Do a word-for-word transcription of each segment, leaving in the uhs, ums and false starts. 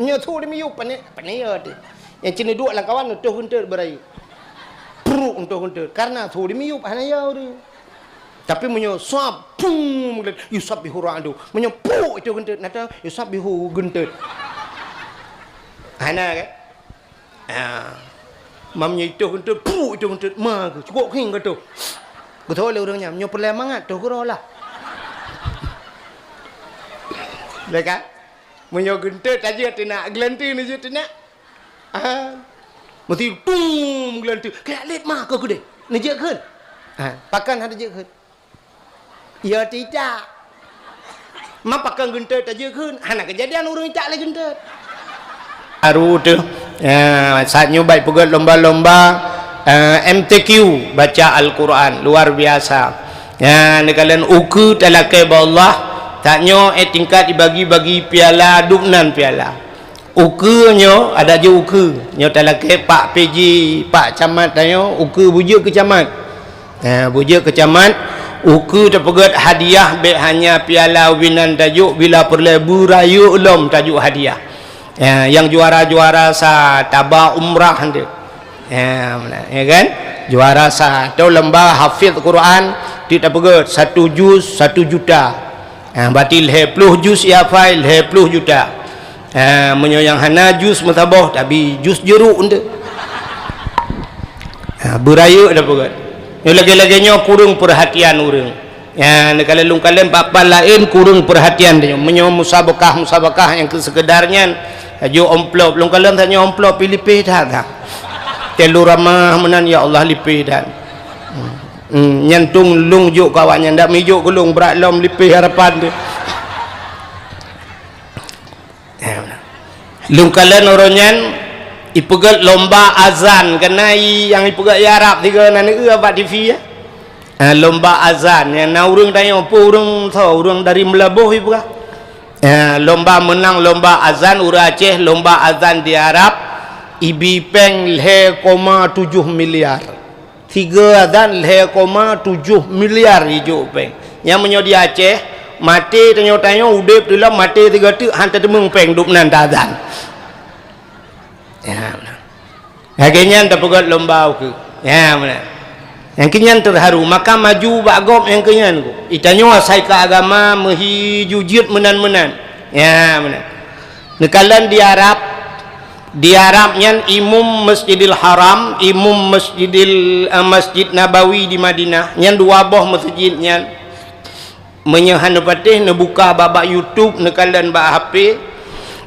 Nyoe su dimiyueb, pane, pane ya teuh. Nyang cit duek lam kawan, toh geunteut beurayeuk. Pruk, toh geunteut. Karena su dimiyueb hana ya ureueng. Tapi meunyoe sab, pum, yusabbihu ra'du. Meunyoe pruk, toh geunteut, na toh yusabbihu geunteut. Hana kan? Ha. Meunyoe toh geunteut, pruk, toh geunteut, ma keuh, cukôp kheun ka toh. Geutôh lé ureueng nyan, meunyoe peureulèe mangat, toh keudroe lah. Lé kan? Meunyoe geunteut tajeuet teunak, geulanteue neujeuet teunak. Ah. Meusti tum geulanteue. Keuyak lét ma keuh keudeh. Neujeuet kheun. Ah, pakon hana jeuet kheun? Ya tidak. Ma pakon geunteut tajeuet kheun? Hana keujadian ureueng itak lé geunteut. Aru teuh. Ya, saat nyoe bai peugöt lomba-lomba, eh, M T Q, baca Al-Quran. Luar biasa. Ya, neukalon ukeue talakèe bak Allah. Saat nyoe, eh, tingkat dibagi-bagi piala, dubnan piala. Ukeue nyoe, ada jeuet ukeue. Nyoe talakèe pak P J, pak camat tanyoe, ukeue beujeuet keu camat. Ha, beujeuet keu camat, ukeue tapeugöt hadiah, bèk hanya piala winan tajok, bila peureulèe beurayeuk lom tajok hadiah. Ha, nyang juara-juara sa taba umrah teuh. Ha, meunan, ya kan? Juara sa, atau lomba hafiz Quran, teuk tapeugöt satu juz satu juta. Ha, berarti lhèe ploh juz ihafai, lhèe ploh juta. Ha, meunyoe nyang hana juz meusaboh, tabi juz jeuruk teuh. Ha, beurayeuk dah peugöt. Nyoe lagèe-lagèe nyoe kureueng peurhatian ureueng. Ya, neukalon lôn kalon bak-bak laén kureueng peurhatian tanyoe. Meunyoe musabakah-musabakah nyang keu seukeudar nyan, tajok amplop. Lôn kalon tanyoe amplop pih lipéh that, that. Telu ramah meunan, ya Allah, lipéh that. Hmm, nyan tueng lôn jok keu awak nyan, dak meujok keu lôn, brat lom lipéh harapan teuh. Lôn kalon uroe nyan ipeugöt lomba azan, keunan nyang ipeugöt i Arab sigoe na neueu bak T V, ya. Ha, lomba azan, nyang na ureueng tanyoe, peue ureueng tho, ureueng dari Meulaboh ipeugah. Ha, lomba meunang lomba azan ureueng Aceh, lomba azan di Arab, ibi péng lhèe koma tujoh miliar. Sigoe azan lhèe koma tujoh miliar ijok péng. Nyan meunyoe di Aceh, maté tanyoe-tanyoe udép teulom maté sigoe teuk han tateumeung péng dubnan taazan. Ya, meunan. Lagèe nyan tapeugöt lomba ukeue. Ya, meunan. Nyang keu nyan teuharu, maka maju bak gob nyang keu nyan. Itanyoe asai keu agama meuhi ju jeuet meunan-meunan. Ya, meunan. Neukalon di Arab, di Arab nyan imum Masjidil Haram, imum Masjidil, eh, Masjid Nabawi di Madinah, nyan dua boh meuseujid nyan. Meunyoe hana patéh neubuka bak, bak YouTube, neukalon bak H P,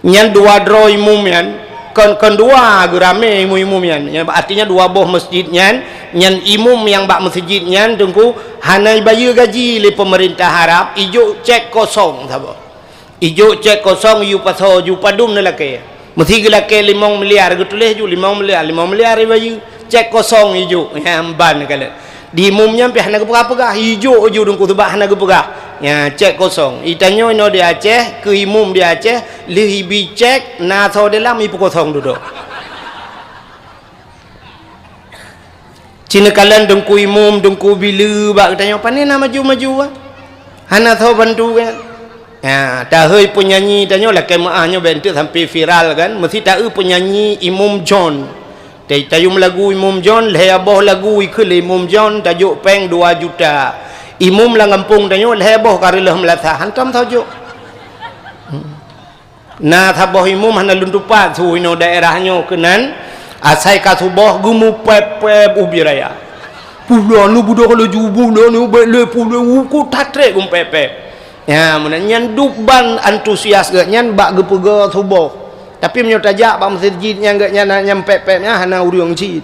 nyan dua droe imum nyan, kon, kon dua geuramé imum-imum nyan. Nyan artinya dua boh masjid nyan, nyan imum nyang bak meuseujid nyan teungku hana ibayeue gaji lé peumeurintah Arab, ijok cek kosong saboh. Ijok cek kosong, iyue pasoe ju padum neulakèe. Meusi geulakèe limong miliar, geutuléh ju limong miliar, limong miliar ibayeue. Cek kosong ijok, nyan ban kalon. Di imum nyan pih hana geupeugah-peugah, ijok ju teungku seubab hana geupeugah. Nyan cek kosong. Itanyoe inoe di Aceh, keu imum di Aceh, lheueh ibi cek, na soe dalam ipeukosong dudoe. Ci neukalon teungku imum, teungku bileue bak geutanyoe, pane na maju-maju, ah? Hana soe bantu kan? Ha, tahôi peunyanyi tanyoe lakèe meu'ah nyoe bèk enteuk sampai viral kan? Meusi taeu peunyanyi Imum John. Ta-, tayue meulagu Imum John, lhèe boh lagu ikheun lé Imum John, tajok péng dua juta. Imum lam gampông tanyoe lhèe boh ka reuloh meulasa, hantom soe jok. Hmm. Na saboh imum hana lôn tupat su inoe daerah nyoe keunan, asai ka suboh geumupèp-pèp ubé raya. Pulo nu budok laju, pulo nu bèk lé, pulo uku tatrek geumupèp-pèp. Ya, meunan nyan dub ban antusias geuh nyan bak geupeugah suboh. Tapi meunyoe tajak bak meuseujid nyan geuh nyan, nyan pèp-pèp nyan hana ureueng cit.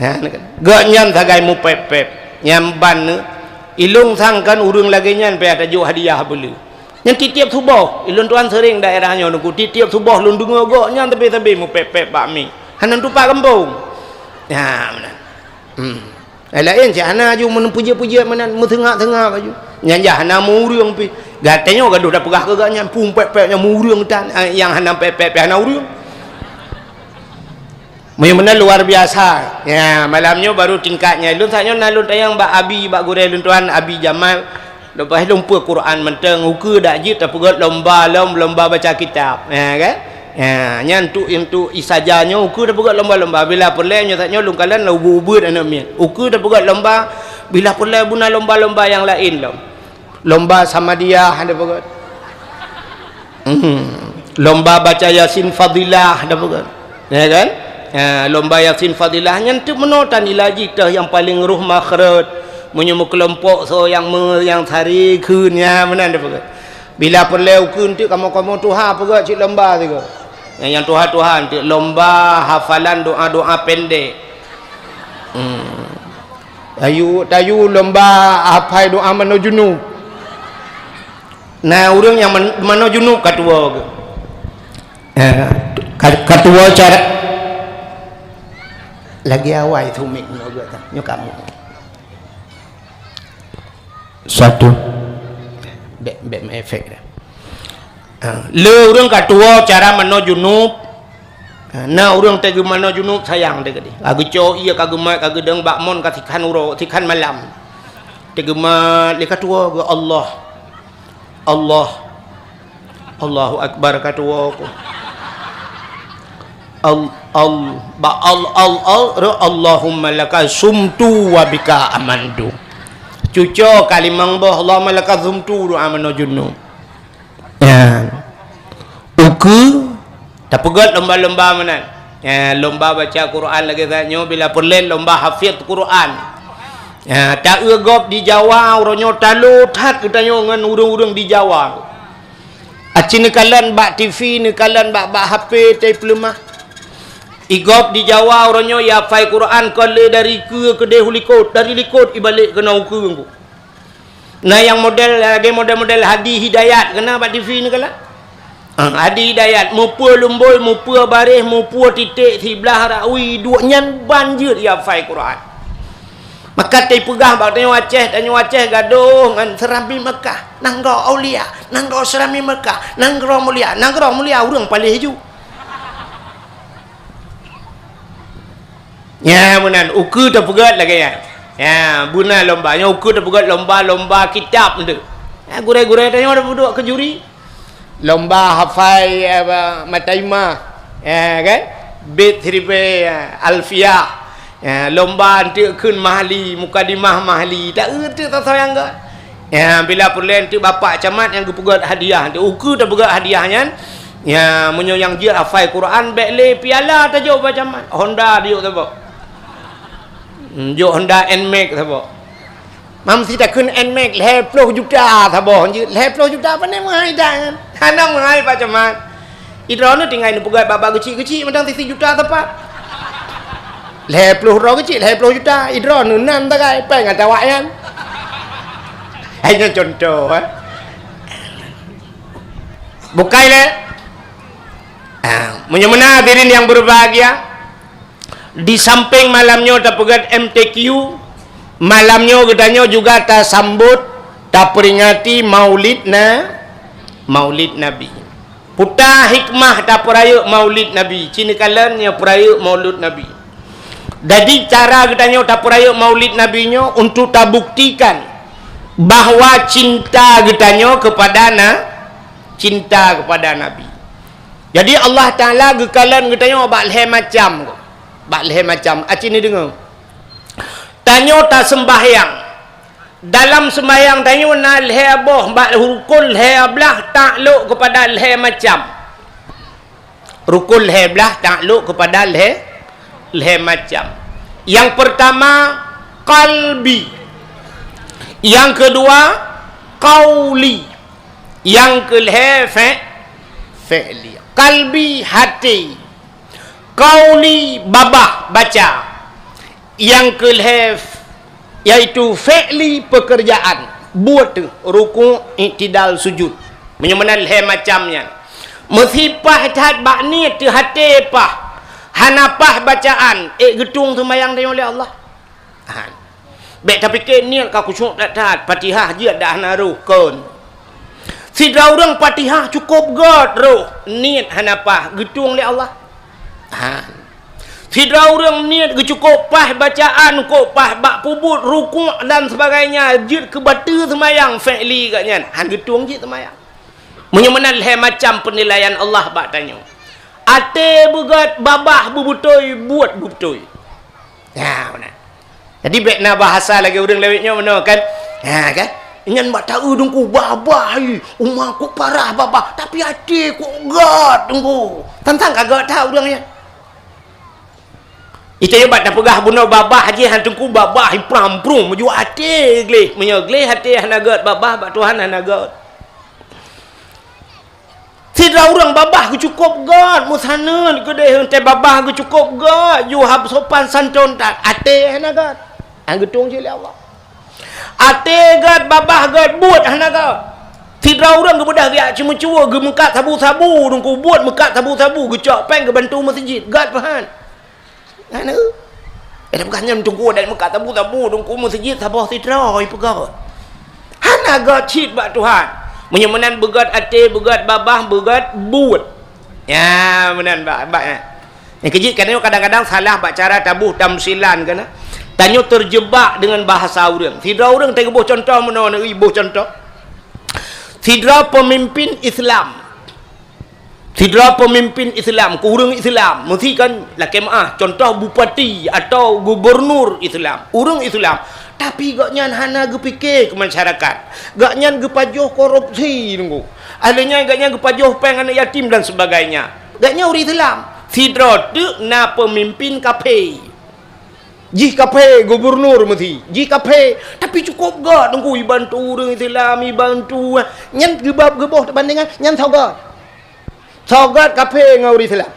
Ha, geuh nyan sagai mupèp-pèp. Nyan ban nyoe, ilôn sangkan ureueng lagèe nyan payah tajok hadiah beuleu. Nyan tiep-tiep suboh, ilôn tuan seuring daerah nyoe teungku, tiep-tiep suboh lôn deungoe geuh nyan sabe-sabe mupèp-pèp bak mi. Hana tupat gampông. Ha, meunan. Hmm. Ai laén cit hana ju meupeujeuet-peujeuet meunan, meuseungab-seungab aju. Nyan jah hana meu ureueng pih. Gata nyoe gadoh tapeugah keu geuh nyan, pum pèp-pèp nyan meu ureueng tan, ah, nyang hana pèp-pèp pih hana ureueng. Meunyoe meunan luar biasa. Ya, malam nyoe baru tingkat nyan. Lôn saat nyoe na lôn tanyong bak Abi, bak gurèe lôn tuan, Abi Jamal. Leupah lôn peue Quran mantong, ukeue dak jeuet tapeugöt lomba lom, lomba baca kitab. Ya, kan? Ha, nyan untuk, untuk isaja nyoe ukeue tapeugét lomba-lomba. Bila peureulée nyoe saat nyoe lôn kalon ubit-ubit aneuk miet. Ukeue tapeugét lomba, bila peureulée beuna lomba-lomba nyang laén lom. Lomba Samadiyah ada peugét. Hmm. Lomba baca Yasin Fadilah ada peugét. Ya kan? Ha, lomba Yasin Fadilah nyan teuk meunoe tanilai jih teuh nyang paleng roh makhraj. Meunyoe meukelompok soe nyang me-, nyang sari kheun nya meunan ada peugét. Bila peureulée ukeue teuk kamoe-kamoe tuha peugét cit lomba sigoe. Nyang, nyang tuha-tuha teuk lomba hafalan doa-doa pendek. Hmm. Tayu, tayu lomba hafai doa manoe junub. Na ureuëng nyang man-, manoe junub ka tuwoe geuh. Eh, ka, ka tuwoe cara lagi awai sumik nyoe geuh ka. Nyoe kamoe. Satu. Bèk, bèk meuefek dah. Ha, le ureuëng ka tuwoe cara manoe junub. Ha, na ureuëng teugeumanoe junub sayang teuh keudeh. Ka geucok ié, ka geumat, ka geudong bak mon ka sikhan uroe, sikhan malam. Teugeuma lé ka tuwoe geuh Allah. Allah. Allahu Akbar ka tuwoe ku. Al, al, ba, al, al, al, ru, Allahumma laka sumtu wa bika amantu. Cuco kalimang boh, Allahumma laka sumtu doa manoe junub. Ya. Ukeue tapeugét lomba-lomba meunan. Ya, lomba baca Quran lagée that nyoe bila peureulée lomba hafiz Quran. Ya, ta-eu gob di Jawa uroe nyoe talo that geutanyoe ngon ureuëng-ureuëng di Jawa. Aci neukalon bak T V, neukalon bak, bak H P, tai peuleumah. Igob di Jawa uroe nyoe ya hafai Quran kon lé dari keue keudeh u likot, dari likot ibalek keunoe ukeue. Na nyang model lagée model-model Hadi Hidayat keunoe bak T V neukalon. Ah, Hadi Hidayat meupeue lumbôi, meupeue baréh, meupeue titék siblah rawi duek nyan ban jeuet ya hafai Quran. Maka teupeugah bak tanyoe Aceh, tanyoe Aceh gadôh ngon Serambi Mekah, nanggroe aulia, nanggroe Serambi Mekah, nanggroe mulia, nanggroe mulia ureuëng paléh ju. Nya meunan ukeue tapeugét lagée nyan. Ya, beuna lomba nyoe ukeue tapeugét lomba-lomba kitab tu. Ya, gurée-gurée tanyoe tapeuduek keu juri. Lomba hafai, apa, Mataimah, ya kan? Bait siribée, ya, Alfiah. Ya, lomba anteuk kheun Mahli, Mukadimah Mahli. Tak euteuk soe-soe nyang gét. Ya, bila peureulée anteuk bapak camat nyang geupeugét hadiah, anteuk ukeue tapeugét hadiah nyan. Ya, meunyoe nyang jeuet hafai Quran, bék lé piala tajok bak camat. Honda dijok saboh. Hmm, jok Honda Nmax saboh. Mam si takheun Nmax lhée ploh juta saboh jeuet, lhée ploh juta pane meuhai dah nyan. Hana meuhai Pak Camat. Idroeneuh tinggai neupeugét bak-bak geuchik-geuchik mantong sisi juta tepat. Lhée ploh droe geuchik, lhée ploh juta. Idroeneuh nan tagai péng ata awak nyan. Hai nyan contoh, eh. Bukai lé. Ah, meunyoe meunan hadirin yang berbahagia, di samping malam nyoe tapeugét M T Q, malam nyoe geutanyoe juga tasambot, taperingati Maulid na, Maulid Nabi. Peue hikmah tapeurayeuk Maulid Nabi? Ci neukalon nyoe peurayeuk Maulid Nabi. Jadi cara geutanyoe tapeurayeuk Maulid Nabi nyoe untuk tabuktikan bahwa cinta geutanyoe kepada na, cinta kepada Nabi. Jadi Allah Taala geukalon geutanyoe bak lhée macam, bak lhée macam. Aci neudeungoe. Tanyoe taseumbahyang. Dalam seumbahyang tanyoe na lhée boh bak rukon lhée blah taklok kepada lhée macam. Rukon lhée blah taklok kepada lhée, lhée macam. Yang pertama, qalbi. Yang kedua, qauli. Yang keulhée, fe-, fi'li. Qalbi, hati. Qauli, babah, baca. Nyang keulhée, yaitu fi'li, pekerjaan, buet teuh, ruku', i'tidal, sujud. Meunyoe meunan lhée macam nyan. Meusipah that bak niet teuh até pah, hana pah bacaan, ék geutueng seumayang tanyoe lé Allah. Han. Bék tapike niet ka khusyuk that-that, Fatihah jeuet dak hana roh kon. Sidroe ureuëng Fatihah cukôp gét roh, niet hana pah, geutueng lé Allah. Ha. Sidroe ureuëng niet geucukôp pah bacaan, kôp pah bak peubuet, ruku' dan sebagainya, jeuet keu bateue seumayang, fi'li geuh nyan, han geutueng jih seumayang. Meunyoe meunan lhée macam peunilaian Allah bak tanyoe. Até beugét, babah beubeutôi, buet beubeutôi. Nah, meunan. Jadi, bék na bahasa lagée ureuëng lawét nyoe meunoe kan? Ha, kan? Nyan bak taeu Teungku, babah, ih, uma kok parah babah, tapi até kok gét Teungku. Tantang ka gét that ureuëng nyan. Ita nyoe bak tapeugah bunoe babah jih han Teungku, babah ipram-prum, meujeuet até gleh. Meunyoe gleh até hana gét, babah bak Tuhan hana gét. Sidroe ureuëng babah geucukôb gét, meusaneut keudeh, teuh babah geucukôb gét, yue hab sopan santôn that, até hana gét. Hana geutueng cit lé Allah. Até gét, babah gét, buet hana gét. Sidroe ureuëng geubeudôh geujak ceumeucue, geumeukat sabu-sabu, Teungku, buet meukat sabu-sabu, geucok péng geubantu meuseujid, gét peuhan. Hana. Eh, bukan nyan Teungku, dan meukat sabu-sabu, Teungku, meuseujid saboh sidroe, ipeugét. Hana gét cit bak Tuhan. Meunyoe meunan beugét até, beugét babah, beugét buet. Ya, meunan bak, bak, ya. Nyang keujeuet, kadang-kadang salah bak cara taboh tamsilan keunan. Tanyoe terjebak dengan bahasa ureuëng. Sidroe ureuëng teuboh contoh meunoe, neuboh contoh. Sidroe pemimpin Islam. Sidroe peumimpin Islam, keu ureuëng Islam, meusi kan lakée meuáh, contoh bupati atawa gubernur Islam, ureuëng Islam, tapi gobnyan hana geupike keu masyarakat. Gobnyan geupajoh korupsi, Teungku. Ahli nyan gobnyan geupajoh péng aneuëk yatim dan sebagainya. Gobnyan ureuëng Islam. Sidroe teuk na peumimpin kaphé. Jih kaphé, gubernur meusi. Jih kaphé, tapi cukôp gét, Teungku, ibantu ureuëng Islam, ibantu. Nyan geubab geuboh bandingan, nyan soe gét. Soe gét kaphé ngon ureuëng Islam.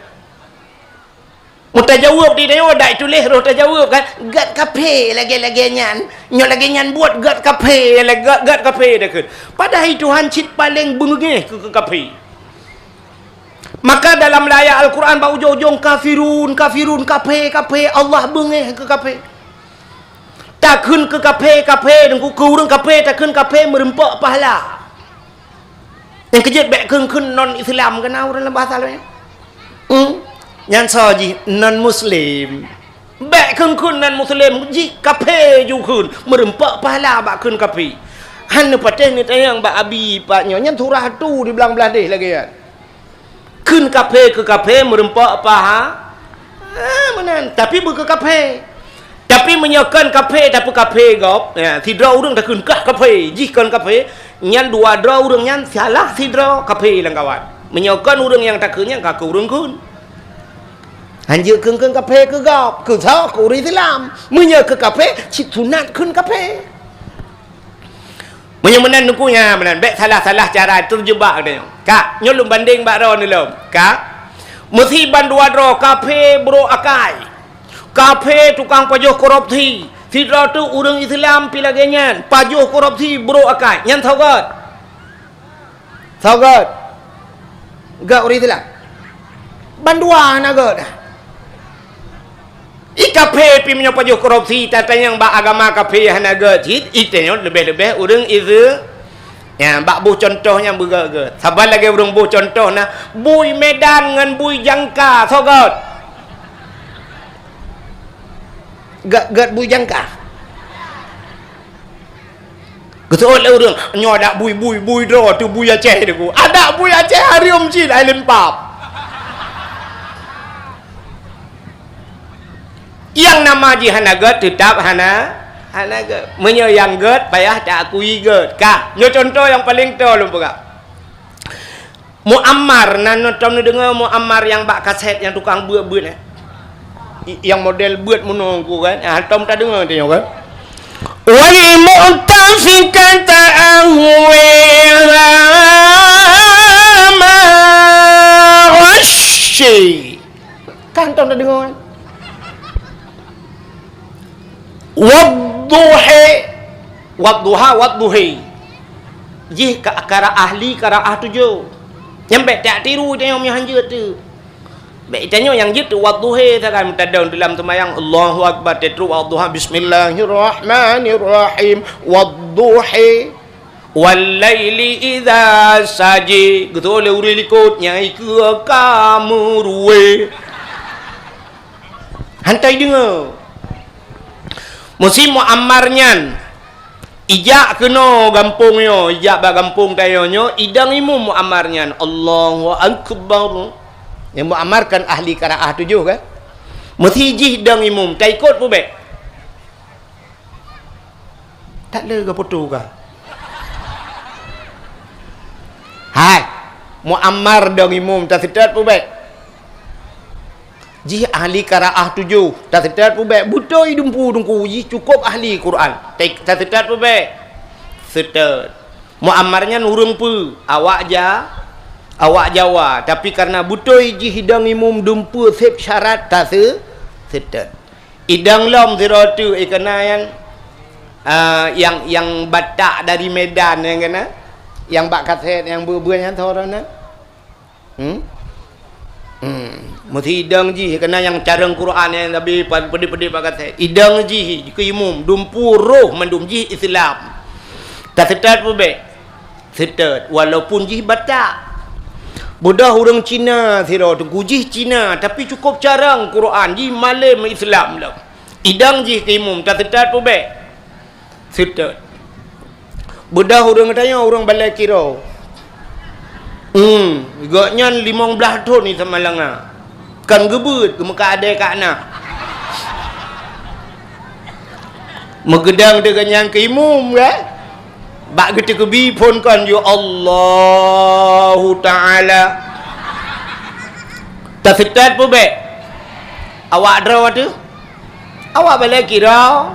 Meutajaweueb di nyoe, dak tuléh roh tajaweueb kan, gét kaphé lagée-lagée nyan. Nyoe lagée nyan buet gét kaphé, lagée gét, gét kaphé dah kheun. Padahai Tuhan cit paleng beungéh keu, keu kaphé. Maka dalam layat Al-Quran bak ujong-ujong, kafirun, kafirun, kaphé, kaphé, Allah beungéh keu kaphé. Takheun keu kaphé, kaphé, Teungku, keu ureuëng kaphé, takheun kaphé meureumpok pahala. Nyang keujeuet bék kheun-kheun non Islam, keunan ureuëng lam bahasa laén. Hmm? Nyan soe jih non muslim. Bék kheun-kheun nan muslim, jih kaphé ju kheun, meureumpok pahala bak kheun kaphé. Han neupatéh neutanyong bak abi pat nyoe, nyan surah tu di blang blaih deh lagée nyan. Kheun kaphé keu kaphé meureumpok paha-, ah, meunan, tapi beu keu kaphé. Tapi meunyoe kon kaphé, tapi kaphé gob, ya, sidroe ureuëng takheun kah kaphé, jih kon kaphé, nyan dua droe ureuëng nyan salah sidroe kaphé lam kawan. Meunyoe kon ureuëng nyang takheun nyan ka keu ureuëng kheun. Hanjeuet kheun-kheun kaphé keu gob, keu soe, keu ureuëng Islam. Meunyoe keu kaphé, cit sunat kheun kaphé. Meunyoe meunan Teungku nyan meunan, bék salah-salah cara, teujubak geutanyoe. Ka, nyoe lôn bandeng bak droeneuh lom. Ka, meusi ban dua droe kaphé brok akai. Kaphé tukang pajoh korupsi. Sidroe teuk ureuëng Islam pi lagée nyan, pajoh korupsi brok akai. Nyan soe gét? Soe gét? Gét ureuëng Islam? Bandua hana gét. I kaphé pi meunyoe pajoh korupsi, tatanyong bak agama kaphé hana gét cit, i tanyoe leubeh-leubeh ureuëng Islam. Ya, bak boh contoh nyang beugét-gét. Saban lagée ureuëng boh contoh na, bui Medan ngon bui Jangka, soe gét? Gét, gét bui Jangka. Geuseuôt lé ureuëng, "Nyoe adak bui, bui, bui droe teuh bui Aceh Teungku." Adak bui Aceh hareuem cit, hai leumpap. Nyang nama jih hana gét, teutap hana, hana gét. Meunyoe nyang gét, payah taakui gét. Ka, nyoe contoh nyang paleng toe lôn peugah. Muammar, na tom neudeungoe Muammar nyang bak kaset nyang tukang beuet-beuet, eh? I-, nyang model beuet meunoe Teungku kan? Ah, tom tadeungoe tanyoe kan? Wal mu'tafikata ahwa ma ghasyi. Kan tom tadeungoe kan? Wadduhi. Wadduha, wadduhi. Jih ka, qiraah ahli, qiraah tujoh. Nyan bék tak tiru tanyoe meunyoe hanjeuet teuh. Bék tanyoe nyang jeuet teuh wadduhi sagai meutadong dalam seumayang Allahu Akbar, teutrok wadduha, Bismillahirrahmanirrahim. Wadduhi. Wal laili idza saji. Geutôi lé ureuëng likot nyang ikeue ka meuruwe. Hantai deungoe. Musim Muammar nyan, ijak keunoe gampông nyoe, ijak bak gampông tanyoe nyoe, idong imum Muammar nyan. Allahu Akbar. Nyang Muammar kan ahli qiraah tujoh kan? Meusi jih dong imum, taikot peubèk. Tak lé geuputoh ka. Hai, Muammar dong imum, taseutôt peubèk. Jih ahli qiraah tujoh, taseutôt peubèk. Beutôi dumpeue teungku jih cukôp ahli Quran. Ta-, taseutôt peubèk. Seutôt. Muammar nyan ureueng peue? Awak Ja-, awak Jawa. Tapi kareuna beutôi jih dong imum dumpeue sép syarat, tase-, seutôt. Idong lom sidroe teuk, eh, keunan, ah, nyang, nyang Batak dari Medan nyan keunan. Nyang bak kasét, nyang beu-, beu nyan soe droeneuh? Hmm? Hmm. Meusi idong jih, keunan nyang carông Quran nyan, tapi pa-, peudik-peudik bak kasét. Idong jih keu imum, dumpeue roh mandum jih Islam. Taseutôt peubèk. Seutôt, walaupun jih Batak. Beudôh ureueng Cina sidroe teungku, jih Cina, tapi cukôp carông Quran, jih malém Islam lom. Idong jih keu imum, taseutôt peubèk. Seutôt. Beudôh ureueng geutanyoe, ureueng Balai Kiro. Hmm, gobnyan limong blaih thôn di Samalanga. Kon geubeuet, geumeukat adèe keu na. Meugeudong teuh gobnyan keu imum, kan? Bak geuteukeubi phôn kon, "Ya Allahu Ta'ala." Taseutôt peubèk. Awak droe teuh? Awak Balai Kiro.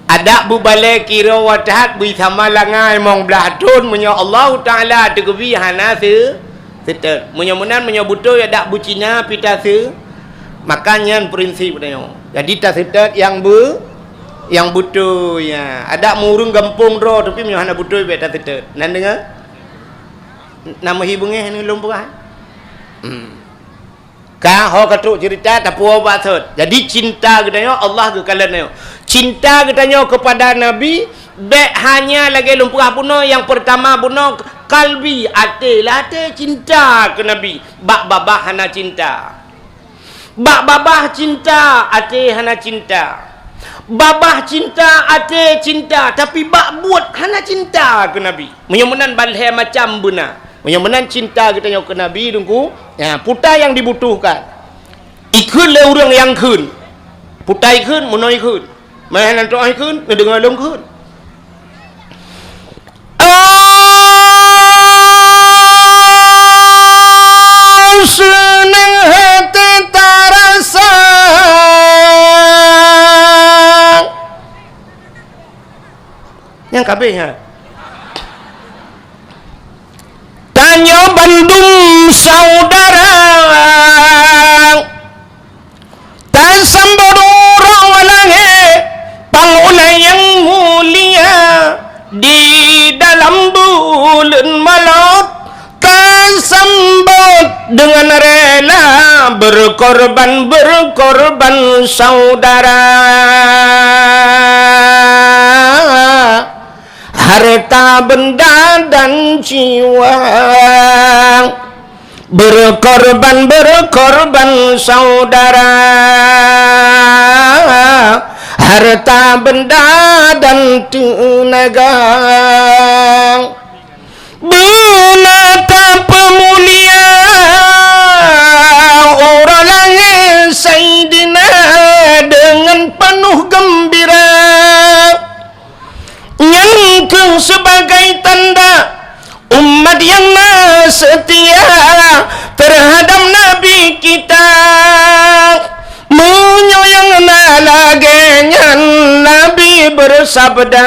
Adak beubalèe kiro watèe that beuisama langai limong blaih thôn, meunyoe Allahu Ta'ala teugeubi hana seu-, seutôt. Meunyoe meunan, meunyoe beutôi adak beucina pih taseutôt, maka nyan prinsip tanyoe. Jadi taseutôt nyang beu-, nyang beutôi, ya. Adak meu ureueng gampông droe, tapi meunyoe hana beutôi bèk taseutôt. Na deungö? Na meuhi beungèh ngon lôn peugah? Hmm. Ka, ho ka trok ceurita, tapuwoe bak sot. Jadi, cinta geutanyoe Allah geukalon tanyoe. Cinta geutanyoe keupada Nabi bèk hanya lagèe lôn peugah bunoe, nyang peurtama bunoe kalbi, até, lam até cinta keu Nabi. Bak babah hana cinta. Bak babah cinta, até hana cinta. Babah cinta, até cinta, tapi bak buet hana cinta keu Nabi. Meunyoe meunan ban lhèe macam beuna. Meunyoe meunan cinta geutanyoe keu Nabi, Teungku, ya, peue nyang dibutuhkan. Ikheun lé ureueng nyang kheun. Peue ikheun, meunoe ikheun. Meuhana trok ikheun, neudeungö lôn kheun. Ah, seunang hati tarasa. Nyang kabeh, ha. Tanyoe bandum saudara, tasambot uroe walangèe, pangulèe nyang mulia, di dalam buleuen Maulud, tasambot deungon rela, berkorban, berkorban saudara. Harta benda dan jiwa, berkorban, berkorban saudara. Harta benda dan tenaga. Beuna tapeumulia uroe lahé Saidina deungon peunoh geumbira. Nyan kheueh sibagai tanda umat nyang na seutia teuhadab Nabi kita. Meunyoe nyang na lagèe nyan, Nabi beusabda,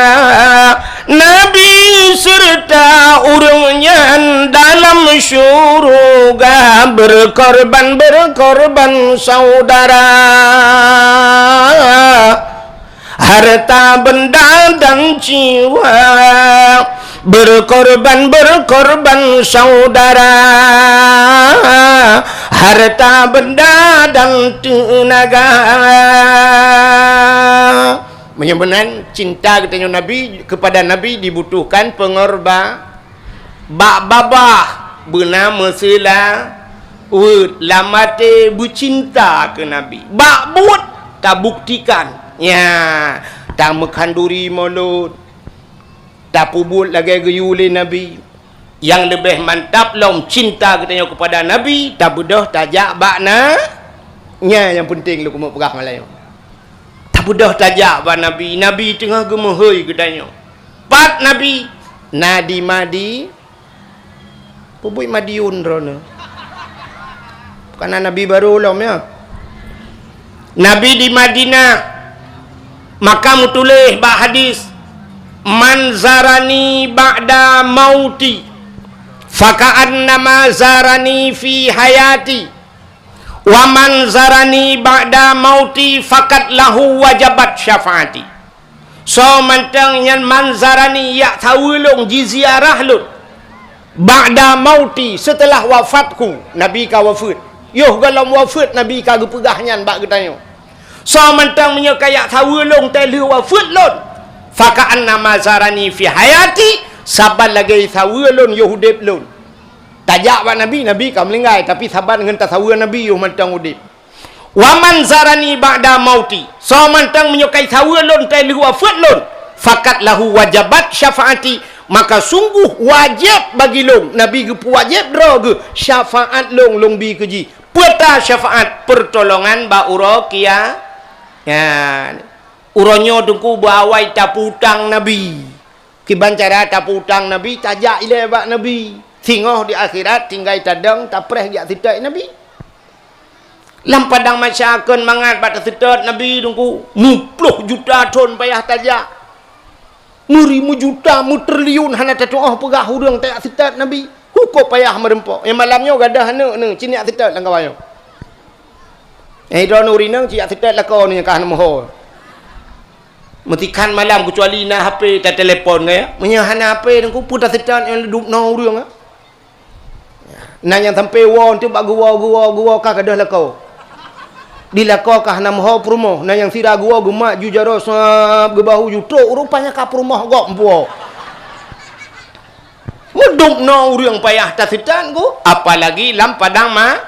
Nabi seureuta ureueng nyan dalam syeuruga, berkorban, berkorban saudara. Harta benda dan jiwa, berkorban, berkorban saudara. Harta benda dan tenaga. Meunyoe meunan cinta geutanyoe Nabi, keupada Nabi dibutuhkan peungorba-, Bak babah beuna meuseulaweuet, lam até beucinta keu Nabi. Bak buet tabuktikan, nya, tameukhanduri Maulud, tapeubuet lagèe geuyue lé Nabi, Nyang leubeh mantap lom cinta geutanyoe keupada Nabi, tabeudôh tajak bak na-, nyan nyang peunteng lôn keumeung peugah malam nyoe. Tabeudôh tajak bak Nabi, Nabi teungoh geumeuhôi geutanyoe. Pat Nabi? Na di Madi-, Peubuet Madiun droeneuh. Bukan Nabi barô lom, ya. Nabi di Madinah, maka meutuléh bak hadis, "Man zarani ba'da mauti, faka'annama zarani fi hayati, wa man zarani ba'da mauti, fakat lahu wajabat syafaati." Soe mantong nyang man zarani, jak saweue lôn, jiziarah lôn, ba'da mauti, seuteulah wafatku, Nabi ka wafeuet, yoh gohlom wafeuet Nabi ka geupeugah nyan bak geutanyoe. Soe mantong meunyoe ka jak saweue lôn watée lheueh wafeuet lôn, faka'annama zarani fi hayati, saban lagée saweue lôn yoh udeb lôn. Tajak bak Nabi, Nabi ka meuninggai, tapi saban ngon tasaweue Nabi yoh mantong udeb. "Wa man zarani ba'da mauti," soe mantong meunyoe ka jisaweue lôn watée lheueh wafeuet lôn, "fakat lahu wajabat syafaati," maka sungguh wajéb bagi lôn, Nabi geupeuwajéb droe geuh syafaat lôn, lôn bi keu jih. Peue ta syafaat? Peurtolongan bak uroe kia-, nyan. Uroe nyoe Teungku beuawai tapeu-utang Nabi. Kiban cara tapeu-utang Nabi, tajak ilée bak Nabi. Singoh di akhirat tinggai tadong, tapreh jak seutôt Nabi. Lam padang mahsyar kon mangat bak taseutôt Nabi Teungku, muploh juta thon payah tajak. Meuri meujuta, meutriliun hana tatuoh peugah ureuëng tajak seutôt Nabi. Hukôb payah meureumpok. Nyang malam nyoe gadôh aneuëk neuh, ci neujak seutôt lam kawan nyoe. Eh, droeneuh ureuëng inong ci jak seutôt lakoe neuh nyang ka hana meuho. Meusikan malam keucuali na H P tatelepon ngon ya. Meunyoe hana H P Teungku, peue taseutôt nyang dubnoe ureuëng, eh? Na nyang sampoe woe teuk bak geuwoe, geuwoe, geuwoe ka gadôh lakoe. Di lakoe ka hana meuho peurumoh, na nyang sira geuwoe geumat ju jaroe sab geubahu ju trok, rupanya ka peurumoh gob meupuwoe. Meudubnoe ureuëng payah taseutôt Teungku, apalagi lam padang ma-,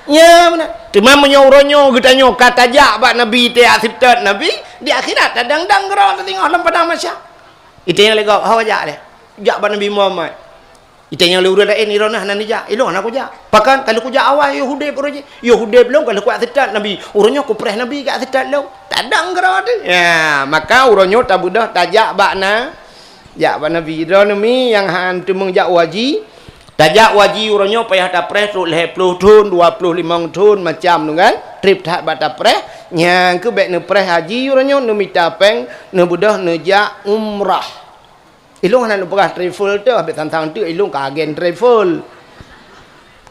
nya meunan. Teuma meunyoe uroe nyoe geutanyoe ka tajak bak Nabi, tajak seutôt Nabi, di akhirat tadang-dang keudroe tasingoh lam padang mahsyar. Itanyong lé gob, "Ho jak lé?" "Jak bak Nabi Muhammad." Itanyong lé ureuëng laén, "Droeneuh hana neujak?" "Ilôn hana kujak." "Pakon?" "Ka lheueh kujak awai, yoh udeb uroe jih." "Yoh udeb lôn ka lheueh kujak seutôt Nabi. Uroe nyoe kupreh Nabi kujak seutôt lôn." Tadang keudroe teuh. Ya, maka uroe nyoe tabeudôh tajak bak na-, jak bak Nabi. Droeneuh mi nyang han teumeung jak u haji, tajak u haji uroe nyoe payah tapreh trok lhée ploh thon, dua ploh limong thon, macam tu kan. Treb that bak tapreh, nyang keuh bék neupreh haji uroe nyoe, neumita péng, neubeudôh neujak umrah. Ilôn hana lôn peugah travel teuh, habéh sang-sang teuk ilôn ka agen travel.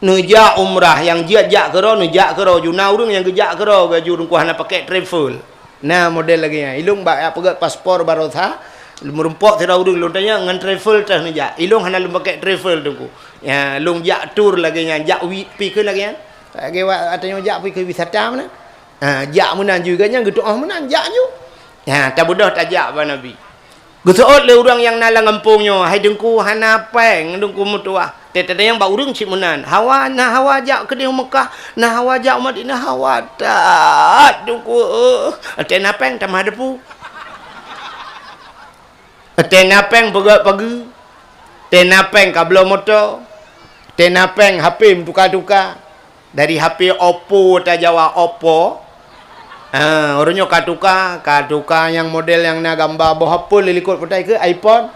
Neujak umrah, nyang jeuet jak keudroe, neujak keudroe. Ju na ureuëng nyang geujak keudroe, geuju Teungku hana pakai travel. Na model lagée nyan. Ilôn bak jak peugét paspor baroesa, meureumpok sidroe ureuëng lôn tanyong ngon travel teuh neujak. Ilôn hana lôn pakai travel Teungku. Ya, lôn jak tour lagée nyan, jak wi-, pi keu lagée nyan. Lagée wa-, tanyoe jak pi keu wisata meunan. Ha, jak meunan ju geuh nyan geutuoh meunan, jak ju. Ha, tabeudôh tajak bak Nabi. Geuseuôt lé ureuëng nyang na lam gampông nyoe, "Hai Teungku, hana péng Teungku meutuah." Teuntée nyang bak ureuëng cit meunan, "Hawa, na hawa jak keudeh u Meukah, na hawa jak u Madinah, hawa that Teungku, eh." Teuntée na péng tamah depu. Teuntée na péng peugét pageue. Teuntée na péng kabloe moto. Teuntée na péng H P meutuka-tuka. Dari H P Oppo tajawa Oppo. Ha, uroe nyoe ka tuka, ka tuka nyang model nyang na gamba boh apel di likot, peue ta kheun, iPhone.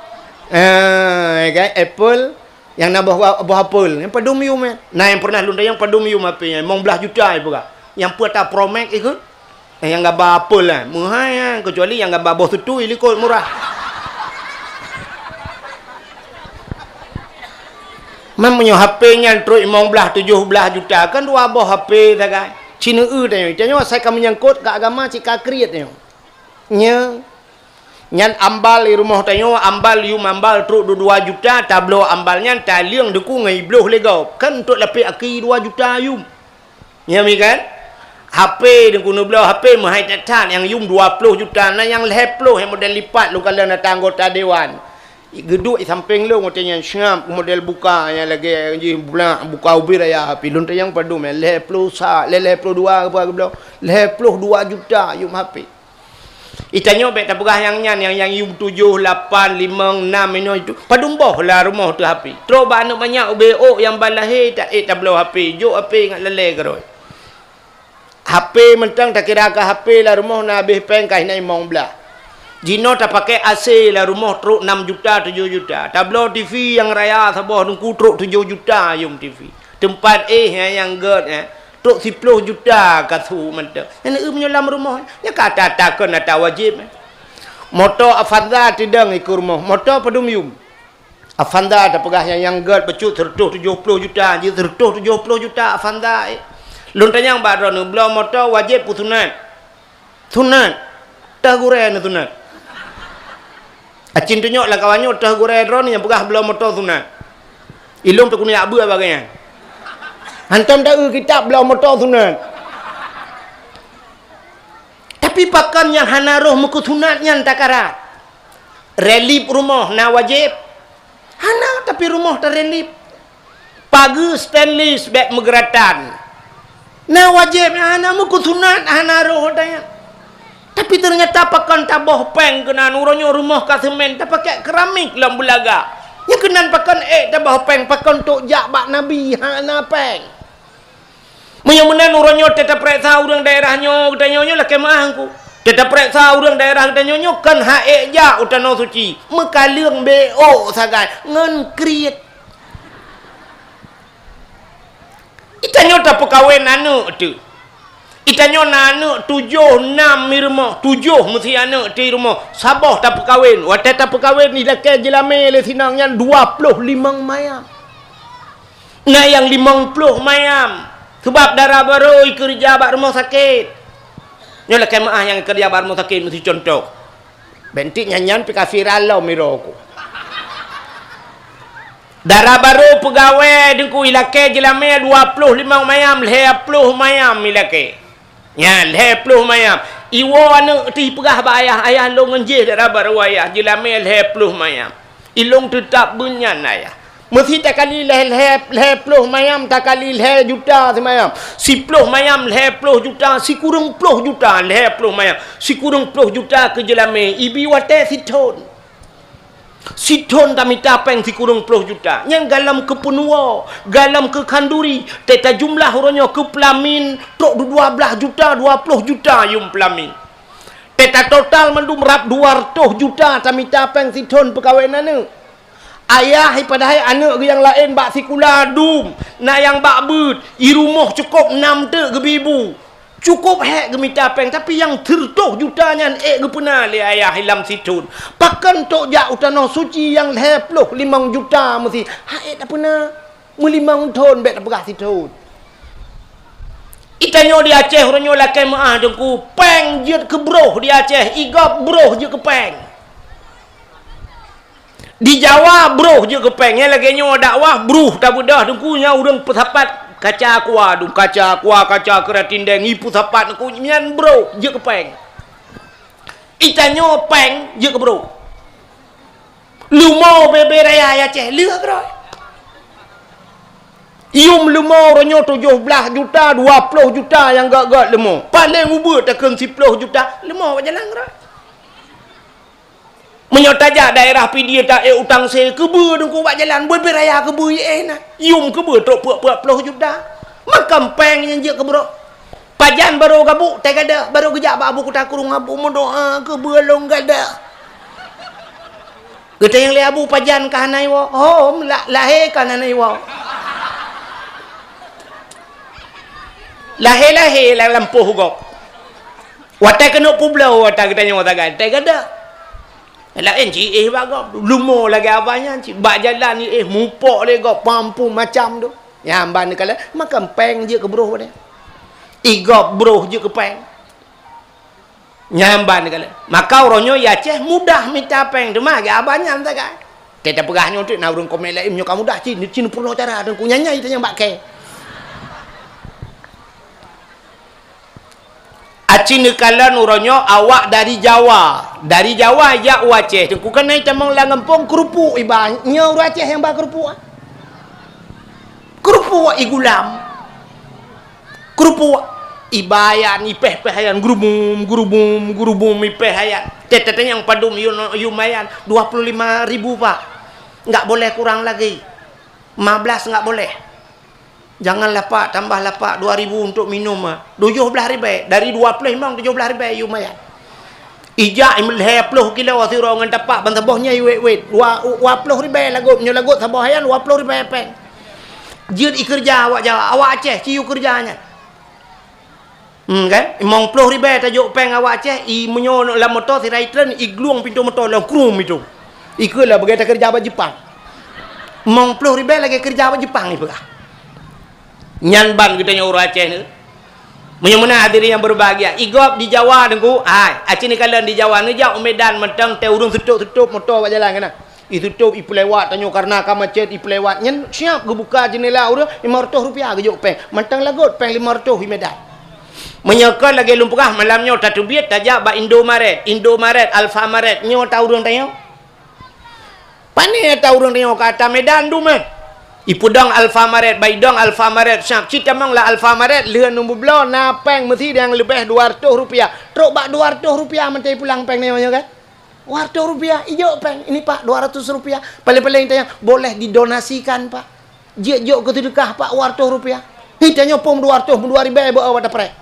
Ha, ya kan? Apple nyang na boh, boh apel. Nyang padum yum nyan. Na nyang pernah lôn tanyong padum yum H P nyan, limong blaih juta ipeugah. Nyang peue ta Pro Max ikheun. Nyang gamba apel nyan, meuhai nyan, keucuali nyang gamba boh seutui likot murah. Man meunyoe H P nyan trok limong blaih, tujoh blaih juta, kan dua boh H P sagai. Ci neueu tanyoe, tanyoe asai ka meunyangkot keu agama cit ka kriet tanyoe. Nyoe, nyan ambal di rumoh tanyoe, ambal yum ambal trok dua dua juta, tabloe ambal nyan, taleueng Teungku ngon ibloh lé gob. Kan untuk lapék aki dua juta yum. Nyan mi kan? H P Teungku neubloe H P meuhai that-that nyang yum dua ploh juta, na nyang lhée ploh nyang model lipat lôn kalon ata anggota dewan. Geuduek di sampéng lôn watée nyan seungab model buka nyang lagée jih bulak buka ubit raya, tapi lôn tanyong padum nyan, lhée ploh sa, lhée, lhée ploh dua, apa geubloe? Lhée ploh dua juta yum H P. Itanyoe bék tapeugah nyang nyan, nyang, nyang yum tujoh, lapan, limong, nam inoe itu. Padum boh la rumoh teuh H P. Trok bak aneuk manyak ubé ôk nyang ban lahé, ta-, ék tabloe H P, jok H P ngat lalé keudroe. H P mantong takira keu H P la rumoh na habéh péng ka hina limong blaih. Jinoe tapakai A C la rumoh trok nam juta, tujoh juta. Tabloe T V nyang raya saboh teungku trok tujoh juta yum T V. Teumpat éh nyang, nyang gét, eh. Trok siploh juta ka su mantong. Nyan eu meunyoe lam rumoh, nyan ka ata-atakan ata wajéb, eh. Moto Avanza tidong ikeue rumoh, moto padum yum. Avanza tapeugah nyang, nyang gét bacut sireutoh tujoh ploh juta, jeuet sireutoh tujoh ploh juta Avanza, eh. Lôn tanyong bak droeneuh, bloe moto wajéb peue sunat? Sunat. Teuh gurée neusunat. Acin tunyok lam kawan nyoe teuh gurée droeneuh nyang peugah bloe moto sunat. Ilôn pih keuneuk jak beuet bagai nyan. Hantom taeu kitab bloe moto sunat. Tapi pakon nyang hana roh meukeusunat nyan takarat? Relip rumoh na wajéb? Hana, tapi rumoh tarelip. Pageue stainless bék meugeuratan. Na wajéb, hana meukeusunat, hana roh dayah. Tapi teunyata pakon taboh péng keunan uroe nyoe rumoh ka seumén tapakék keramik lom beulaga. Nyan keunan pakon ék taboh péng, pakon tok jak bak Nabi hana péng. Meunyoe meunan uroe nyoe teuta peuriksa ureuëng daerah nyoe geutanyoe nyoe lakée meuáh Teungku. Teuta peuriksa ureuëng daerah geutanyoe nyoe kon ha ék jak u tanoh suci, meukaleueng B O sagai ngon kriet. Itanyoe tapeukawen aneuëk teuh. Itanyoe na aneuëk tujoh nam i rumoh, tujoh meusi aneuëk teuh i rumoh, saboh tapeukawen. Watée tapeukawen ilakée jeulamé lé sinong nyan dua ploh limong mayam. Na nyang limong ploh mayam, sabab dara barô ikeureuja bak rumoh sakét. Nyoe lakée meuáh nyang ikeureuja bak rumoh sakét meusi cuntoh. Bentik nyan-nyan pih ka viral lom i droe ku. Dara barô peugawée Teungku ilakée jeulamé dua ploh limong mayam, lhée ploh mayam ilakée. Nyan, lhée ploh mayam. Iwoe aneuëk teuh ipeugah bak ayah, "Ayah, lôn ngon jih dara barô ayah, jeulamé lhée ploh mayam." Ilôn teutab beunyan ayah. Meusi takali lhée, lhée, lhée ploh mayam takali lhée juta simayam. Siploh mayam lhée ploh juta, sikureueng ploh juta lhée ploh mayam. Sikureueng ploh juta keu jeulamé, ibi watée sithon. Sithon tamita péng sikureueng ploh juta. Nyan galom keu peunuwoe, galom keu khanduri. Teuta jumlah uroe nyoe keu peulamin trok dua blaih juta, dua ploh juta yum peulamin. Teuta total mandum rab dua reutôh juta tamita péng sithon peukawen aneuëk. Ayah i padahai aneuëk geuh nyang laén bak sikula dum, na nyang bak beuet, i rumoh cukôp nam teuk geubi bu. Cukôp hék geumita péng, tapi nyang sireutoh juta nyan ék geupeuna lé ayah i lam sithon. Pakon tok jak u tanoh suci nyang lhée ploh limong juta meusi, ha ék tapeuna. Meulimong thon bék tapeugah sithon. Itanyoe di Aceh uroe nyoe lakée meuáh Teungku, péng jeuet keu broh di Aceh, i gob broh jeuet keu péng. Di Jawa broh jeuet keu péng. Nyan lagée nyoe dakwah broh tabeudôh Teungku nyan ureuëng peusapat kaca aqua dum, kaca aqua, kaca keuratin deng, i peusapat Teungku nyan broh jeuet keu péng. Itanyoe péng jeuet keu broh. Leumo bebe raya i Aceh leueh keudroe. Yum leumo uroe nyoe tujoh blaih juta, dua ploh juta nyang gét-gét leumo. Paleng ubeut takheun siploh juta, leumo bak jalan keudroe. Meunyoe tajak daerah Pidie taék utang se, keubeue Teungku bak jalan, beuet raya keubeue iéh na. Yum keubeue trok peuet-peuet ploh juta. Makam péng nyang jeuet keu broh. Pajan barô gabuk, tai gadôh, barô geujak bak Abu Kuta Krueng, Abu meudoá keubeue lôn gadôh. Geutanyong lé Abu, pajan ka hana iwoe? Hom, la-, lahé ka hana iwoe. Lahé-lahé lam lampôh gob. Watée keuneuk peubloe, watée geutanyong sagai, tai gadôh. Laén jiéh bak gob, leumo lagée abah nyan cit. Bak jalan jiéh, mupok lé gob, pampu macam tu. Nyan ban neukalon, makam péng jeuet keu broh padahai. I gob broh jeuet keu péng. Nyan ban neukalon. Maka uroe nyoe i Aceh mudah mita péng, teuma lagée abah nyan sagai. Teupeugah nyoe teuk na ureuëng komen laén, nyoe ka mudah cit, cit peurunoe cara Teungku nyan nyang itanyong bak kée. Aci neukalon uroe nyoe awak dari Jawa. Dari Jawa jak u Aceh. Teungku keuneuk tamong lam gampông keurupuk iba. Nyoe ureuëng Aceh nyang ba keurupuk. Keurupuk i gulam. Keurupuk. Iba ayan, ipéh-péh ayan, gurubum, gurubum, gurubum, ipéh ayan. Tét-tét nyang padum yum, yum ayan, dua puluh lima ribu, Pak. Enggak boleh kurang lagi. Lima belas enggak boleh. Jangan lapak, tambah lapak, dua ribu untuk minum, ah. Tujoh blah ribèe. Dari dua ploh limong, tujoh blah ribèe yum ayan. Ijak im-, lhèe ploh kilo sidroe ngon tapak ban saboh nyan iwét-wét. Dua, dua ploh ribèe lagot, nyoe lagot saboh ayan, dua ploh ribèe péng. Jeuet ikeureuja awak Jawa, awak Aceh, ci yue keureuja nyan. Hmm, kan? Limong ploh ribèe tajok péng awak Aceh, i meunyoe lam moto sirai treun, iglueng pintoe moto lom krum itu. Ikeue lah bagaih takeureuja bak Jepang. Limong ploh ribèe lagèe keureuja bak Jepang ipeugah. Nyan ban geutanyoe ureueng Aceh ni. Meunyoe meunan hadirin yang berbahagia, i gob di Jawa Teungku, hai, aci neukalon di Jawa, neujak u Medan mantong teuh ureueng seutôt-seutôt moto bak jalan keunan. Iseutôt ipeulewat tanyoe karena ka macet ipeulewat. Nyan siap geubuka jeundela ureueng, lima reutôh rupiah geujok péng. Mantong lagot péng lima reutôh i Medan. Meunyoe kon lagèe lôn peugah malam nyoe tateubiet tajak bak Indomaret, Indomaret, Alfamaret, nyoe ata ureueng tanyoe. Pane ata ureueng tanyoe ka ata Medan dum eh. Ipeudong Alfamaret, bak idong Alfamaret, siap cit tamong lam Alfamaret, lheueh neubloe na péng meusi nyang leubeh dua reutôh rupiah. Trok bak dua reutôh rupiah mantong ipulang péng nyoe nyoe kan? Dua reutôh rupiah, ijok péng. Ini, Pak, dua ratus rupiah. Paléng-paléng tanyong, boleh didonasikan, Pak. Jeuet jok keu seudeukah, Pak, dua reutôh rupiah. Hi, tanyoe phon dua reutôh, dua ribèe beu awak tapreh.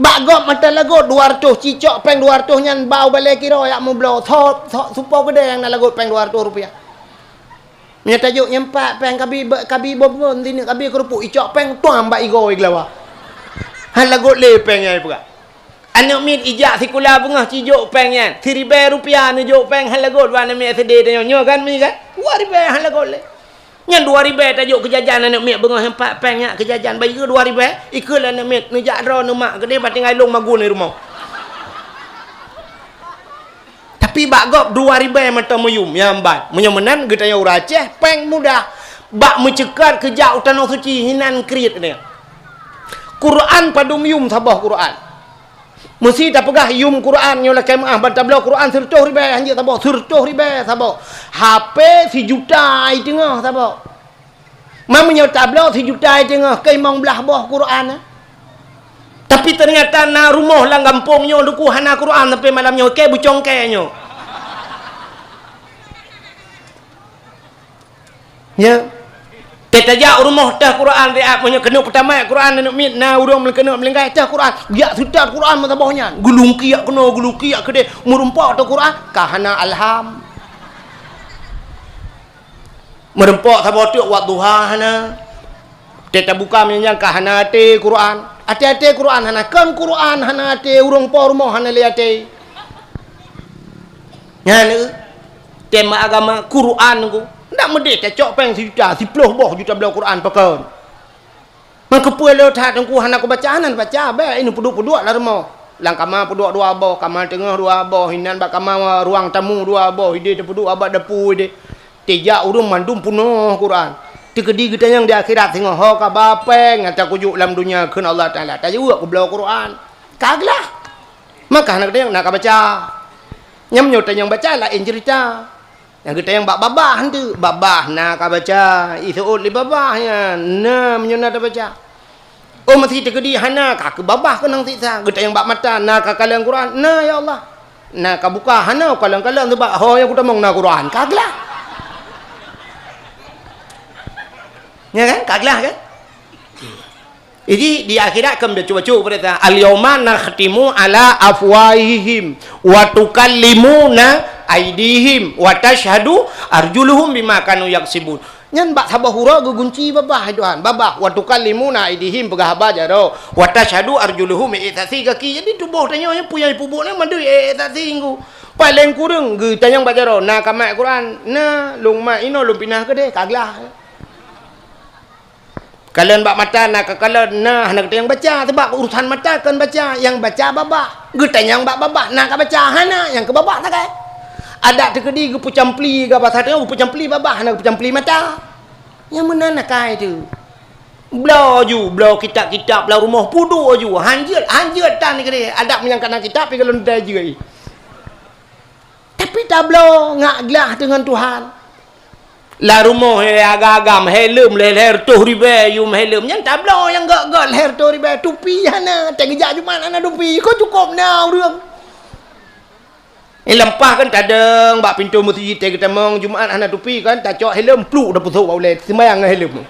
Bak gob mata lagot dua reutôh, cicok péng dua reutôh nyan bak u balèe kiroe jak meubloe. Sop, sop, supo keudè nyang na lagot péng dua reutôh rupiah. Meunyoe tajok nyang pat péng kabi, kabi bom-bom, sineuk kabi keureupuk, icok péng tuam bak igoe geulawa. Han lagot lé péng nyang ipeugah. Aneuk miet ijak sikula beungoh cijok péng nyan. Siribèe rupiah neujok péng han lagot bak aneuk miet SD tanyoe. Nyoe kan mi kan? Dua ribèe han lagot lé. Nyan dua ribèe tajok keu jajan aneuk miet beungoh nyang pat péng nyan keu jajan bayeue dua ribèe. Ikeue lé aneuk miet neujak droe neumak keudéh bak tinggai lôn magun di rumoh. Tapi bak gob dua ribèe mantong meuyum, nyang ban. Meunyoe meunan, geutanyoe ureueng Aceh, péng mudah. Bak meuceukat keu jak u Tanoh Suci, hinan kriet nyan. Quran padum yum saboh Quran. Meusi tapeugah yum Quran nyoe lakèe meu'ah ban tabloe Quran seureutôh ribèe, hanjeuet saboh, seureutôh ribèe saboh. Hapé sijuta i teungoh saboh. Ma meunyoe tabloe sijuta i teungoh, keu limong blah boh Quran, eh. Tapi teunyata na rumoh lam gampông nyoe Teungku hana Quran sampai malam nyoe, kèe beucongkèe nyoe. Ya. Teutajak u rumoh teuh Quran riab, meunyoe keuneuk peutamai Quran aneuk miet, na ureueng meuleukeunok meulinggai teuh Quran, jak seutôt Quran meusaboh nyan. Geulungkiek keunoe, geulungkiek keudéh, meurumpok teuh Quran, ka hana alham. Meurumpok saboh teuk Wadduha hana. Teuh tabuka meunyan ka hana até Quran. Até-até Quran hana, kon Quran hana até, ureueng po rumoh hana lé até. Nyan, eh, tema agama Quran ku. Ndak meudeh tacok péng sijuta, siploh boh juta bloe Quran pakon. Man keupeue le that Teungku hana kubaca, hana baca, bèk, ini peuduek-peuduek lam rumoh. Lam kama peuduek dua boh, kama teungoh dua boh, inan bak kama ruang tamu dua boh, idéh teupeuduek bak dapu idéh. Tijak ureueng mandum peunoh Quran. Teukeudi geutanyong di akhirat singoh, ho ka ba péng nyang takujok lam donya kheun Allah Taala. Tajeuet keu bloe Quran. Ka glah. Maka hana geutanyong na ka baca. Nyang meunyoe tanyong baca laén ceurita. Nyang geutanyong bak babah hantu, babah na ka baca, iseuôt lé babah nyan, na meunyoe na tabaca. Oh, meuseuti teukeudi hana, ka keu babah keunong siksa, geutanyong bak mata, na ka kalon Quran, na ya Allah. Na ka buka, hana kalon-kalon sebab ho nyang kutamong na Quran, ka glah. Ya kan? Ka glah kan? Jadi di akhirat kan bacut-bacut peurintah. "Al-yauma nakhtimu ala afwahihim wa tukallimuna aidihim wa tashhadu arjuluhum bima kanu yaksibun." Nyan bak saboh uroe geugunci babah Tuhan. Babah, "Wa tukallimuna aidihim," peugah haba jaroe. "Wa tashhadu arjuluhum," ék saksi gaki. Jadi tuboh tanyoe nyan peue nyang ipubuet nyan mandum ék saksi ngu. Paléng kureueng geutanyong bak jaroe, "Na ka mat Quran?" "Na, lôn mat inoe lôn pinah keudéh, ka glah." Kalon bak mata na ka kalon, na hana geutanyong baca, sabab urusan mata kon baca, nyang baca babah. Geutanyong bak babah, na ka baca, hana, nyang keu babah sagai. Adak teukeudi geupeucampli, gabasa teuh geupeucampli babah, hana geupeucampli mata. Nyang meunan akai teuh. Bloe ju, bloe kitab-kitab lam rumoh, peuduek ju, hanjeuet, hanjeuet tan keudéh. Adak meunyo ka na kitab, pi golom dai jeuet. Tapi tabloe ngak glah deungon Tuhan. Lam rumoh lé agam-agam, helm lé lhèe reutôh ribèe yum helm. Nyan tabloe nyang gèt-gèt lhèe reutôh ribèe, tupi hana, teuh geujak Jumat hana tupi, ka cukôp na ureueng. Eh, leumpah kan tadong bak pintoe meuseujid teuh geutamong Jumat hana tupi kan, tacok helm, pluk, tapeusôk bak ulèe, seumayang ngon helm.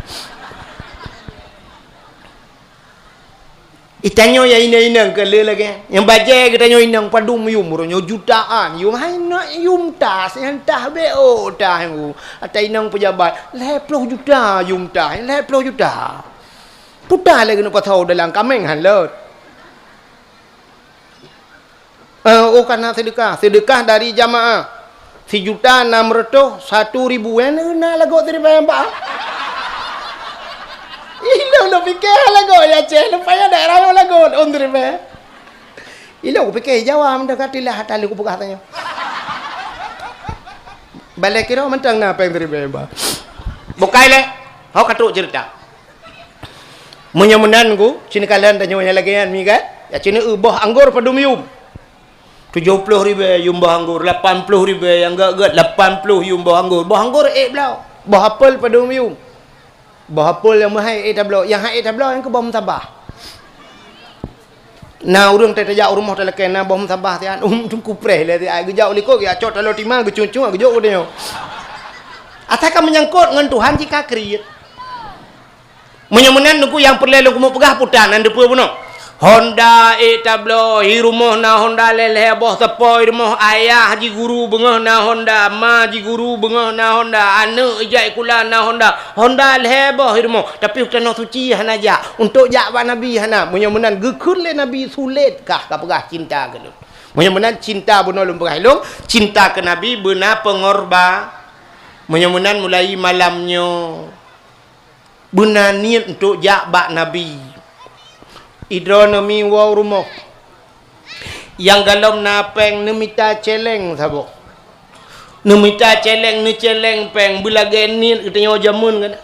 Itanyoe nyang inong-inong keu lé lagèe. Nyang bajèe geutanyoe inong padum yum, uroe nyoe jutaan yum. Hai nak yum tas, nyang tas bèk, oh, tas nyang u. Ata inong peujabat, lhèe ploh juta yum tas, lhèe ploh juta. Puta lé keuneuk pasoe dalam kaméng han lôt. Eh, oh, ka na seudeukah. Seudeukah dari jamaah. Sijuta nam reutôh satu ribu. Eh, na lagot siribèe bak. Ilôn lôn pike lagot ya, Ceh. Lôn payah daerah nyoe lagot, ôn siribèe. Ilôn kupike Jawa, meudah ka tilah ata lé kupeugah tanyoe. Balèe kiro mantong na péng siribèe bak. Bukai lé. Ho ka trok ceurita. Meunyoe meunan ku, ci neukalon tanyoe nyang lagèe nyan mi kan? Ya, ci neu boh anggor padum yum. Tujoh ploh ribèe yum boh anggor, lapan ploh ribèe nyang gèt-gèt, lapan ploh yum boh anggor. Boh anggor ék bloe. Boh apel padum yum. Boh apel nyang meuhai ék tabloe, nyang han ék tabloe nyang keu boh meutabah. Na ureueng tajak u rumoh talakèe na boh meutabah siat, um, teungku preh lé siat, geujak u likot, geujak cok taloe tima, geucung-cung, geujok u tanyoe. Asai ka meunyangkot ngon Tuhan cit ka kriet. Meunyoe meunan, Teungku, nyang peureulèe lôn keumeung peugah puta nan deupeue bunoe. Honda ék tabloe, i rumoh na Honda lhèe-lhèe boh, sapo i rumoh, ayah jiguru beungoh na Honda, ma jiguru beungoh na Honda, aneuk ijak sikula na Honda, Honda lhèe boh i rumoh, tapi u Tanoh Suci hana jak. Untuk jak bak Nabi hana. Meunyoe meunan geukheun lé Nabi, sulet kah kapeugah cinta keu lôn. Meunyoe meunan cinta bunoe lôn peugah lôn, cinta keu Nabi beuna peungorba-, meunyoe meunan mulai malam nyoe. Beuna niet untuk jak bak Nabi. Idroe neumi woe u rumoh. Nyang galom na péng neumita céléng saboh. Neumita céléng, neucéléng péng, beulagèe niet geutanyoe jameun kan.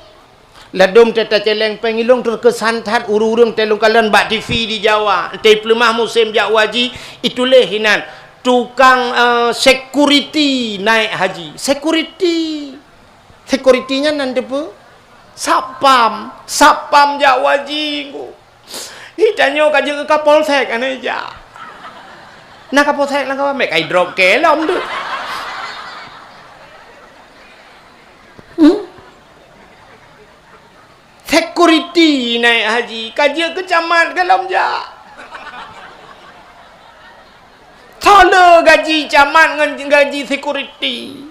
Ladôm teuh tacéléng péng, ilôn teukeusan that ureueng-ureueng teuh lôn kalon bak T V di Jawa. Teuh peuleumah musém jak haji, ituléh inan, tukang, eh, security naik haji. Security. Security nyan nan teupeue? Satpam. Satpam jak haji, Teungku. Hi tanyoe ka jeuet keu Kapolsek, hana jak. Na Kapolsek lam kawan, meukai drop ke lom tu. Hmm? Security naik haji, ka jeuet keu camat ka lom jak. Soe le gaji camat ngon gaji security.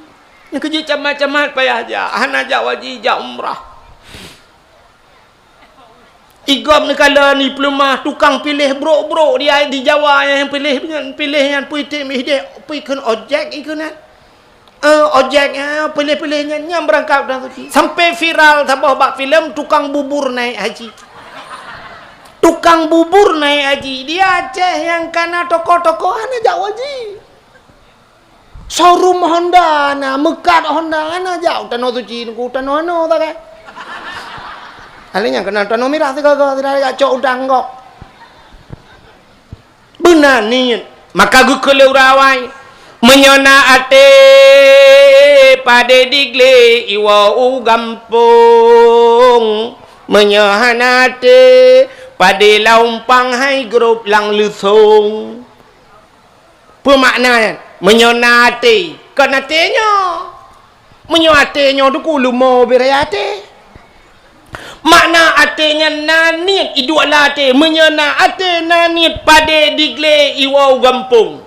Nyang keujeuet camat-camat payah jak, hana jak haji, jak umrah. Igom neukalon i peuleumah tukang piléh brok-brok di, di Jawa nyang piléh nyan, piléh nyan pui tem ideh, pui kheun ojek ikheun nyan. Eh, ojek, eh, piléh-piléh nyan, nyan beurangkat u Tanoh Suci. Sampai viral saboh bak filem tukang bubur naik haji. Tukang bubur naik haji. Di Aceh nyang kana toko-toko hana jak haji. Showroom Honda na, meukat Honda, hana jak u Tanoh Suci, Teungku, u tanoh anoe sagai. Ahli nyan keunan tanoh mirah sigoe-goe, sidroe jak cok udang gob. Beuna niet. Maka geukheun lé ureueng awai, meunyoe na até, padé diglé iwoe u gampông. Meunyoe hana até, padé lam umpang hai grob lam leusông. Peue makna nyan? Meunyoe na até, kon até nyoe. Meunyoe até nyoe, Teungku, leumo beu raya até. Makna até nyan na niet iduek lam até. Meunyoe na até, na niet, padé diglé iwoe u gampông.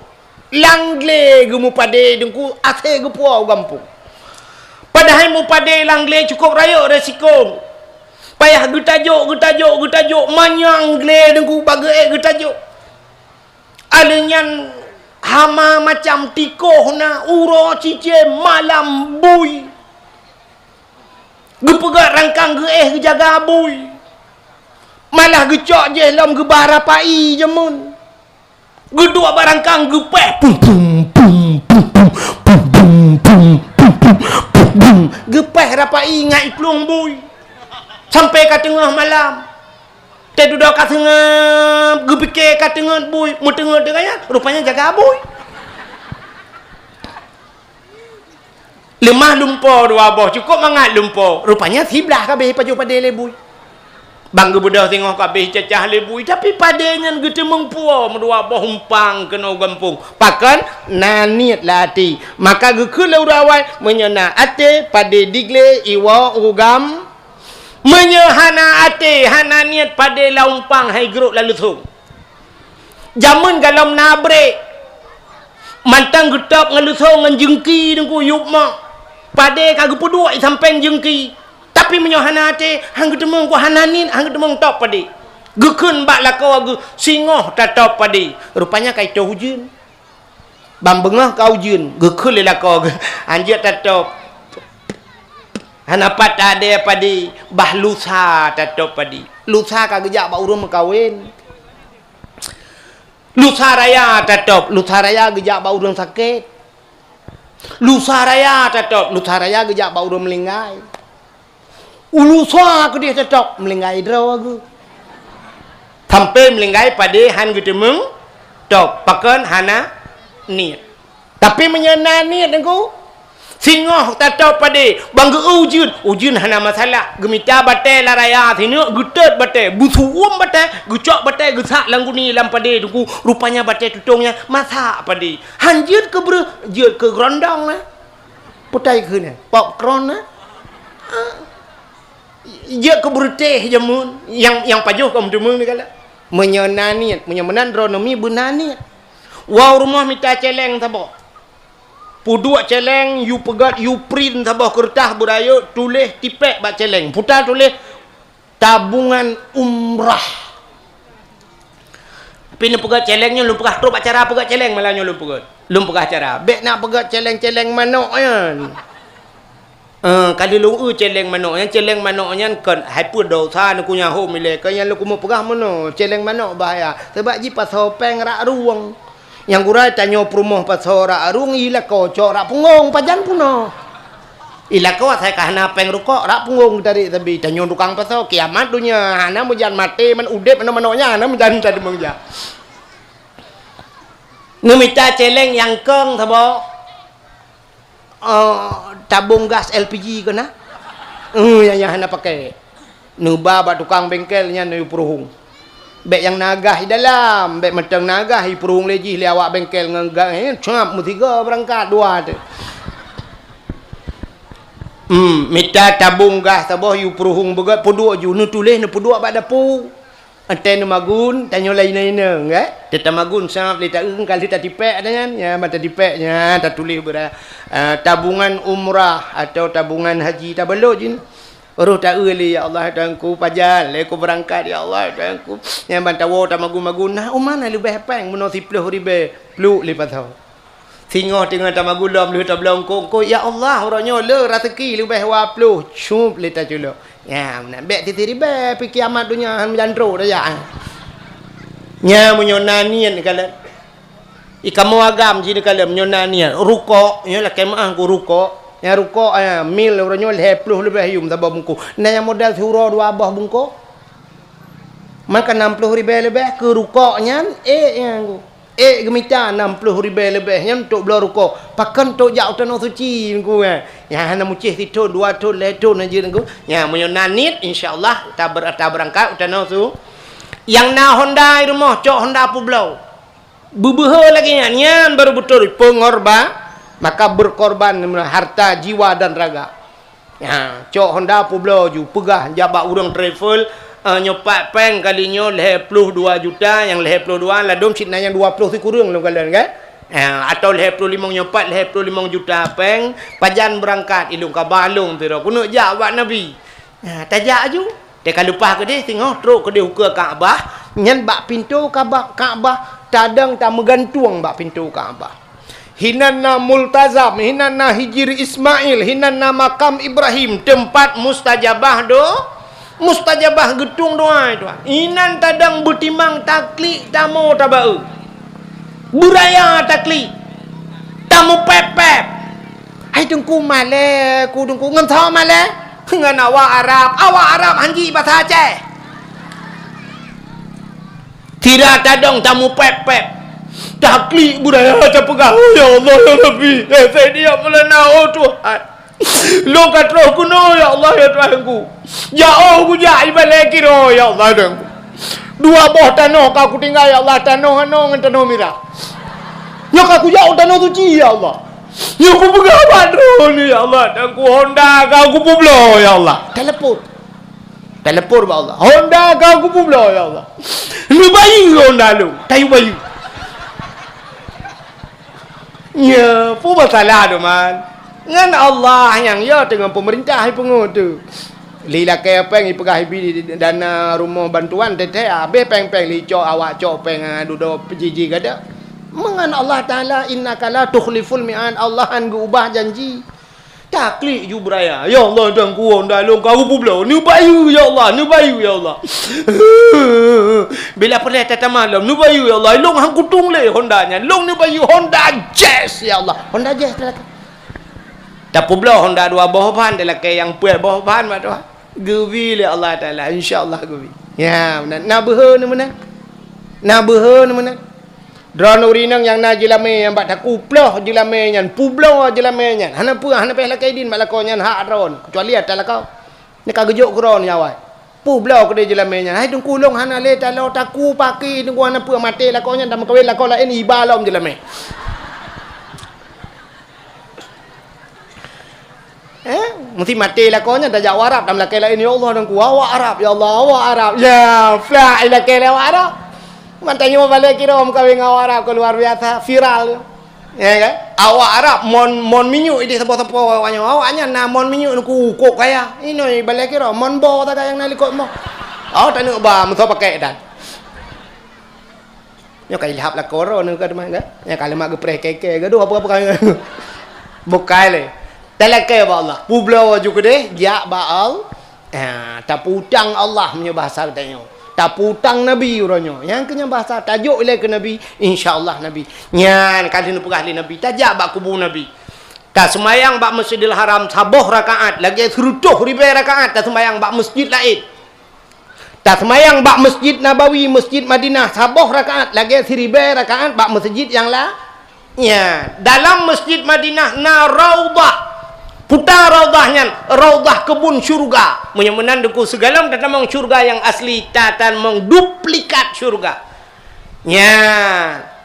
Lam glé geumeupadé, Teungku, até geupuwoe u gampông. Padahai meupadé lam glé cukôp rayeuk resiko. Payah geutajok, geutajok, geutajok, manyang glé, Teungku, bak geuék geutajok. Alèh nyan hama macam tikoh na, uroe cicém, malam bui. Geupeugöt rangkang geuéh geujaga bui. Malah geucok jih lom geuba rapai jameun. Geuduek bak rangkang geupéh, pum, pum, pum, pum. Geupéh rapai ngat iplueng bui. Sampai ka teungoh malam. Teududoe ka seungab, geupike ka teungeut bui, meuteungeut deungon nyan, rupanya jaga bui. Leumah lumpo dua boh, cukôp mangat lumpo. Rupanya siblah ka abéh pajoh padé lé bui. Ban geubeudôh singoh ka abéh cacah lé bui, tapi padé nyan geuteumeung puwoe meudua boh umpang keunoe gampông. Pakon? Na niet lam até. Maka geukheun lé ureueng awai, meunyoe na até, padé diglé, iwoe u gam. Meunyoe hana até, hana niet, padé lam umpang hai geurok lam leusông. Jameun galom na brek, mantong geutôb ngon leusông ngon jeungki teungku yup mak. Padé ka geupeuduek i sampéng jeungki. Tapi meunyoe hana até, han geuteumeung ku hana niet, han geuteumeung tôb padé. Geukheun bak lakoe geuh, singoh tatôb padé. Rupanya ka itôh ujeuen. Ban beungoh ka ujeuen, geukheun lé lakoe geuh, hanjeuet tatôb. Hana pat tadée padé, bah lusa tatôb padé. Lusa ka geujak bak ureueng meukawen. Lusa raya tatôb, lusa raya geujak bak ureueng sakét. Lusa raya tatôb, lusa raya geujak bak ureueng meulinggai. Lusa keudeh tatôb, meulinggai droe geuh. Sampoe meulinggai padé han geuteumeung tôb, pakon hana niet. Tapi meunyoe na niet teungku, singoh tatôb padé, ban geu-eu ujeuen, ujeuen hana masalah. Geumita batée lam raya sineuk, geutot batée, beusu'uem batée, geucok batée, geusak lam guni lam padé teungku, rupanya batée tutong nyan masak padé. Han jeuet keu breueh, jeuet keu geurondong na. Putai keu na, popcorn na. Ah. Jeuet keu beureuteh jameun, nyang, nyang pajoh ka meuteumeung dikalon. Meunyoe na niet, meunyoe meunan droeneuh mi beuna niet. Woe u rumoh mita céléng saboh. Peuduek céléng, yue peugét, yue print saboh keureutah beurayeuk, tuléh tipék bak céléng. Peue tatuléh, tabungan umrah. Tapi neupeugét céléng nyoe, lôn peugah trok bak cara peugét céléng malam nyoe lôn peugét. Lôn peugah cara. Bék na peugét céléng-céléng manok nyan. Eh, ka lheueh lôn eu céléng manok nyan, céléng manok nyan kon hai peue dosa neukunyah hom ilée, kon nyan lôn keumeung peugah meunoe, céléng manok bahaya. Sabab jipasoe péng rak rueng. Nyang gura tanyoe peurumoh pasoe rak rueng, i lakoe cok rak punggong, pajan peunoh. I lakoe asai ka hana péng rukok, rak punggong geutarek sabe, tanyoe tukang pasoe, kiamat donya, hana meujan maté, man udeb, hana manok nyan, hana meujan tadeumeung jak. Neumita céléng nyang kong saboh. Oh, tabong gas L P G keu na? Oh, nyang, nyang hana pakai. Neuba bak tukang bengkel nyan neuyue peuruhueng. Bék nyang na gas di dalam, bék mantong na gas ipeuruhueng lé jih lé awak bengkel ngon gas, eh, cap meusigoe beurangkat dua teuh. Hmm, mita tabong gas saboh yue peuruhueng beugét peuduek ju, neutuléh neupeuduek bak dapu. Watée neumagun, tanyoe lagée inong-inong, eh? Teutamagun sab lé taeu ka lheueh tatipék ata nyan, nya ban tatipék nya tatuléh beura-, eh, tabungan umrah atau tabungan haji tabalot jih. Roh taeu lé, "Ya Allah, Tuhanku, pajan lé ku beurangkat, ya Allah, Tuhanku." Nyan ban tawoe tamagun-magun, na uma na leubeh péng meunoe siploh ribée, pluek lé pasoe. Singoh teungoh tamagulom lheueh tabloe eungkôt-eungkôt, "Ya Allah, uroe nyoe le raseuki leubeh dua ploh," cup lé taculok. Nya, meunan bék sisi ribée, pih kiamat donya han meujantrok tajak. Nya, meunyoe na niet neukalon. I kamoe agam jih neukalon, meunyoe na niet. Rukok, nyoe lakée meuáh ku rukok. Nya rukok, nya, mil uroe nyoe lhée ploh leubeh yum saboh bungkôh. Na nyang modal siuroe dua boh bungkôh. Maka nam ploh ribée leubeh keu rukok nyan, ék nyan ku. Ék geumita nam ploh ribée leubeh nyan untuk bloe rukok. Pakon untuk jak u Tanoh Suci Teungku, eh. Nyang hana mucéh sithon, dua thon, lhée thon hana jeuet Teungku. Nya, meunyoe na niet, insya Allah, taber-, tabeurangkat u Tanoh Su-, nyang na Honda i rumoh, cok Honda peubloe. Beubeuhe lagée nyan, nyan baru beutôi pengorban, maka berkorban harta, jiwa dan raga. Ha, cok Honda peubloe ju, peugah jak bak ureuëng travel, eh, nyoe pat péng kali nyoe lhée ploh dua juta, nyang lhée ploh dua, ladôm cit na nyang dua ploh sikureueng lôn kalon, kan? Ha, atau lhée ploh limong nyoe pat, lhée ploh limong juta péng, pajan beurangkat, ilôn ka ba lôn sidroe, keuneuk jak bak Nabi. Ha, tajak aju. Teuka leupah keudeh, singoh trok keudeh ukeue Ka'bah, nyan bak pintoe Ka'bah, Ka'bah, tadong tameugantueng bak pintoe Ka'bah. Hinan na Multazam, hinan na Hijri Ismail, hinan na makam Ibrahim, teumpat mustajabah do-, mustajabah geutueng doá, tuan. Inan tadong beutimang taklik tamoe tabeu. Beuraya taklik. Tamupép-pép. Hai Teungku malée, ku Teungku ngon soe malée? Ngon awak Arab. Awak Arab han jih basa Aceh. Sira tadong tamupép-pép. Taklik beuraya tapeugah, "Oh, ya Allah, ya Rabbi, eh, Saidina Maulana, oh Tuhan." Lôn ka troh keunoe, ya Allah, ya Tuhanku. Jiôh kujak ibalèe kiroe, ya Allah, Tuhanku. Dua boh tanoh ka kutinggai, ya Allah, tanoh anoe ngon tanoh mirah. Nyoe ka kujak u Tanoh Suci, ya Allah. Nyoe kupeugah bak droeneuh, ya Allah, Tuhanku, Honda ka kupeubloe, ya Allah. Telepon. Telepon bak Allah. Honda ka kupeubloe, ya Allah. Neubayeue Honda lôn. Tayue bayeue. Ya, peue masalah tu, man? Ngon Allah nyang ya, teungoh peumeurintah ipeungeut tu. Lé lakèe péng ipeugah ibi dana rumoh bantuan, teuntèe habéh péng-péng, lé cok awak cok péng, ah, dudoe jiji gada. Meungon Allah Taala, innaka la tukhliful mi'ad, Allah han geuubah janji. Taklik ju beuraya. Ya Allah, Tuhanku, Honda lôn ka kupeubloe. Neubayeue, ya Allah, neubayeue, ya Allah. Bila peureulèe tatamah lom, neubayeue, ya Allah. Lôn han kutueng lé Honda nyan. Lôn neubayeue Honda Jazz, ya Allah. Honda Jazz teuh lakèe. Tapeubloe Honda dua boh ban, teuh lakèe nyang peuet boh ban, mak tuha. Geubi lé Allah Taala, insya Allah geubi. Ya, meunan. Na beuhe nyoe meunan. Na beuhe nyoe meunan. Droeneuh ureueng inong nyang na jeulamé nyang bak takue ploh jeulamé nyan, peubloe jeulamé nyan. Hana peue, hana payah lakèe idin bak lakoe nyan hak droeneuh, keucuali atra lakoe. Nyoe ka geujok keu droeneuh awai. Peubloe keudéh jeulamé nyan. Hai Teungku, lôn hana lé taloe takue paké, Teungku, hana peue, maté lakoe nyan, tameukawen lakoe laén, iba lom jeulamé. Eh, meusti maté lakoe nyan tajak u Arab, tameulakèe laén, "Ya Allah, Teungku, awak Arab, ya Allah, awak Arab." Ya, flak ilakèe lé awak Arab. Man tanyoe balèe kiroe meukawen ngon awak Arab ka luar biasa, viral. Ya kan? Awak Arab mon, mon minyeuk idéh sapo-sapo awak nyoe. Awak nyan na mon minyeuk Teungku, kok kaya. Inoe balèe kiroe, mon bo sagai nyang na likot mo. Oh, taneuk ba, meusoe pakèk dan. Nyoe ka ilhab lakoe droeneuh ka teuma, kan? Nyan ka leumak geupreh kèe-kèe, gadoh apa-apa kan? Bukai lé. Talakèe bak Allah. Peubloe ju keudéh, jak bak Allah. Ha, tapeutang Allah meunyoe bahasa geutanyoe. Tapeutang Nabi uroe nyoe. Nyang keu nyan bahasa tajok ilèe keu Nabi, insya Allah Nabi. Nyan ka lheueh neupeugah lé Nabi, tajak bak kubu Nabi. Taseumayang bak Masjidil Haram saboh rakaat, lagèe sireutôh ribèe rakaat taseumayang bak masjid laén. Taseumayang bak Masjid Nabawi, Masjid Madinah, saboh rakaat lagèe siribèe rakaat bak masjid nyang la-, nya, dalam Masjid Madinah na raudhah. Peue raudhah nyan, raudhah keubun syeuruga. Meunyoe meunan Teungku, sigohlom tatamong syeuruga nyang asli, tatamong duplikat syeuruga. Nya,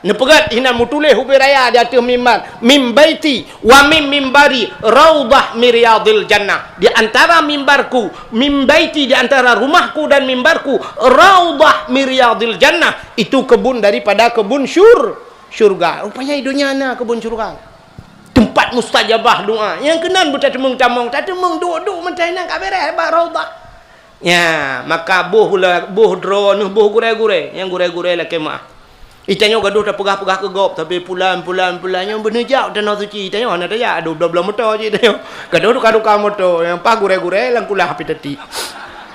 neupeugèt hinan meutuléh ubé raya di ateueh mimbar, "Min baiti wa min mimbari raudhah min riyadil jannah." Di antara mimbarku, min baiti, di antara rumahku dan mimbarku, raudhah min riyadil jannah. Itu kebun daripada kebun syur-, syurga. Rupanya di dunia na kebun syurga. Tempat mustajabah doa. Nyang keunan beutateumong-tamong, tateumong duek-duek meutai nan ka bèrèh bak raudhah. Nya, maka boh la-, boh droeneuh, boh gurèe-gurèe, nyang gurèe-gurèe lakèe meu'ah. Itanyoe gadoh tapeugah-peugah keu gob, tapi pulan, pulan, pulan nyoe beuneujak u Tanoh Suci, itanyoe hana tajak, adoh bloe-bloe moto cit itanyoe. Gadoh tuka-tuka moto, nyang paih gurèe-gurèe lam kulah pi teuti.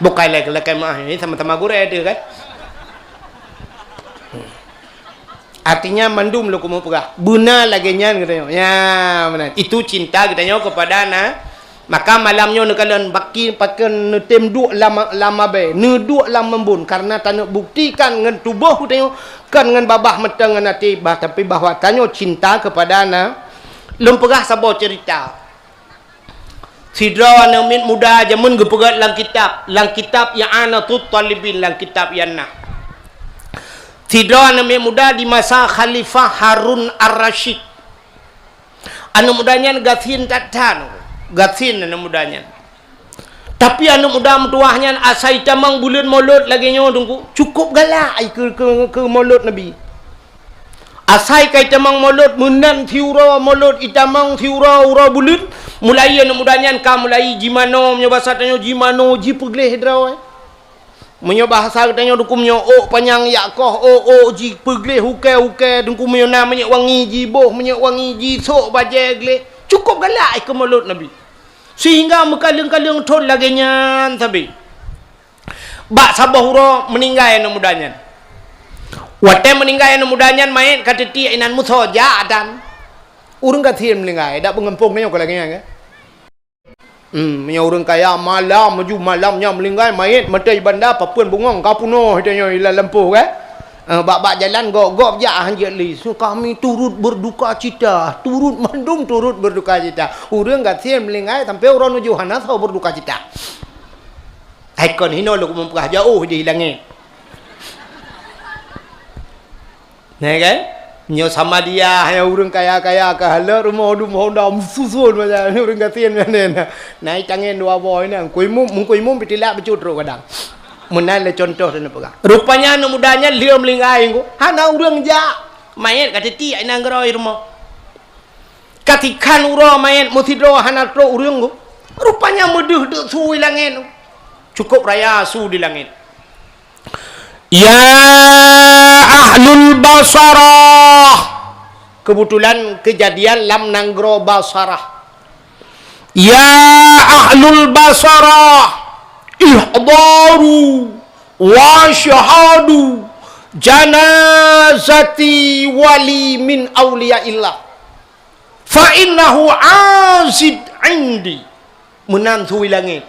Bukai lé lakèe meu'ah, ini sama-sama gurèe teuh kan. Artinya mandum lôn keumeung peugah. Beuna lagèe nyan geutanyoe. Ya, meunan. Itu cinta geutanyoe kepada na-, maka malam nyoe neukalon baki pakon neutem duek lam, lam abèe, neuduek lam eumbon, karena taneuk buktikan ngon tuboh geutanyoe, kon ngon babah meuteung ngon até, bah, tapi bahwa tanyoe cinta kepada na-, lôn peugah saboh cerita. Sidroe aneuk miet muda jameun geupeugèt lam kitab, lam kitab I'anatut Talibin, lam kitab I'anah. Sidroe aneuk miet muda di masa Khalifah Harun Ar-Rasyid. Aneuk muda nyan gasien that-that, gasien aneuk muda nyan. Tapi aneuk muda meutuwah nyan asai tamong buleuen Molot lagèe nyoe, Teungku, cukôp galak ai keu, keu, keu Molot Nabi. Asai ka itamong Molot meunan siuroe Molot itamong siuroe uroe buleuen, mulai aneuk muda nyan ka mulai jimanoe, meunyoe basa tanyoe jimanoe, jipeugleh droe. Meunyoe bahasa geutanyoe Teungku meunyoe ôk panyang yak koh, ôk-ôk jipeugleh ukèe-ukèe, Teungku meunyoe na minyeuk wangi jiboh, minyeuk wangi jisôk bajèe gleh. Cukôp galak ai keu Molot Nabi. Sehingga meukaleueng-kaleueng thôn lagèe nyan sabe. Bak saboh uroe meuninggai aneuk muda nyan. Watèe meuninggai aneuk muda nyan, manyèt ka teutiek inan musoh jak dan ureueng gasien meuninggai, dak beungampông nyoe ka lagèe nyan, kan? Hmm, meunyoe ureueng kaya malam, meunyoe malam nyan meuninggai, manyèt meuteue banda papeuen bungong ka peunoh tanyoe lam lampôh, kan? Eh, bak-bak jalan gop-gop jak hanjeuet lé. So, kami turut berduka cita, turut mandum turut berduka cita. Ureuëng gasien meuninggai sampoe uroe nujoh hana soe berduka cita. Hai kon hinoe lôn mupeugah jauh di langét. Nah kan? Nyoe sama dia, hai ureuëng kaya-kaya ka halot rumoh dum honda meususun macam ni ureuëng gasien macam ni. Nah, tangen dua boh ni, kuimum, mengkuimum pitilak becut trok kadang. Meunan lé contoh teuh neupeugah. Rupanya aneuk muda nyan lheueh meuninggai nyoe, hana ureuëng jak. Manyét ka titiek inan geurôi rumoh. Ka tikhan uroe manyét meusidroe hana trok ureuëng nyoe. Rupanya meudeuh deuk su i langét nyoe. Cukup raya su di langét. Ya ahlul Basarah. Kebetulan kejadian lam nanggroe Basarah. Ya ahlul Basarah, ihdaru wa syahadu janazati wali min auliyaillah. Fa innahu azid indi. Meunan su i langét.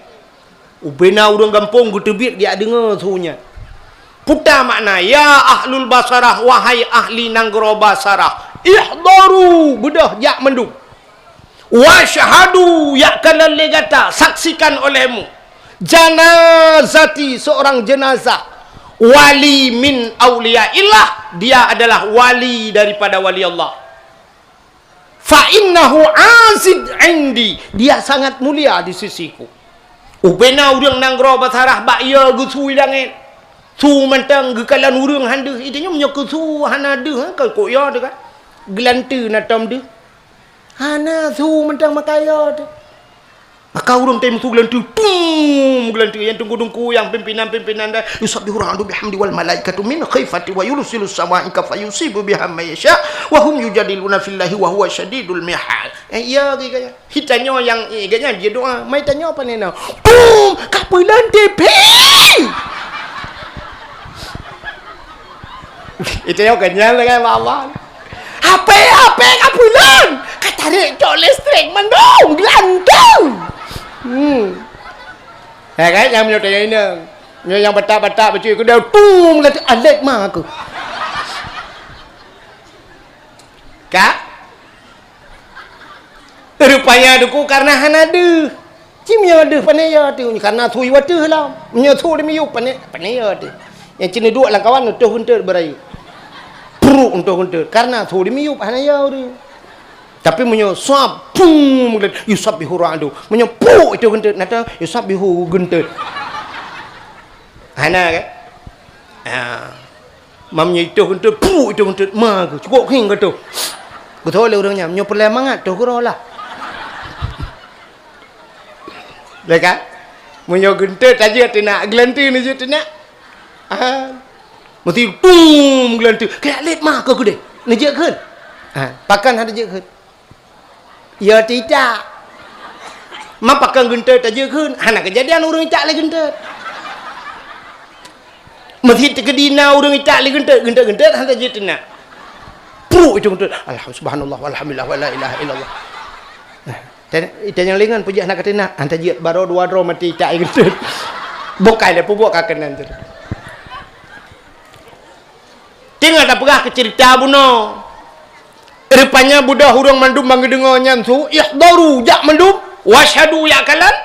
Ubena ureuëng gampông geuteubiet geujak deungoe su nyan. Peue makna, ya ahlul Basarah, wahai ahli nanggroe Basarah, ihdaru, beudôh jak mandum. Wasyhadu, yak kalon lé gata, saksikan olehmu. Janazati, seorang jenazah. Wali min auliyaillah, dia adalah wali daripada wali Allah. Fa innahu azid indi, dia sangat mulia di sisiku. Ubena ureuëng nanggroe Basarah bak yo geusu i langét. Su mantong geukalon ureuëng han deuh. Itu nyoe meunyoe keu su hana deuh, kan kok yo teuh kan. Geulanteue na tom deuh. Hana su mantong maka yo teuh. Maka ureuëng teuh meusu geulanteue, pum, geulanteue nyang teungku-teungku nyang pimpinan-pimpinan dan yusabbihu ra'du bihamdi wal malaikatu min khifati wa yursilu sawaika fayusibu biha man yasha wa hum yujadiluna fillahi wa huwa syadidul mihal. Eh, iya, geuh gaya. Hi tanyoe nyang, eh, gaya jeuet doa. Mai tanyoe pane na. Pum, ka peulan tepi. Itu yang kenyal dengan Allah. Apa-apa ka peulan. Ka tarék cok listrik mandum geulantang. Hmm. Ya kan, yang meunyoe tanya inong. Nyoe nyang batak-batak bacut keu dia, tum, kata alet ma aku. Ka? Rupanya duku karena hana deuh. Ci meunyoe deuh pane ya teuh, karena su i wateuh lom. Meunyoe su di miyup pane, pane ya teuh. Nyang cina duek lam kawan utoh geunteut beurayeuk. Pruk utoh geunteut, karena su di miyup hana ya ureuëng. Tapi meunyoe sab, pum, yusabbihu ra'du. Meunyoe pruk utoh geunteut, nata yusabbihu geunteut. Hana kan? Ha. Mam nyoe itoh geunteut, puh, itoh geunteut, ma geuh, cukôp khieng geutoh. Geutho lé ureuëng nyan, nyoe peureulée mangat toh keudroe lah. Lé ka? Meunyoe geunteut tajeuet teunak, geulanteue neujeuet teunak. Ah. Meusti tum geulanteue, keuyak lét ma keu keudeh. Neujeuet kheun. Ah, pakon hana jeuet kheun. Ya, teuitak. Ma pakon geunteut tajeuet kheun, hana keujadian ureuëng itak lé geunteut. Meusit teukeudi na ureuëng itak lé geunteut, geunteut-geunteut hana jeuet teunak. Pruuk itu geunteut. Alhamdulillah, subhanallah, walhamdulillah, wala ilaha illallah. Nah, tanya nyang lingon peujeuet hana kateunak, hana jeuet baroe dua droe mati itak lé geunteut. Bukai lé peubuet ka keunan tu. Teungoh tapeugah keu ceurita bunoe. Rupanya beudôh ureuëng mandum ban geudeungoe nyan su, ihdaru, jak mandum, wasyhadu, yak kalon,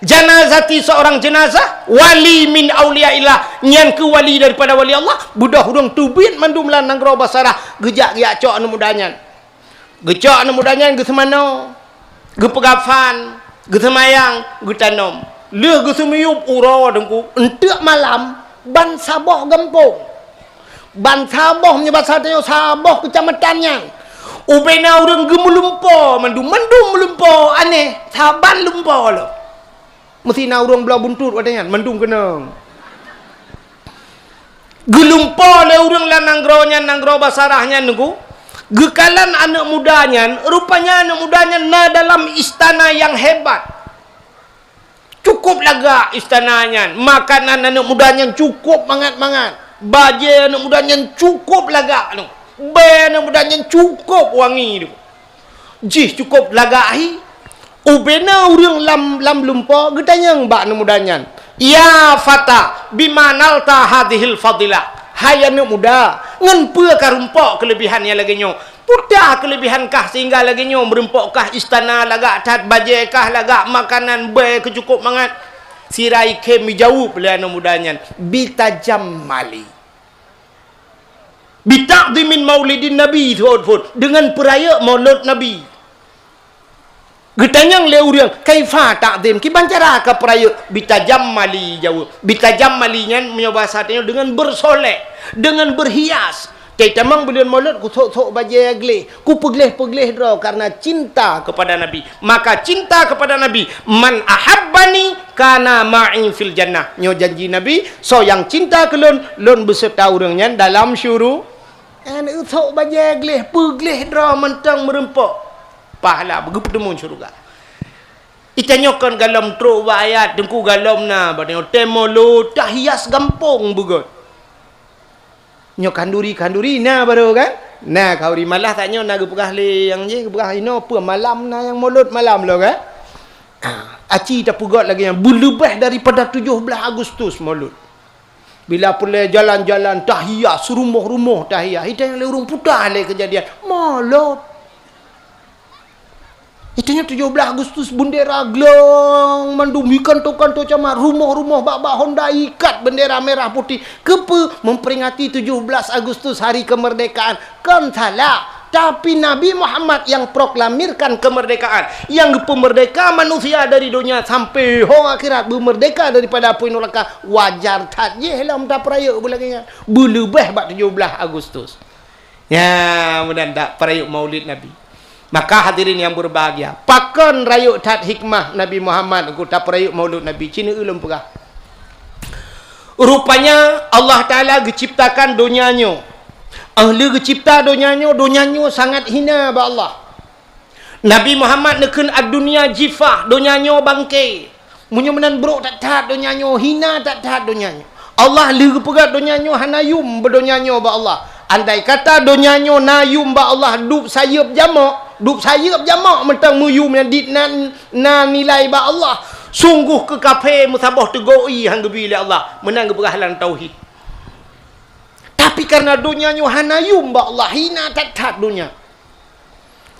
janazati, seorang jenazah, wali min auliyaillah, nyan keuh wali daripada wali Allah, beudôh ureuëng teubiet mandum lam nanggroe Basarah, geujak geujak cok aneuk muda nyan. Geucok aneuk muda nyan geuseumanoe. Geupeugafan, geuseumayang, geutanom. Lheueh geuseumiyueb uroe teungku, eunteuk malam, ban saboh gampông. Ban saboh meunyoe basa tanyoe saboh keucamatan nyan. Ubena ureuëng geumeulumpo mandum, mandum meulumpo aneh, saban lumpo lom. Meusti na ureuëng bloe buntut watée nyan, mandum keunong. Geulumpo lé ureuëng lam nanggroe nyan, nanggroe Basarah nyan teungku. Geukalon aneuk muda nyan, rupanya aneuk muda nyan na dalam istana nyang hebat. Cukup lagak istana nyan, makanan aneuk muda nyan cukup mangat-mangat. Bajée aneuk muda nyan cukup lagak teungku. Bée aneuk muda nyan cukup wangi teungku. Jih cukup lagak hi. Ubena ureuëng lam, lam lumpo geutanyong bak aneuk muda nyan, "Ya fata, bima nalta hadhil fadilah?" Hai aneuk muda, Ngon peue ka rumpok keulebihan nyang lagée nyoe? Peue keulebihan kah sehingga lagée nyoe, meurumpok kah istana lagak that, bajée kah lagak, makanan bée keucukôp mangat. Sira ikhém jaweueb lé aneuëk muda nyan, "Bitajammali." "Bita'dhimin maulidin Nabi," thot phon, deungon peurayeuk maulud Nabi. Geutanyong lé ureuëng, "Kaifa ta'dhim?" Kiban cara ka peurayeuk? "Bitajammali," jaweueb. Bitajammali nyan meunyoe bahasa tanyoe deungon beusolek, deungon beuhias. Teutamong buleuen maulud kusok-sok bajée gleh, kupeugléh-peugléh droe karena cinta kepada Nabi. Maka cinta kepada Nabi, "Man ahabbani kana ma'i fil jannah." Nyoe janji Nabi, "Soe nyang cinta keu lôn, lôn beuseureuta ureuëng nyan dalam syuru-." Nyan eusok bajée gleh, peugléh droe mantong meurumpok. Pahala beugeupeuteumon syeuruga. Itanyoe kon galom trok bak ayat, teungku galom na, bak nyoe tée maulud, tahias gampông beugét. Nyoe khanduri-khanduri na barô kan? Na khanduri malah tanyoe na geupeugah lé nyang jih, geupeugah inoe peue malam na nyang maulud malam lo kan? Ah, aci tapeugét lagée nyan, beuleubeh daripada tujoh blaih Agustus maulud. Bila peureulée jalan-jalan tahias, rumoh-rumoh tahias, itanyoe lé ureuëng puta lé keujadian maulud. Itanyoe tujoh blaih Agustus, bendera glong mandum, di kanto-kanto camat, rumoh-rumoh, bak-bak honda ikat bendera merah putih. Keupeue? Memperingati tujoh blaih Agustus, hari kemerdekaan. Kon salah. Tapi Nabi Muhammad nyang proklamirkan kemerdekaan, nyang geupeumerdeka manusia dari donya sampai ho akhirat, beumerdeka daripada apui nuraka. Wajar that jih lom tapeurayeuk beulagée nyan. Beuleubeh bak tujoh blaih Agustus. Nya, mudah tak peurayeuk Maulid Nabi. Maka hadirin yang berbahagia, pakon rayeuk that hikmah Nabi Muhammad ku tapeurayeuk Maulid Nabi, ci neueu lôn peugah. Rupanya Allah Taala geuciptakan donya nyoe. Ahli geucipta donya nyoe, donya nyoe sangat hina bak Allah. Nabi Muhammad neukheun, "Ad-dunya jifah," donya nyoe bangke. Meunyoe meunan brok that-that donya nyoe, hina that-that donya nyoe. Allah lheueh geupeugah donya nyoe hana yum bak donya nyoe bak Allah. Andai kata donya nyoe na yum bak Allah, dub sayeuep jamok, dub sayeuep jamok mantong meuyum nyan dit na, na nilai bak Allah. Sungguh keu kafé meusaboh teugok ié han geubi lé Allah. Meunan geupeugah lam tauhid. Tapi karena donya nyoe hana yum bak Allah, hina that-that donya.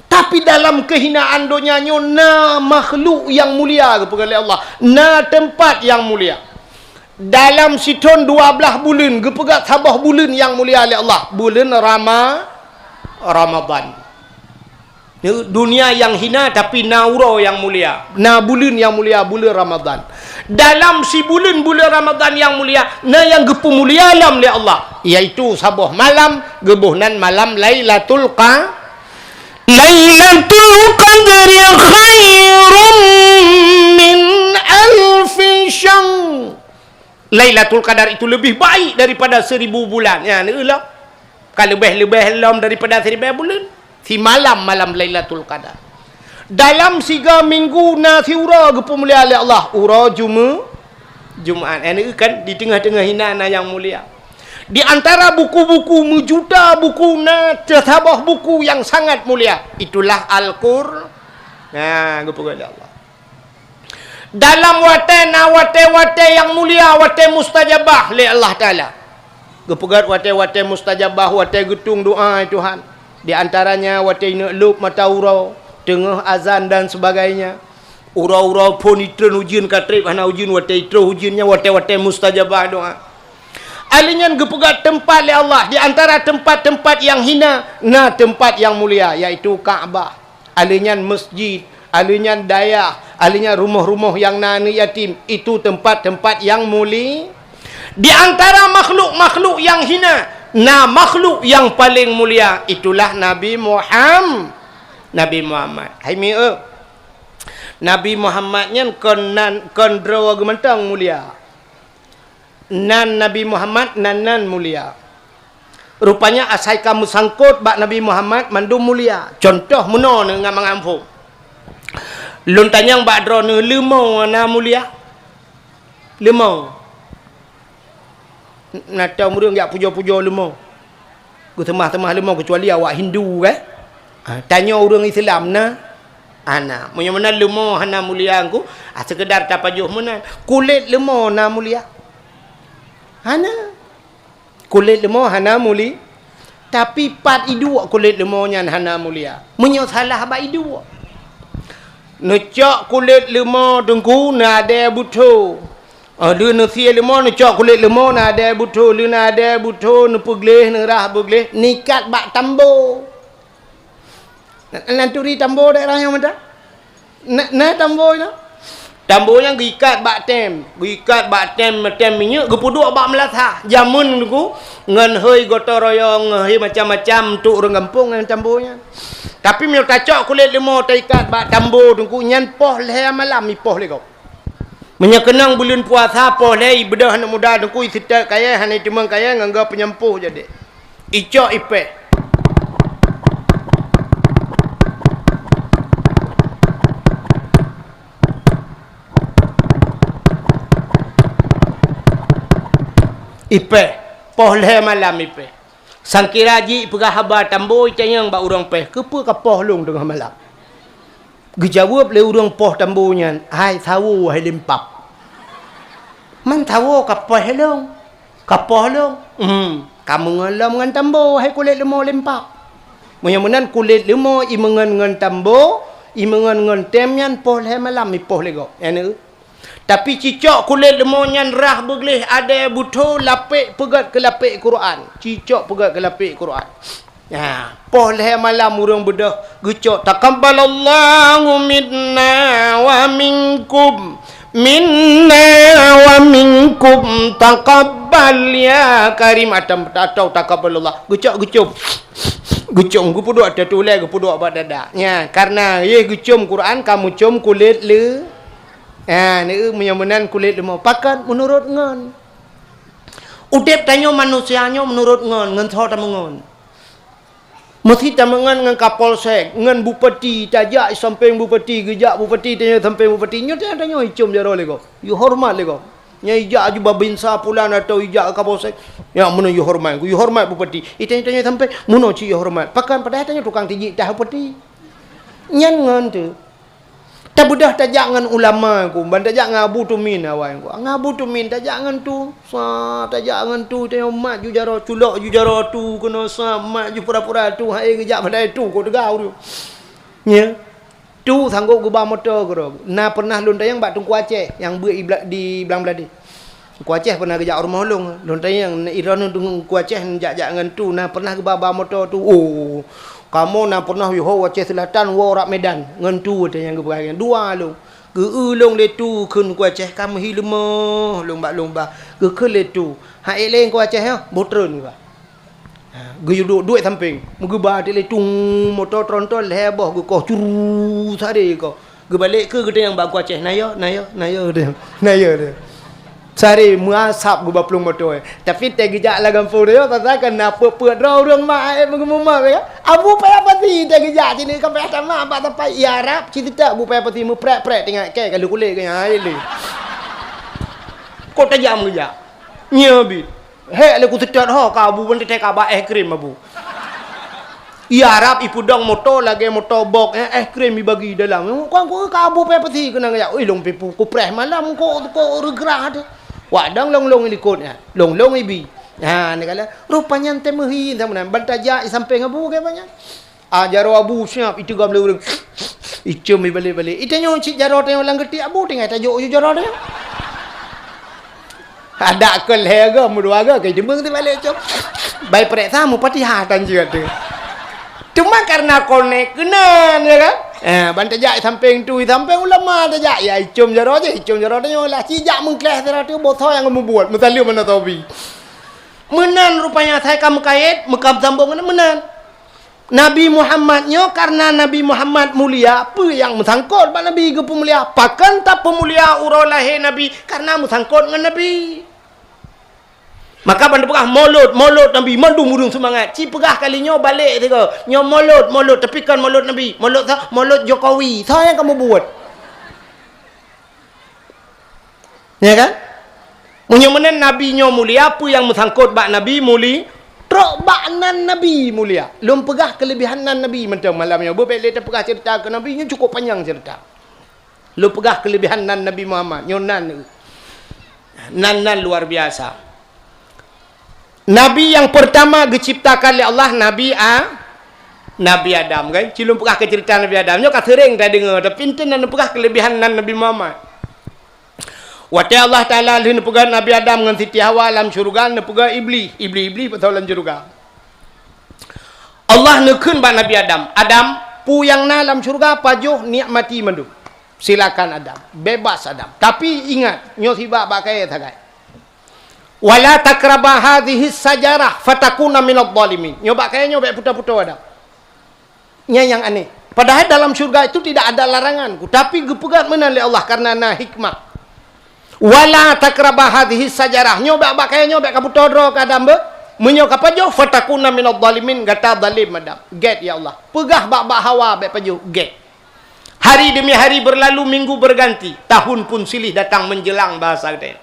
Tapi dalam kehinaan donya nyoe na makhluk nyang mulia, geupeugah lé Allah, na teumpat nyang mulia. Dalam sithon dua blaih buleuen, geupeugah saboh buleuen nyang mulia lé Allah, buleuen Rama-, Ramadhan. Dunia nyang hina, tapi na uroe nyang mulia, na buleuen nyang mulia, buleuen Ramadhan. Dalam sibuleuen buleuen Ramadhan nyang mulia, na nyang geupeumulia lom lé Allah, yaitu saboh malam, geuboh nan malam Lailatul Qa-, Lailatul Qadri khairum min alfi syahr. Lailatul Qadar itu lebih baik daripada seribu bulan. Ya, neueu lom. Ka leubeh-leubeh lom daripada seribu bulan. Simalam malam Lailatul Qadar. Dalam siga minggu na siuroe geupeumulia lé Allah. Uroe Jume-, Jumaat. Eh, neueu kan, di teungoh-teungoh hina na nyang mulia. Di antara buku-buku meujuta buku na teusaboh buku nyang sangat mulia. Itulah Al-Qur-, nah, geupeugah lé Allah. Dalam watée na watée-watée nyang mulia, watée mustajabah lé Allah Taala. Geupeugét watée-watée mustajabah, watée geutueng doá, ya Tuhan. Di antaranya watée ineuk lôb mata uroe, teungoh azan dan sebagainya. Uroe-uroe phon itreun ujeuen ka treb hana ujeuen, watée itroh ujeuen nyan watée-watée mustajabah doá. Alheuh nyan geupeugét teumpat lé Allah, di antara teumpat-teumpat nyang hina, na teumpat nyang mulia, yaitu Ka'bah. Alheuh nyan masjid, alheuh nyan dayah, alheuh nyan rumoh-rumoh nyang na aneuëk yatim, itu teumpat-teumpat nyang muli-, di antara makhluk-makhluk nyang hina, na makhluk nyang paleng mulia, itulah Nabi Muham-, Nabi Muhammad. Hai mi-, eh, Nabi Muhammad nyan kon nan, kon droe geuh mantong mulia. Nan Nabi Muhammad nan-nan mulia. Rupanya asai ka meusangkot bak Nabi Muhammad mandum mulia. Cuntoh meunoe ngat mangat phon. Lôn tanyong bak droeneuh, leumo na mulia? Leumo. Na tom ureuëng jak pujoe-pujoe leumo. Geuseumah-seumah leumo keucuali awak Hindu, kan? Ha, tanyoe ureuëng Islam na? Hana. Meunyoe meunan leumo hana mulia ngku, ah, seukeudar tapajoh meunan. Kulét leumo na mulia? Hana. Kulét leumo hana muli-, Tapi pat iduek kulét leumo nyan hana mulia. Meunyoe salah bak iduek. Neucok kulét leumo teungku, neuadée butho. Oh, lheueh neusie leumo, neucok kulét leumo, neuadée butho, lheueh neuadée butho, neupeugleh, neurah beugleh, neuikat bak tambo. Nan turi tambo daerah nyoe mantong? Na, na tambo nyoe? Tambo nyan geuikat bak tem, geuikat bak tem, tem minyeuk, geupeuduek bak meulasah. Jameun teungku, ngon hôi gotong royong, ngon hôi macam-macam, untuk ureuëng gampông ngon tambo nyan. Tapi meunyoe tacok kulét leumo taikat bak tambo teungku, nyan poh lhée malam ipoh lé gob. Meunyoe keunong buleuen puasa, poh lhée ibeudôh aneuk muda teungku, iseutôt kayée, hana iteumong kayée, ngon gob peunyampôh jadi. Icok ipéh. Ipéh. Poh lhée malam ipéh. Sangkira jih peugah haba tambo itanyong bak ureuëng péh, "Keupeue kapoh lôn teungoh malam?" Geujaweueb lé ureuëng poh tambo nyan, "Hai sawo, hai leumpap." "Man sawo kapoh lôn?" "Kapoh lôn?" "Hmm, kameungon lom ngon tambo, hai kulét leumo leumpap." Meunyoe meunan kulét leumo imeungon ngon tambo, imeungon ngon tem nyan poh lhée malam ipoh lé gob. Nyan Tapi cicok kulét leumo nyan rah beugleh adée butho lapék peugét keu lapék Quran. Cicok peugét keu lapék Quran. Nah, poh lhée malam ureuëng beudôh geucok, "Taqabbalallahu minna wa minkum, minna wa minkum taqabbal ya karim." Atau, atau taqabbalallah. Geucok geucom. Geucom geupeuduek ateueh tulée geupeuduek bak dada. Nya, karena yeh geucom Quran ka meucom kulét lé Ha, neu meunyoe meunan kulét leumo. Pakon meunurot ngon. Udeb tanyoe manusia nyoe meunurot ngon, ngon soe tameungon. Meusi tameungon ngon kapolsek, ngon bupati, tajak sampéng bupati, geujak bupati, tanyoe sampéng bupati. Nyoe tanyoe, tanyoe icom jaroe lé gob. Yue horeumat lé gob. Nyan ijak aju babinsa pulan atau ijak kapolsek. Nyan meunoe yue horeumat, yue horeumat bupati. Itanyoe, tanyoe sampéng, meunoe cit yue horeumat. Pakon padahai tanyoe tukang tijik tah bupati. Nyan ngon teuh. Tabeudôh tajak ngon ulama ku, ban tajak ngon Abu Tumin awai ku. Ngon Abu Tumin tajak ngon tu, sa tajak ngon tu, tanyoe mat ju jaroe, culok ju jaroe tu, keunoe sa mat ju pura-pura tu, hai geujak padahai tu, kok teuga ureuëng. Nya. Tu sanggop geuba moto keudroe. Na pernah lôn tanyong bak Teungku Aceh nyang beuet di Bla-, di Blang Blahdeh. Teungku Aceh pernah geujak u rumoh lôn. Lôn tanyong, "Droeneuh Teungku Aceh jak-jak ngon tu, na pernah geuba-ba moto tu?" "Oh, kamoe na pernah yoh u Aceh Selatan, woe rab Medan ngon tu," watée nyan geupeugah nyan. Dua lôn. Geu-eu lôn lé tu kheun Teungku Aceh, ka meuhi leumoh lôn bak lôn ba. Geukheun lé tu, "Ha ék lé Teungku Aceh nyoe, boh treun geuba." Ha, geuyue duek duek sampéng, meugeuba teuk lé tung, moto tronton lhée boh geukoh curu sare koh. Geubalek keu geutanyong bak Teungku Aceh, "Na yo, na yo, na yo," geutanyong. "Na yo," geutanyong. Sare meuasap geuba plueng moto, eh. Tapi teuh geujak lam gampông nyoe, pasal ka na peuet-peuet droe ureuëng mak, eh, meugeumeumam, ya. Abu payah pati teuh geujak sini, ka payah tamat bak tapai, ya Rab, cit teutak Abu payah pati meuprek-prek teuingat kée ka lheueh kulét keu nyan, hai lé. Kok tajam geujak. Nyoe bit. Hék lé kuseutôt ho ka Abu, ban teutek ka ba éh krim Abu. Iya Arab ipeudong moto lagée moto box, eh, éh krim ibagi dalam. Kuang ku ka Abu payah peusi keunan geujak. Ui, lôn pi pu-, kupreh malam ko, ko reugrah teuh. Wak dong lôn-lôn ilikot nyan. Lôn-lôn ibi. Ha, ni kala, rupanya teuh meuhi sama nan. Ban tajak i sampéng Abu keu banyak. Ah, jaroe Abu siap iteugam lé ureuëng. Icom ibalek-balek. Itanyoe cit jaroe tanyoe lam geutik Abu tinggai tajok u jaroe tanyoe. Adak keu lhée goe, meudua goe, keu deungoe teubalek com. Bai prek sa meufatihah tan jeuet teuh. Cuma karena konek keunan, ya kan? Eh, ban tajak i sampéng tu, i sampéng ulama tajak, ya icom jaroe jih, icom jaroe tanyoe lah. Ci jak meukleh sidroe teuh, boh soe nyang meubuet, meusaleuem meunan tobi. Meunan rupanya sai ka meukayét, meukam sambong keunan meunan. Nabi Muhammad nyoe, karena Nabi Muhammad mulia, peue nyang meusangkot bak Nabi geupeumulia? Pakon tapeumulia uroe lahé Nabi? Karena meusangkot ngon Nabi. Maka ban teupeugah molot, molot Nabi, mandum ureuëng seumangat. Ci peugah kali nyoe balek sigoe. Nyoe molot, molot, tapi kon molot Nabi. Molot sa-, molot Jokowi. Soe nyang ka meubuet? Ya kan? Meunyoe meunan Nabi nyoe mulia, peue nyang meusangkot bak Nabi muli-, trok bak nan Nabi mulia. Lôn peugah keuleubihan nan Nabi mantong malam nyoe. Beubek lé tapeugah ceurita keu Nabi nyoe cukôp panyang ceurita. Lôn peugah keuleubihan nan Nabi Muhammad nyoe nan. Nan, nan luar biasa. Nabi nyang peurtama geuciptakan lé Allah Nabi A-, Nabi Adam, kan? Cilung peugah keu ceurita Nabi Adam. Nyoe ka seuréng tadeungoe, tapi enteuk na neupeugah keuleubihan nan Nabi Muhammad. Watée Allah Taala lheueh neupeugét Nabi Adam ngon Siti Hawa lam syeuruga, neupeugét Iblih. Iblih-iblih beutôi lam syeuruga. Allah neukheun bak Nabi Adam, "Adam, peue nyang na lam syeuruga pajoh nikmati mandum. Silakan Adam, bebas Adam. Tapi ingat, nyoe sibak bak kayée sagai. Wala taqraba hadhihi syajarah fatakuna minadh dhalimin." Nyoe bak kayée nyoe bék putôh-putôh Adam. Nyan nyang aneh. Padahai dalam syurga itu tidak ada larangan, tapi geupeugét meunan lé Allah karena na hikmah. "Wala taqraba hadhihi syajarah." Nyoe bak, bak kayée nyoe bék kaputôh droe keu Adam beuh. Meunyoe kapajoh, "fatakuna minadh dhalimin", gata zalim Adam. Gét ya Allah. Peugah bak, bak Hawa bék pajoh, gét. Hari demi hari berlalu, minggu berganti, tahun pun silih datang menjelang, bahasa geutanyoe.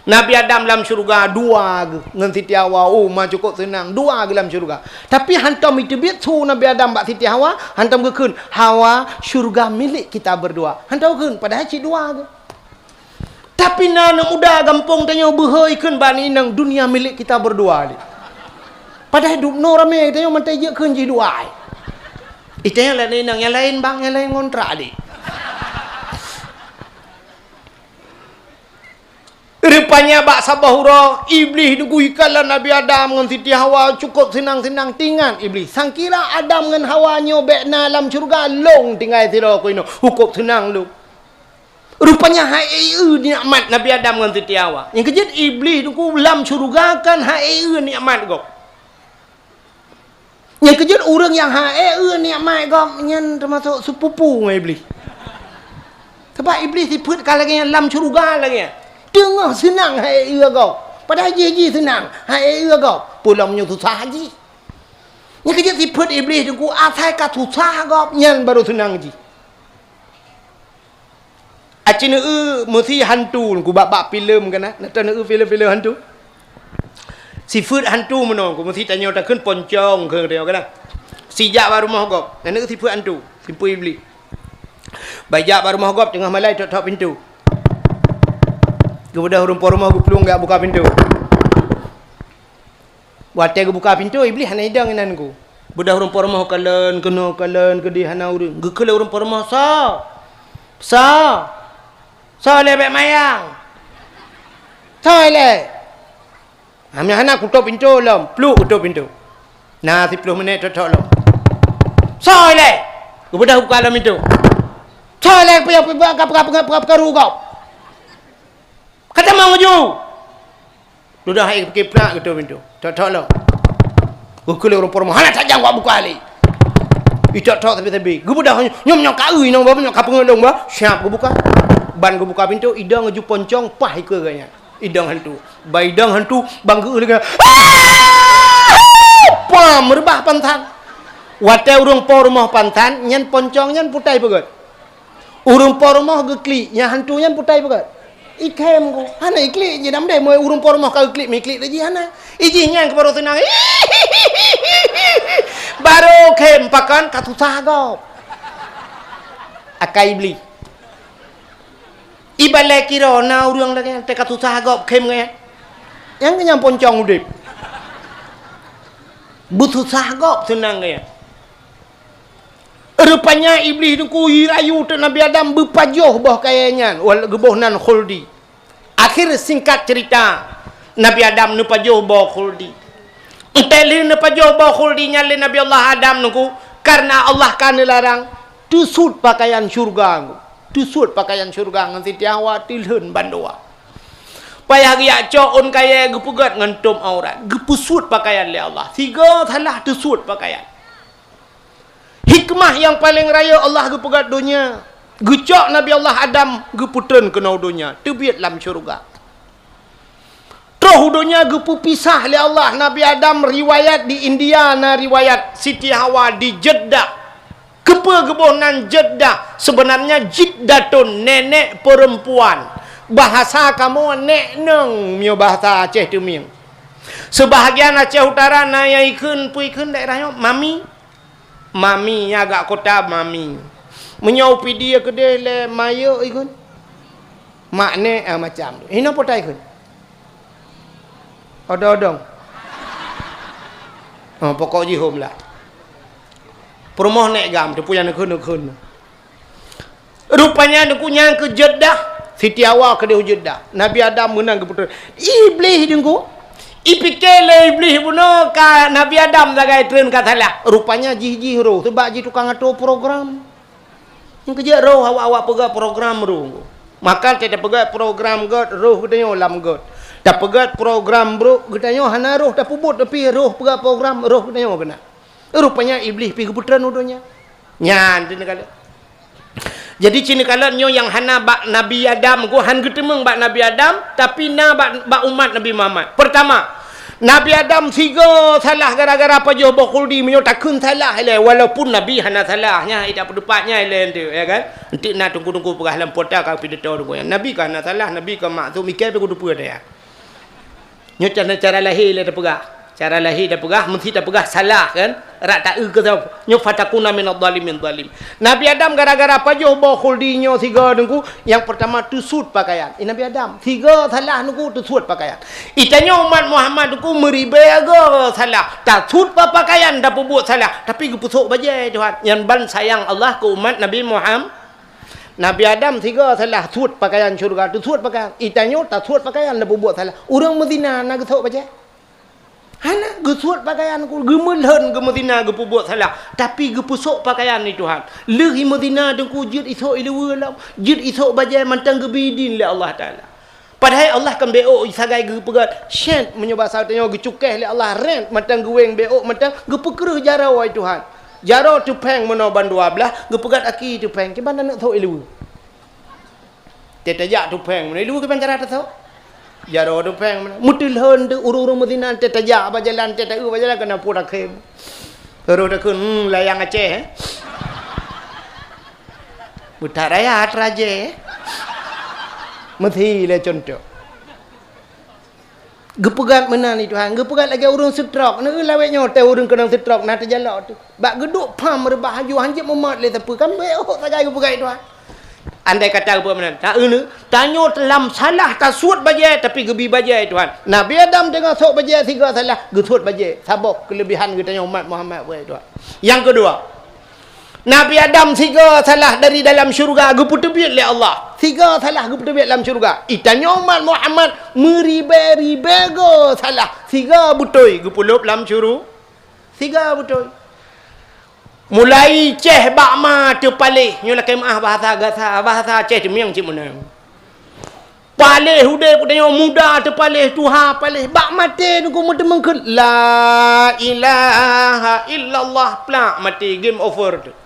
Nabi Adam lam syeuruga dua geuh ngon Siti Hawa, oh, ma cukôp seunang, dua geuh lam syeuruga. Tapi hantom jiteubiet su Nabi Adam bak Siti Hawa, hantom geukheun, "Hawa, syeuruga milék kita berdua." Hantom geukheun, padahai cit dua geuh. Tapi na aneuk muda gampông tanyoe beuhe jikheun bak aneuk inong, "Dunia milik kita berdua." Padahai dubnoe ramé tanyoe mantong jikheun jih dua. Itanyoe lé aneuk inong, "Nyang laén bang, nyang laén ngontrak." Rupanya bak saboh uroe, Iblih neugui kalon Nabi Adam ngon Siti Hawa cukôp seunang-seunang. Teuingat Iblih, sangkira Adam ngon Hawa nyoe bék na lam syeuruga, lôn tinggai sidroe keunoe, cukôp seunang lôn. Rupanya han ék eu nikmat Nabi Adam ngon Siti Hawa. Nyang keujeuet Iblih teungku lam syeuruga kan han ék eu nikmat gob. Nyang keujeuet ureuëng nyang han ék eu nikmat gob nyan teumasok sepupu ngon Iblih. Sabab Iblih sifeuet ka lagée nyan lam syeuruga lagée nyan. Teungoh seunang han ék eu gob. Padahai jih-jih seunang han ék eu gob. Peue lom nyoe susah jih. Nyang keujeuet sifeuet Iblih teungku asai ka susah gob nyan barô seunang jih. Aci neueu meusi hantu ku bak-bak filem kana. Na ta neueu filem-filem hantu? Sifeuet hantu meunoe ku meusi tanyoe takheun poncong keu tanyoe kana. Sijak bak rumoh gob, na neueu sifeuet hantu, sifeuet Iblih. Bak jak bak rumoh gob teungoh malai tok-tok pintoe. Geubeudôh ureuëng po rumoh geuplueng geujak buka pintoe. Watée geubuka pintoe, Iblih hana idong inan ku. Beudôh ureuëng po rumoh kalon keunoe kalon keudeh hana ureuëng. Geukheun lé ureuëng po rumoh, "Soe? Soe? Soe lé bék mayang? Soe lé?" Hana, hana kutôp pintoe lom, pluek kutôp pintoe. Na siplôh minét tok-tok lom. "Soe lé?" Geubeudôh buka lom pintoe. "Soe lé peue nyang peugah, peugah, peugah, peugah, peugah rugob?" Ka tamong laju. Dudoe hai keupeue prak geutôp pintoe. Tok-tok lom. Geukheun lé ureuëng po rumoh, "Hana tajam wak buka lé." Itok-tok sabe-sabe. Geubeudôh nyoe, nyoe ka eu inong ba, nyoe ka peungeut lôn ba. Siap geubuka. Ban geubuka pintoe, idong laju poncong paih ikeue geuh nyan. Idong hantu. Ban idong hantu, ban geu-eu lagée, "Ah!" Pam, reubah pansan. Watée ureuëng po rumoh pansan, nyan poncong nyan putai peugét. Ureuëng po rumoh geuklik, nyang hantu nyan putai peugét. Ikhém ku, hana iklik jih dam deh, meu ureuëng po rumoh ka geuklik, meuiklik lé jih hana. Ijih nyan keu barô seunang. Barô khém pakon ka susah gob. Akai Iblih. Ibalai kiro na ureuëng lagée nyan teuka susah gob khém geuh nyan. Nyang keu nyang poncong udeb. Beususah gob seunang geuh nyan. Rupanya Iblih teungku rayu teuk Nabi Adam beupajoh boh kayée nyan, wal-, geuboh nan khuldi. Akhir singkat cerita, Nabi Adam neupajoh boh khuldi. Entée lheueh neupajoh boh khuldi nyan lé Nabi Allah Adam teungku, karena Allah ka neularang, teusuet pakaian syurga teungku. Teusuet pakaian syurga ngon Siti Hawa teulheun bandua. Payah geujak cok ôn kayée geupeugét ngon tom aurat, geupeusuet pakaian lé Allah. Sigoe salah teusuet pakaian. Hikmah nyang paleng rayeuk Allah geupeugét donya, geucok Nabi Allah Adam geupeutreun keunoe donya, teubiet lam syeuruga. Troh u donya geupeupisah lé Allah Nabi Adam, riwayat di India na riwayat Siti Hawa di Jeddah. Keupeue geuboh nan Jeddah? Sebenarnya Jiddatun, nenek perempuan. Bahasa kamoe nek nong, meunyoe bahasa Aceh Teumieng. Sebahagian Aceh Utara na nyang ikheun, peue ikheun daerah nyoe, mami. Mami nyang agak kota mami. Meunyoe u Pidie keudeh lé mayok ikheun. Mak nek, ah, macam tu. Inoe po ta ikheun. Odong-odong. Ha, pokok jih hom lah. Peurumoh nèk GAM, teupeu nyang neukheun-neukheun. Rupanya Teungku nyang keu Jeddah, Siti Hawa keudéh u Jeddah. Nabi Adam meunan geuputrön. Iblih Teungku. Ipike lé Iblih bunoe ka Nabi Adam sagai treun ka salah. Rupanya jih-jih roh, seubab jih tukang atô program. Nyang keujeuet roh awak-awak peugah program roh. Maka teupeugah program gét roh geutanyoe lam gét. Tapeugah program brok geutanyoe hana roh tapeubuet, tapi roh peugah program roh geutanyoe keunan. Rupanya Iblih pih geupeutreun u donya. Nyan teuneuk kalon. Jadi, ci neukalon nyoe nyang hana bak Nabi Adam, ku han geuteumeung bak Nabi Adam, tapi na bak, bak umat Nabi Muhammad. Pertama, Nabi Adam sigoe salah gara-gara pajoh boh khuldi, meunyoe takheun salah ilée, walaupun Nabi hana salah, nyan ida peudeupat nyan ilée enteuk, ya kan? Enteuk na teungku-teungku peugah lam pota ka pidato teungku nyan. Nabi ka hana salah, Nabi ka maksum, ikai pih kuteupeu daya. Nyoe cara, cara lahé lé tapeugah. Cara lahé tapeugah, meusti tapeugah salah kan? Rak taeu keu sab-, nyoe fatakuna minadh dhalimin dhalim. Nabi Adam gara-gara pajoh boh khuldi nyoe sigoe teungku, nyang pertama teusut pakaian. Eh, Nabi Adam, sigoe salah teungku teusut pakaian. Itanyoe umat Muhammad teungku meuribée goe salah. Tasut pa-, pakaian tapeubuet salah, tapi geupeusok bajée Tuhan. Nyan ban sayang Allah keu umat Nabi Muhammad. Nabi Adam sigoe salah sut pakaian syeuruga, teusut pakaian. Itanyoe tasut pakaian tapeubuet salah. Ureuëng meuzina na geusok bajée? Hana, geusut pakaian ku, geumeulhon geumeuzina geupeubuet salah, tapi geupeusok pakaian lé Tuhan. Lheueh imeuzina teungku jeuet isok iluweue lom, jeuet isok bajée mantong geubi idin lé Allah Taala. Padahai Allah kan béok sagai geupeugét, syét meunyoe basa tanyoe geucukeh lé Allah, rét mantong geuwéng béok mantong geupeukreueh jaroe Tuhan. Jaroe teupéng meunoe ban dua blaih, geupeugét aki teupéng, kiban aneuk sok iluweue. Teutajak teupéng meunoe, iluweue kiban cara teusok. Jaroe teupéng meunoe. Meuteulhon teu ureuëng-ureuëng meuzina teutajak bak jalan, teuta-eu bak jalan keunan pue takhem. Roh takheun, hmm, layang Aceh, eh. Beutaraya teuraje, eh. Meusi lé contoh. Geupeugét meunan lé Tuhan, geupeugét lagée ureuëng seutrok. Neu lawét nyoe teuh ureuëng keunong seutrok na teujalok teuh. Bak geuduek pham reubah aju hanjeuet mumat lé sapeue, kan béok sagai geupeugét Tuhan. Andai kata geupeugét meunan, ta-, eu neu, tanyoe lam salah tasuet bajée, tapi geubi bajée Tuhan. Nabi Adam teungoh sok bajée sigoe salah, geusuet bajée, saboh keuleubihan geutanyoe umat Muhammad bajée Tuhan. Nyang keudua, Nabi Adam sigoe salah dari dalam syeuruga geupeuteubiet lé Allah. Sigoe salah geupeuteubiet lam syeuruga. Itanyoe umat Muhammad meuribée-ribée goe salah. Sigoe beutôi geupeulop lam syeuruga. Sigoe beutôi. Mulai céh bak ma teupaléh. Nyoe lakée meuáh bahasa gasa, bahasa Aceh teumieng cit meunan. Paléh udeb geutanyoe muda teupaléh, tuha paléh, bak maté teungku meuteumeukeun la ilaha illallah, plak maté, game over teuh.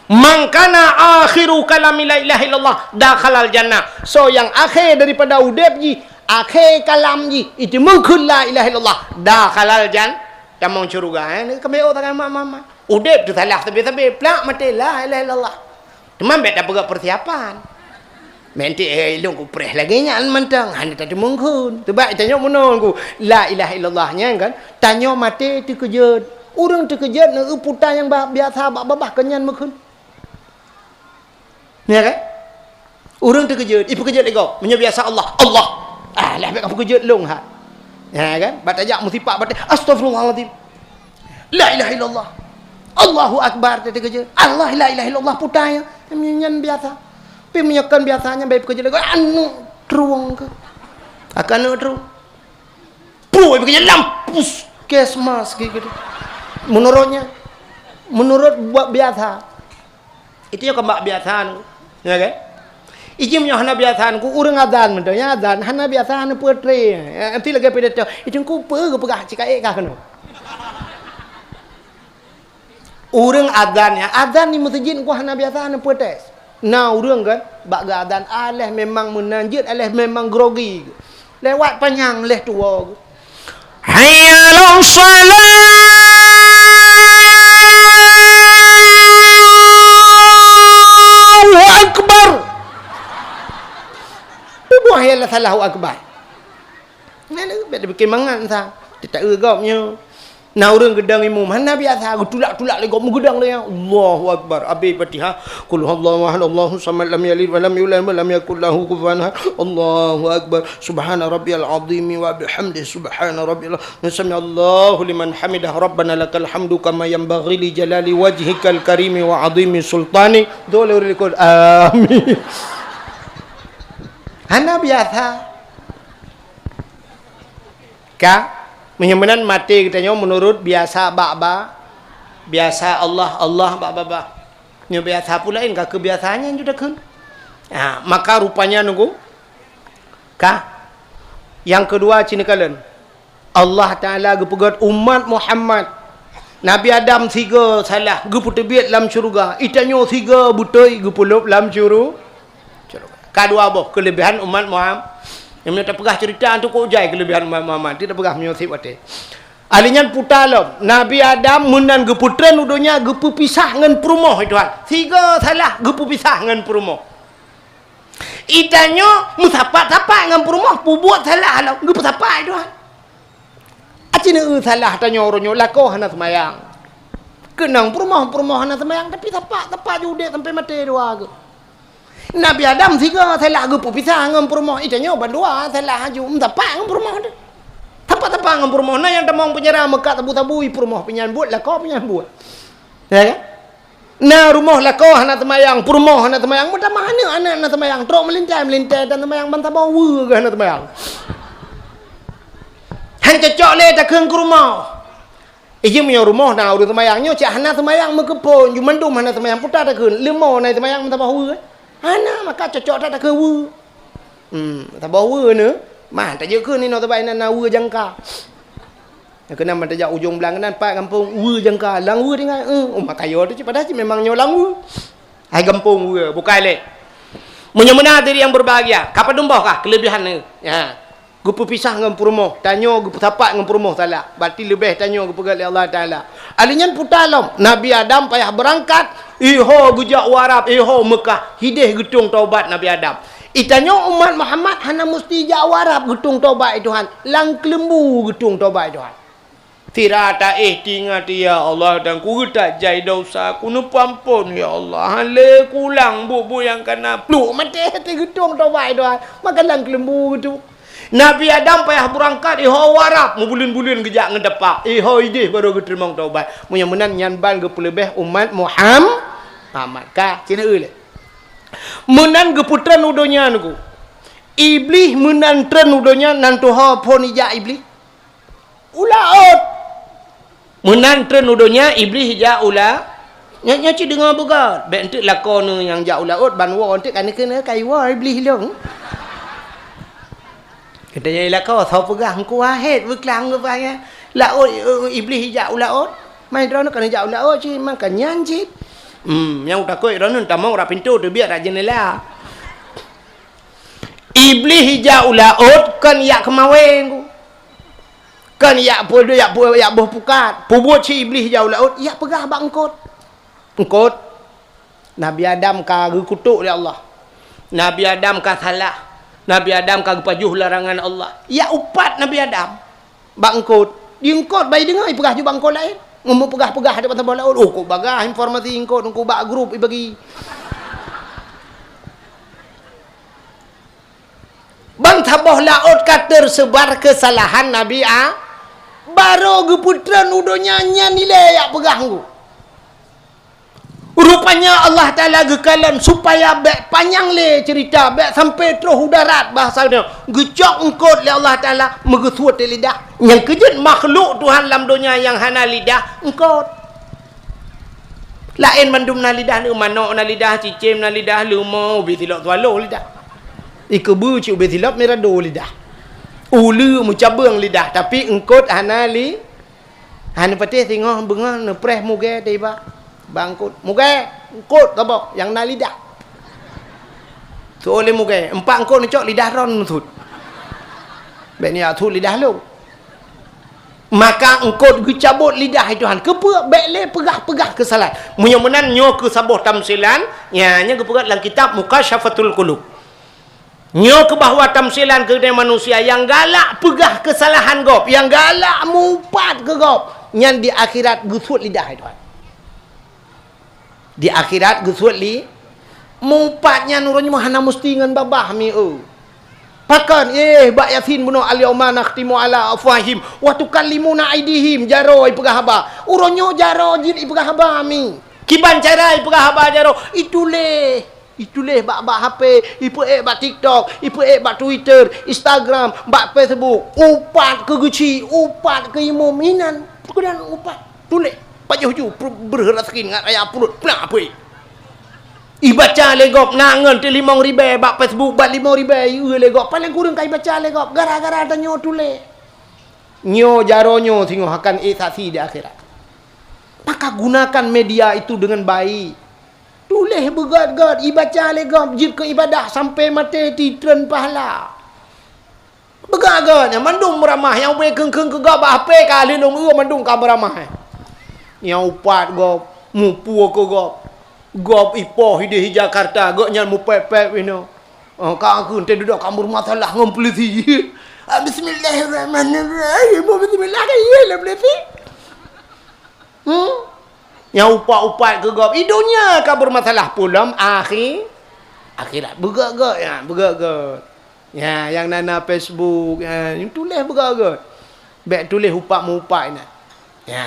Man kana akhiru kalami la ilaha illallah dakhalal jannah. Soe nyang akhé daripada udeb jih, akhé kalam jih, jiteumeukeun la ilaha illallah, dakhalal jan-, tamong syeuruga, eh, ni keumeung tangai mak-mak. Udeb teuh salah sabe-sabe, plak maté la ilaha illallah. Teuma bék tapeugah persiapan. Meuntée, eh, ilong kupreh lagée nyan mantong, hana tateumeukeun. Sebab tanyoe meunoe ku, la ilaha illallah nyan kan, tanyoe maté teukeujot. Ureuëng teukeujot neu puta nyang ba-, biasa bak babah keunyan meukeun. Ya kan? Ureuëng teukeujot, ipeukeujot lé gob. Meunyoe biasa Allah, Allah. Ah, lah bék ka peukeujot lôn ha. Ya kan? Bak tajak meusipak batai, astagfirullahalazim. La ilaha illallah. Allahu akbar, teukeujot. Allah, la ilaha illallah putai. Nyan biasa. Tapi meunyoe kon biasa nyan bai peukeujot lé gob, aneuk trueng ke. Akan aneuk trueng. Pui peukeujot lam puskesmas gitu. Menurutnya, menurut buat biasa. Itu nyang keumbak biasa nu, ya kan? Ijih meunyoe hana biasa nu, ureuëng azan mantong, nyang azan hana biasa, hana peutre. Ya, nanti lagée pidato, "Itu ku peue geupeugah cikaék kah keunoe?" Ureuëng azan, ya, azan di meuseujid ku hana biasa, hana peutres. Na ureuëng kan, bak geuazan, aléh memang meunan jeuet, aléh memang grogi. Lewat panyang leh tuwoe. Hayya 'alas shalah. Allahu akbar. Peue buah hayya 'alas shalah, Allahu akbar? Nyan, eh, bék tapiké mangat sa. Teuta-eu gob nyoe. Na ureuëng geudong imum, hana biasa, geutulak-tulak lé gob meugeudong lé, Allahu Akbar. Abéh Fatihah, Qul huwallahu ahad, Allahu samad, lam yalid wa lam yulad wa lam yakul lahu kufuwan ahad. Allahu Akbar. Subhana rabbiyal azimi wa bihamdi, subhana rabbiyal, sami'allahu liman hamidah, Rabbana lakal hamdu kama yanbaghi li jalali wajhikal karimi wa azimi sultani. Beutôi lé ureuëng likot. Amin. Hana biasa. Ka, meunyoe meunan maté geutanyoe meunurot biasa bak-ba, biasa Allah, Allah bak-ba-ba. Nyoe biasa pula laén ka keu biasa nyan ju takheun. Ha, maka rupanya nunggu. Ka, nyang keudua cit neukalon. Allah Taala geupeugét umat Muhammad. Nabi Adam sigoe salah, geupeuteubiet lam syeuruga. Itanyoe sigoe beutôi, geupeulop lam syuru-, syeuruga. Ka dua boh keuleubehan umat Muhammad. Nyang meunyoe tapeugah ceurita, antu kok jai keuleubehan umat Muhammad. Ti tapeugah meunyoe seb watée. Ahli nyan puta lom. Nabi Adam meunan geupeutreun u donya, geupeupisah ngon peurumoh, hai Tuhan. Sigoe salah, geupeupisah ngon peurumoh. Itanyoe meusapat-sapat ngon peurumoh, peubuet salah lom, geupeusapat, hai Tuhan. Aci neu salah tanyoe uroe nyoe, lakoe hana seumayang. Keunong peurumoh, peurumoh hana seumayang, tapi sapat-sapat ju udeb sampai maté dua geuh. Nabi Adam sigoe salah geupeupisah ngon peurumoh, itanyoe bandua salah aju, meusapat ngon peurumoh teuh. Sapat-sapat ngon peurumoh, na nyang tamong peunjara meukat sabu-sabu, i peurumoh pih nyan buet, lakoe pih nyan buet. Ya kan? Na rumoh lakoe hana seumayang, peurumoh hana seumayang, meutamah aneuk-aneuk hana seumayang, trok meulintai-meulintai dan seumayang, ban saboh weue geuh hana seumayang. Han cocok lé takheun keu rumoh. Ijeuem nyoe rumoh na ureuëng seumayang nyoe cit hana seumayang meukeuphon, ju mandum hana seumayang puta takheun, leumo na seumayang meusaboh weue. Hana, maka cocok that takheun weue. Hmm, saboh weue neu, mah tajeuet kheun inoe saban inan na weue jangka. Nyang keunan ban tajak ujong blang keunan pat gampông weue jangka, lam weue tinggai. Eh, oh, maka yo tu cit padahai cit memang nyoe lam weue. Hai gampông weue, bukai lé. Meunyoe meunan hadirin yang berbahagia, ka padum boh kah keuleubehan neu? Ya. Geupeupisah ngon peurumoh, tanyoe geupeusapat ngon peurumoh salah. Berarti leubeh tanyoe geupeugét lé Allah Taala. Ahli nyan puta lom, Nabi Adam payah beurangkat, iho geujak u Arab, iho Meukah, hideh geutueng taubat Nabi Adam. Itanyoe umat Muhammad hana musti jak u Arab geutueng taubat, hai Tuhan. Lam keuleumbu geutueng taubat, hai Tuhan. Sira taéh teuingat, "Ya Allah, dan ku geutajai dosa, ku neupeuampon, ya Allah. Han lé kulang buet-buet nyang kana." Pluek maté, teuh geutueng taubat, hai Tuhan. Maka lam keuleumbu geutueng. Nabi Adam payah beurangkat, iho u Arab, meubuleuen-buleuen geujak ngon tapak, iho ideh barô geuteurimong taubat. Meunyoe meunan nyan ban geupeuleubeh umat Muham-, Muhammad. Ka, cina eu lé. Meunan geupeutreun u donya nunggu. Iblih meunan treun u donya nan tuho phon ijak Iblih. U laôt. Meunan treun u donya, Iblih jak u la-, nyoe, nyoe cit deungoe beugét. Bék enteuk lakoe neuh nyang jak u laôt, ban woe enteuk ka neukheun ka iwoe Iblih lôn. Geutanyoe lakoe, soe peugah Teungku Wahét beuklang geupeugah nyan. Laôt, eh, Iblih jak u laôt. Man droeneuh ka neujak u laôt cit, maka nyan cit. Hmm, nyang takot droeneuh tamong rot pintoe, teubiet rot jeunela. Iblih ijak u laôt kon ijak keumawé, Teungku. Kon ijak peudeuh, ijak peu-, ijak boh pukat. Peubuet cit Iblih ijak u laôt, ijak peugah bak eungkôt. Eungkôt, Nabi Adam ka geukutok lé Allah. Nabi Adam ka salah. Nabi Adam ka geupajoh larangan Allah. Ijak upat Nabi Adam. Bak eungkôt. Di eungkôt ban ideungoe ipeugah ju bak eungkôt laén. Meumeupeugah-peugah di bak saboh laôt. Oh, kok bagah informasi eungkôt, eungkôt bak grup ibagi. Ban saboh laôt ka teuseubar keusalahan Nabi A-, barô geupeutreun u donya nyan ilée ijak peugah Teungku. Rupanya Allah Taala geukalon supaya bék panyang lé ceurita, bék sampai troh u darat bahasa nyoe. Geucok eungkôt lé Allah Taala meugeusuet lé lidah. Nyang keujeuet makhluk Tuhan lam donya nyang hana lidah, eungkôt. Laén mandum na lidah, lé manok na lidah, cicém na lidah, leumo ubé silop swallow lidah. Ikeubeue cit ubé silop mirado lidah. Uleue meucabeueng lidah, tapi eungkôt hana li-, hana patéh singoh beungoh neupreh mugée teuiba. Bak eungkôt. Mugée, eungkôt saboh nyang na lidah. Seuôt lé mugée, empat eungkôt neucok lidah droe neusut. Bék neujak sut lidah lôn. Maka eungkôt geucabot lidah, hai Tuhan. Keupeue? Bék lé peugah-peugah keusalahan. Meunyoe meunan nyoe keuh saboh tamsilan, nya, nya geupeugah lam kitab Mukasyafatul Qulub. Nyoe keuh bahwa tamsilan keuh manusia nyang galak peugah keusalahan gob, nyang galak mupat keu gob. Nyan di akhirat geusuet lidah, hai Tuhan. Di akhirat geusuet li-, meuupat nyan uroe nyoe hana musti ngon babah mi, eu. Pakon, eh, bak Yasin bunoe, "Al-yauma nakhtimu ala afwahihim wa tukallimuna aidihim," jaroe ipeugah haba. Uroe nyoe jaroe jeuet ipeugah haba mi. Kiban cara ipeugah haba jaroe, ituléh. Ituléh bak, bak H P, ipeuék bak TikTok, ipeuék bak Twitter, Instagram, bak Facebook. Upat keu geuchik, upat keu imum, inan. Pakon upat. Tuléh. Pajoh ju, breuh raskin ngat raya pruet. Peuna apui. Ibaca lé gob na ngon teuh limong ribèe bak Facebook, bak limong ribèe ieu lé gob. Paléng kureueng ka ibaca lé gob. Gara-gara tanyoe tuléh. Nyoe jaroe nyoe singoh akan ék saksi di akhirat. Maka gunakan media itu dengan baik. Tuléh beugét-gét, ibaca lé gob, jeuet keu ibadah sampai maté titreun pahala. Beugét-gét, nyan mandum meuramah, nyang ubé kheun-kheun keu gob bak H P ka lheueh lôn eu mandum ka meuramah. Nyang upat gob, muphom keu gob. Gob ipoh idéh i Jakarta, gobnyan mupéb-péb inoe. Oh, ka kheun teuh dudoe ka meumasalah ngon peulisi. Ah, bismillahirrahmanirrahim. Bismillah ka ié lé peulisi. Hmm? Nyang upat-upat keu gob, i donya ka bermasalah, pulom akhi-, akhirat. Beugét-gét, ya, beugét-gét. Ya, nyang na, na Facebook, ya, nyang tuléh beugét-gét. Bèk tuléh upat meuupat inan. Ya.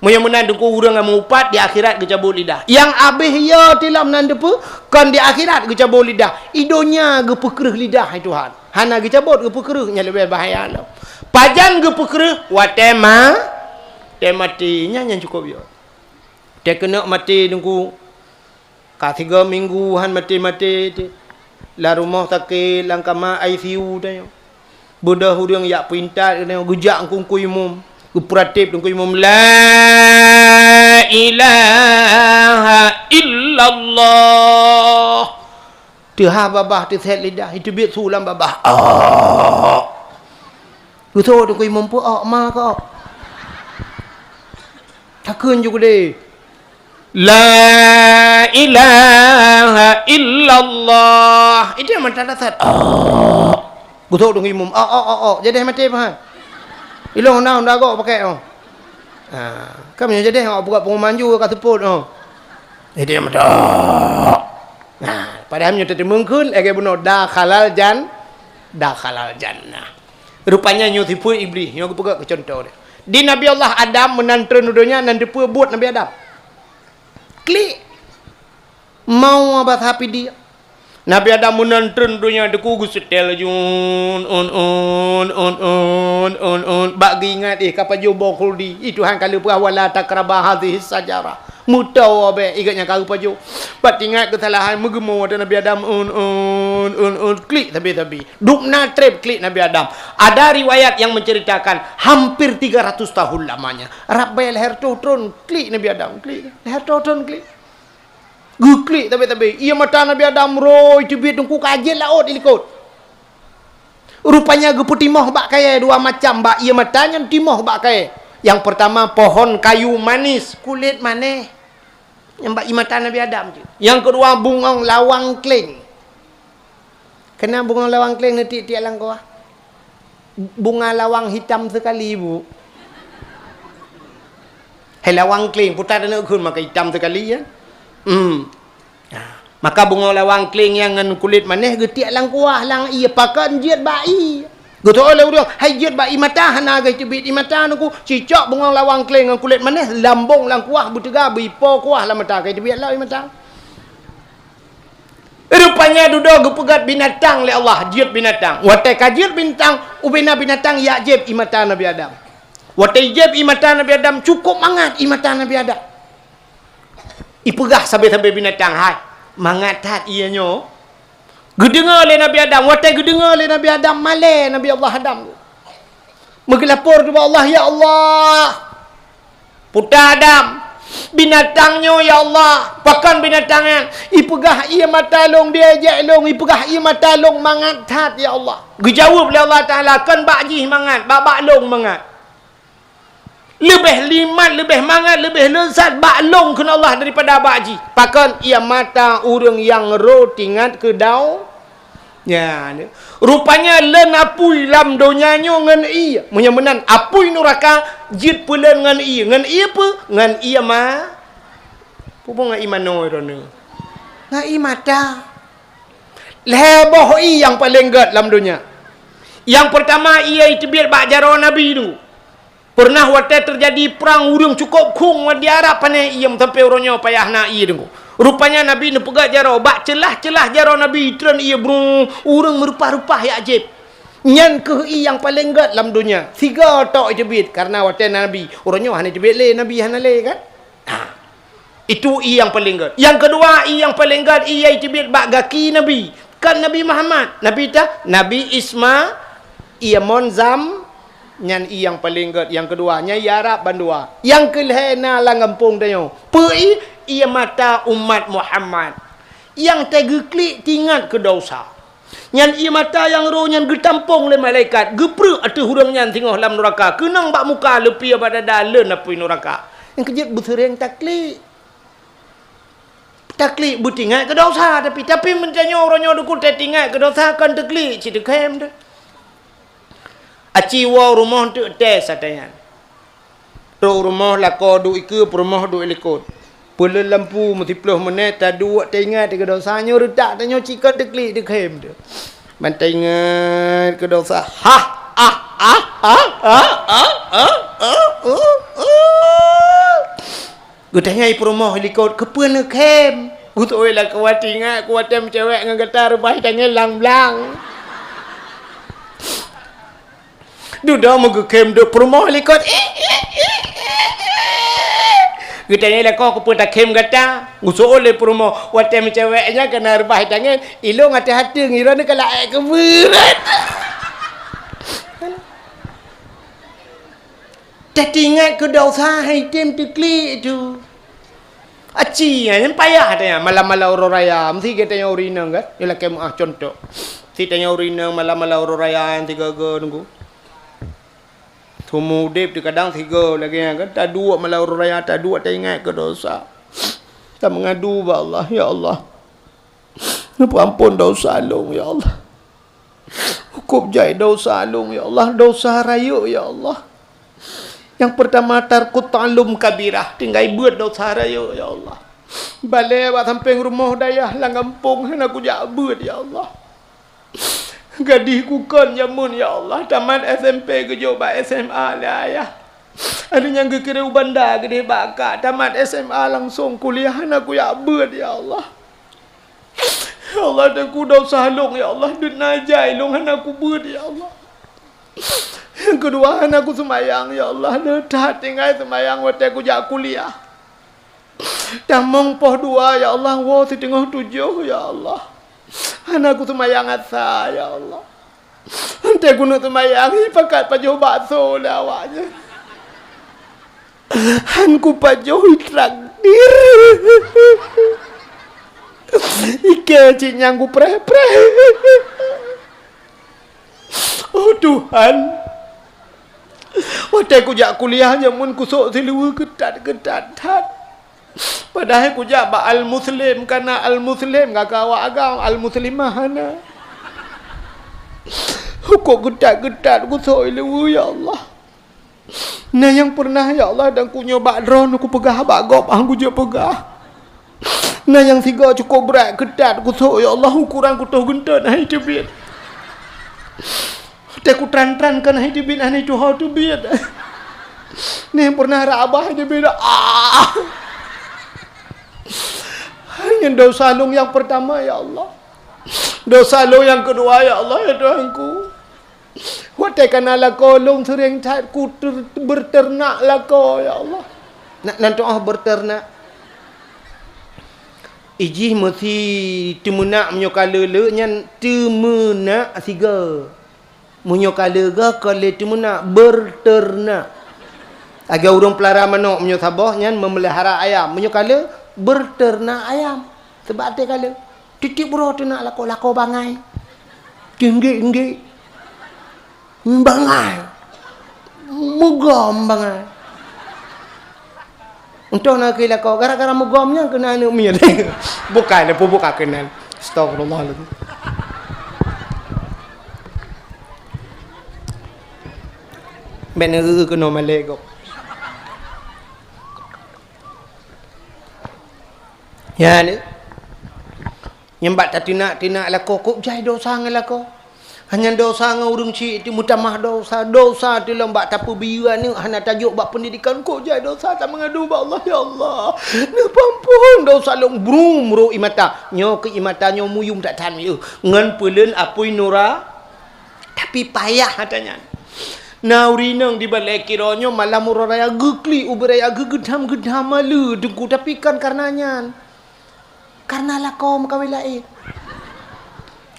Meunyoe meunan teungku ureueng nyang meuupat di akhirat geucabot lidah. Nyang abéh yo tilom nan teupeu, kon di akhirat geucabot lidah. I donya geupeukreuh lidah, hai Tuhan. Hana geucabot, geupeukreuh, nyan leubeh bahaya lom. Pajan geupeukreuh? Watèe ma-, watèe maté, nyan nyang cukôp yo. Watèe keuneuk maté teungku, ka sigoe minggu han maté-maté, lam rumoh sakét, lam kama I C U tanyoe. Beudôh ureueng jak peuintat tanyoe, geujak keu teungku imum, geupeurateb teungku imum, "La ilaha illallah." Teuhah babah, teusét lidah, iteubiet su lam babah. Awk! Geutho teungku imum peuok, ma keuok. Takheun ju keudéh. "La ilaha illallah." Itu nyang mantong that-that. Awk! Geutho teungku imum. Awk, awk, awk, awk. Jadéh maté pahan. Ilôn honda, honda gok pakèk, oh. Ha, kan meunyoe jadéh awak peugah pengumuman ju ka seupôt, oh. Jadi, dia meudak. Nah, padahai meunyoe teuteumé kheun, lagèe bunoe, dakhalal jan-, dakhalal jannah. Rupanya nyoe sifeuet Iblih, nyoe geupeugah keu cuntoh dia. Di Nabi Allah Adam meunan treun u donya, nan teupeue buet Nabi Adam. Klik. Mau bahasa Pidie. Nabi Adam meunan treun donya teungku geuseutée laju, un, un, bak geuingat, eh, ka pajoh boh khuldi. Ih, Tuhan ka lheueh peugah, "Wala taqraba hadhihi syajarah." Meutoe bék, ingat nyang ka geupajoh. Bak teuingat keusalahan, meugeumoe watée Nabi Adam, un, un, un, un, klik sabe-sabe. Dubna treb klik Nabi Adam. Ada riwayat yang menceritakan hampir tiga ratus tahun lamanya. Rab bée lhèe reutôh thon klik Nabi Adam, klik. Lhèe reutôh thon klik. Geuklik sabe-sabe. Ié mata Nabi Adam rhoi teubiet teungku ka jeuet laôt dilikot. Rupanya geupeutimoh bak kayée dua macam, bak ié mata nyan timoh bak kayée. Nyang peurtama pohon kayu manis, kulét manéh. Nyang bak ié mata Nabi Adam cit. Nyang keudua bungong lawang kleng. Keunan bungong lawang kleng neutiek-tiek lam kuah. Bunga lawang hitam sekali, Bu. Hai lawang kleng, puta taneuk kheun maka hitam sekali, ya. Hmm. Nah, maka bungong lawang kleng nyang ngon kulét manéh geutiek lam kuah, lam ié, pakon jeuet bak ié. Geutôh lé ureueng, hai jeuet bak ié mata, hana geuteubiet ié mata teungku. Cicok bungong lawang kleng ngon kulét manéh, lambong lam kuah, beuteuga beuipo kuah lam mata, ka teubiet lom ié mata. Rupanya dudoe geupeugét binatang lé Allah, jeuet binatang. Watée ka jeuet binatang, ubena binatang jak jieb ié mata Nabi Adam. Watée jieb ié mata Nabi Adam, cukôp mangat ié mata Nabi Adam. Ipeugah sabe-sabe binatang, "Hai, mangat that ié nyoe." Geudeungoe lé Nabi Adam, watée geudeungoe lé Nabi Adam, malée Nabi Allah Adam. Meugeulapor keu Allah, "Ya Allah, puta Adam, binatang nyoe, ya Allah, pakon binatang nyan? Ipeugah ié mata lôn, diejek lôn, ipeugah ié mata lôn mangat that, ya Allah." Geujaweueb lé Allah Taala, "Kon bak jih mangat, bak, bak lôn mangat. Leubeh nikmat, leubeh mangat, leubeh leuzat bak lôn," kheun Allah, "daripada bak jih." Pakon? Ié mata ureueng nyang rhot ingat keu dau-, Nyan, rupanya leuen apui lam donya nyoe ngon ié. Meunyoe meunan apui nuraka jeuet peuleuen ngon ié. Ngon ié peue? Ngon ié ma-, peue ngon ié manoe droeneuh? Ngon ié mata. Lhée boh ié nyang paleng gét lam donya. Nyang peurtama ié teubiet bak jaroe Nabi tu. Peureunah watée teujadi prang ureuëng cukôp khueng wan di Arab pané ié sampoe uroe nyoe payah na ié deungoe. Rupanya Nabi neupeugét jaroe, bak ceulah-ceulah jaroe Nabi treun ié brung, ureuëng meureupah-reupah jak jieb. Nyan kheueh ié nyang paleng gét lam donya. Sigoe tok iteubiet, kareuna watée Nabi, uroe nyoe hana iteubiet lé, Nabi hana lé kan? Ha. Itu ié nyang paleng gét. Nyang keudua, ié nyang paleng gét, ié iteubiet bak gaki Nabi. Kan Nabi Muhammad, Nabi ta, Nabi Isma, ié mon zam, nyan ié nyang paleng gét. Nyang keudua, nyan ié Arab bandua. Nyang keulhée na lam gampông tanyoe. Peue ié? Ié mata umat Muhammad. Nyang teugeuklik teuingat keu desya. Nyan ié mata nyang roh nyan geutampong lé malaikat, geupreuek ateueh ureuëng nyan singoh lam nuraka, keunong bak muka leupie bak dada leuen apui nuraka. Nyang keujeuet beuseureng taklik. Taklik beuteuingat keu desya, tapi, tapi meunyoe uroe nyoe dukute teuingat keu desya kon taklik, cit teukhém deh. Aci woe rumoh teuk tes ata nyan. Trok rumoh lakoe duek ikeue, peurumoh duek likot. Peuleuen lampu meusiplôh meunét, taduek teuingat keu desya nyoe reutak tanyoe cit kon taklik teukhém deh. Ban teuingat keu desya. Hah, ah, ah. Geutanyai peurumoh likot, "Keupeue neukhém?" "Geusoe lakoe teuingat, kuwatée meucewek ngon gata reubah tangieng lam blang." Dudoe meugeukhém duek peurumoh likot. Geutanyai lakoe, "Keupeue takhém gata?" Geusoe lé peurumoh, "Watée meucewek nyan kana reubah tangieng, ilong até-até ngiron ka laék keubeurét." Teuingat keu desya hai tem teuklik tu. Aci, nyan payah ata nyan malam-malam uroe raya, meusti geutanyoe ureuëng inong kan? Nyoe lakée meuáh cuntoh. Si tanyoe ureuëng inong malam-malam uroe raya nyang tiga-tiga nunggu. Seumeu udeb teu kadang sigoe lagée nyan kan, taduek malam uroe raya, taduek teuingat keu desya. Tameungadu bak Allah, "Ya Allah, neupeuampon desya lôn, ya Allah. Hukôm jai desya lôn, ya Allah, desya rayeuk, ya Allah." Nyang peurtama, tarkut ta'allum kabirah, tinggai beuet desya rayeuk, ya Allah. Balée bak sampéng rumoh dayah lam gampông hana kujak beuet, ya Allah. Gadih kukon jameun, ya Allah, tamat S M P geujok bak S M A lé ayah. Hari nyan geukirém u Banda geudeh bak kak, tamat S M A langsong kuliah hana kujak beuet, ya Allah. Ya Allah, Teungku, desya lôn, ya Allah, deuet na jai lôn hana kubeuet, ya Allah. Nyang keudua, hana kuseumayang, ya Allah, le that tinggai seumayang watée kujak kuliah. Tamong poh dua, ya Allah, woe siteungoh tujoh, ya Allah. Hana kuseumayang asa, ya Allah. Watée keuneuk seumayang, hi pakat pajoh bakso lé awaknyan. Han kupajoh, itraktir. Ikée cit nyang kupreh-preh. Oh Tuhan, watée kujak kuliah jameun kusok siluweue keutat-keutat that. Padahai kujak bak al-muslim, kana al-muslim ka keu awak agam, al-muslimah hana. Hukok geutat-geutat kusok i luweue, ya Allah. Na nyang peureunah, ya Allah, dan kunyoe bak droeneuh kupeugah bak gob, han kujak peugah. Na nyang sigoe cukop brat, keutat kusok, ya Allah, ukoran kutoh geunteut hana teubiet. Watée kutran-tran kon hana teubiet, hana tuho teubiet. Neh pernah raba hana teubiet. Ah! Nyan desya lôn nyang peurtama, ya Allah. Desya lôn nyang keudua, ya Allah, ya Tuhanku. Watée kana lakoe lôn seuréng that ku ter-, beuteunak lakoe, ya Allah. Na, nan tuoh beuteunak. Ijih meusi teumeunak meunyoe ka le-le nyan teumeunak sigoe. Meunyoe ka le goe kon le teumeunak, beuteunak. Lagée ureuëng peulara manok meunyoe saboh nyan meumeulihara ayam. Meunyoe ka le, beuteunak ayam. Sabab até ka le. Tieb-tieb uroe teunak lakoe, lakoe bangai. Teunggek-nggek. Bangai. Meugom bangai. Entah na keu lakoe, gara-gara meugom nyan keunan aneuëk miet. Bukan, bukan keunan. Astagfirullahaladzim. Pèng neue keunoe malèe gob. Nyan, nyan bak tateunak-teunak lakoe, kok jai dosa ngon lakoe. Hana dosa ngon ureueng chik, teumeutamah dosa. Dosa teulom bak tapeubiyeu aneuk, hana tajok bak peundidikan, kok jai dosa tameungadu bak Allah, "Ya Allah, neupeuampôn dosa lôn." Brum, rô ie mata. Nyoe keu ie mata nyoe muyum that-that miyueb. Ngon peuleuen apui nura. Tapi payah ata nyan. Na ureueng inong di balèe kiroe nyoe malam uroe raya geuklik ubit raya geugeudam-geudam maleue Teungku, tapi kon kareuna nyan. Kareuna lakoe meukawen laén.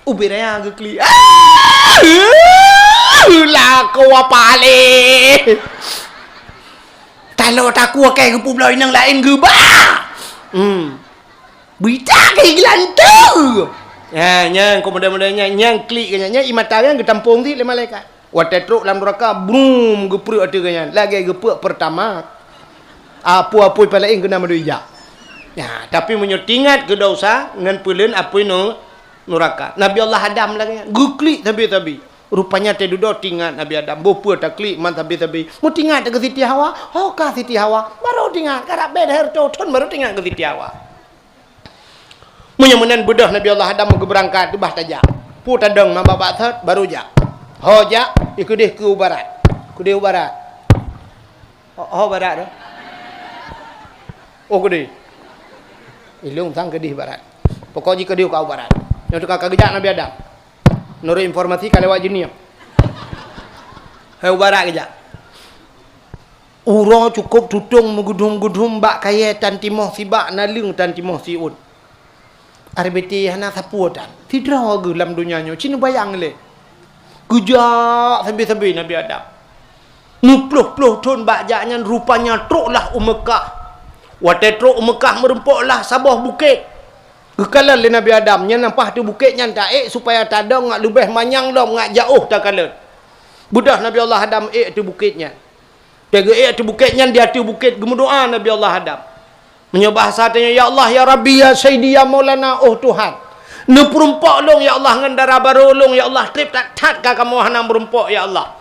Ubit raya geuklik. Ah! Lakoe paléh. Talo takue keu geupubloe inong laén geuba. Hmm. Beurita keu geulantô. Ha, nyan keu model-model nyan, nyan klik keu nyan, nyan ie mata nyan geutampông cit lé malaikat. Watèe trok lam nuraka, brum, geupreuek ateueh geuh nyan, lagèe geupreuek Pertamax. Apui-apui palaén keunan mandum ijak. Ya, tapi meunyoe teuingat keu dosa ngon peuleuen apui nu-, nuraka. Nabi Allah Adam lagèe nyan, geuklik sabe-sabe. Rupanya teududoe teuingat Nabi Adam, boh peue taklik man sabe-sabe. Meuteuingat keu Siti Hawa, ho ka Siti Hawa, barô teuingat, karab bèe hareuta thon barô teuingat keu Siti Hawa. Meunyoe meunan beudôh Nabi Allah Adam geubeurangkat, bah tajak. Peue tadong mabak-bak thot, barô jak. Ho jak, ikeudeh keu u barat. Keudeh u barat. Ho, ho barat tu? Oh, keudeh. Ilôn sang keudeh barat. Pokok jih keudeh ka u barat. Nyoe teuka ka geujak Nabi Adam. Nurot informasi ka lewat jeunia. Hai u barat geujak. Uroe cukôp tutong meugeudum-geudum bak kayèe tan timoh sibak, naleueng tan timoh siôn. R B T hana sapeue tan. Sidroe geuh lam donya nyoe, ci neubayang lé. Geujak sabe-sabe Nabi Adam. Meuploh-ploh thon bak jak nyan, rupanya troklah u Meukah. Watèe trok u Meukah, meurumpoklah saboh bukét. Geukalon lé Nabi Adam, nyan na paih ateueh bukét nyan taék supaya tadong ngat leubeh manyang lom ngat jiôh takalon. Beudôh Nabi Allah Adam ék ateueh bukét nyan. Watèe geuék ateueh bukét nyan, di ateueh bukét geumeudoa Nabi Allah Adam. Meunyoe bahasa tanyoe, "Ya Allah, ya Rabbi, ya Sayyidi, ya Maulana, oh Tuhan, neupeurumpok lôn, ya Allah, ngon dara barô lôn, ya Allah, trép that-that ka kamoe hana meurumpok, ya Allah."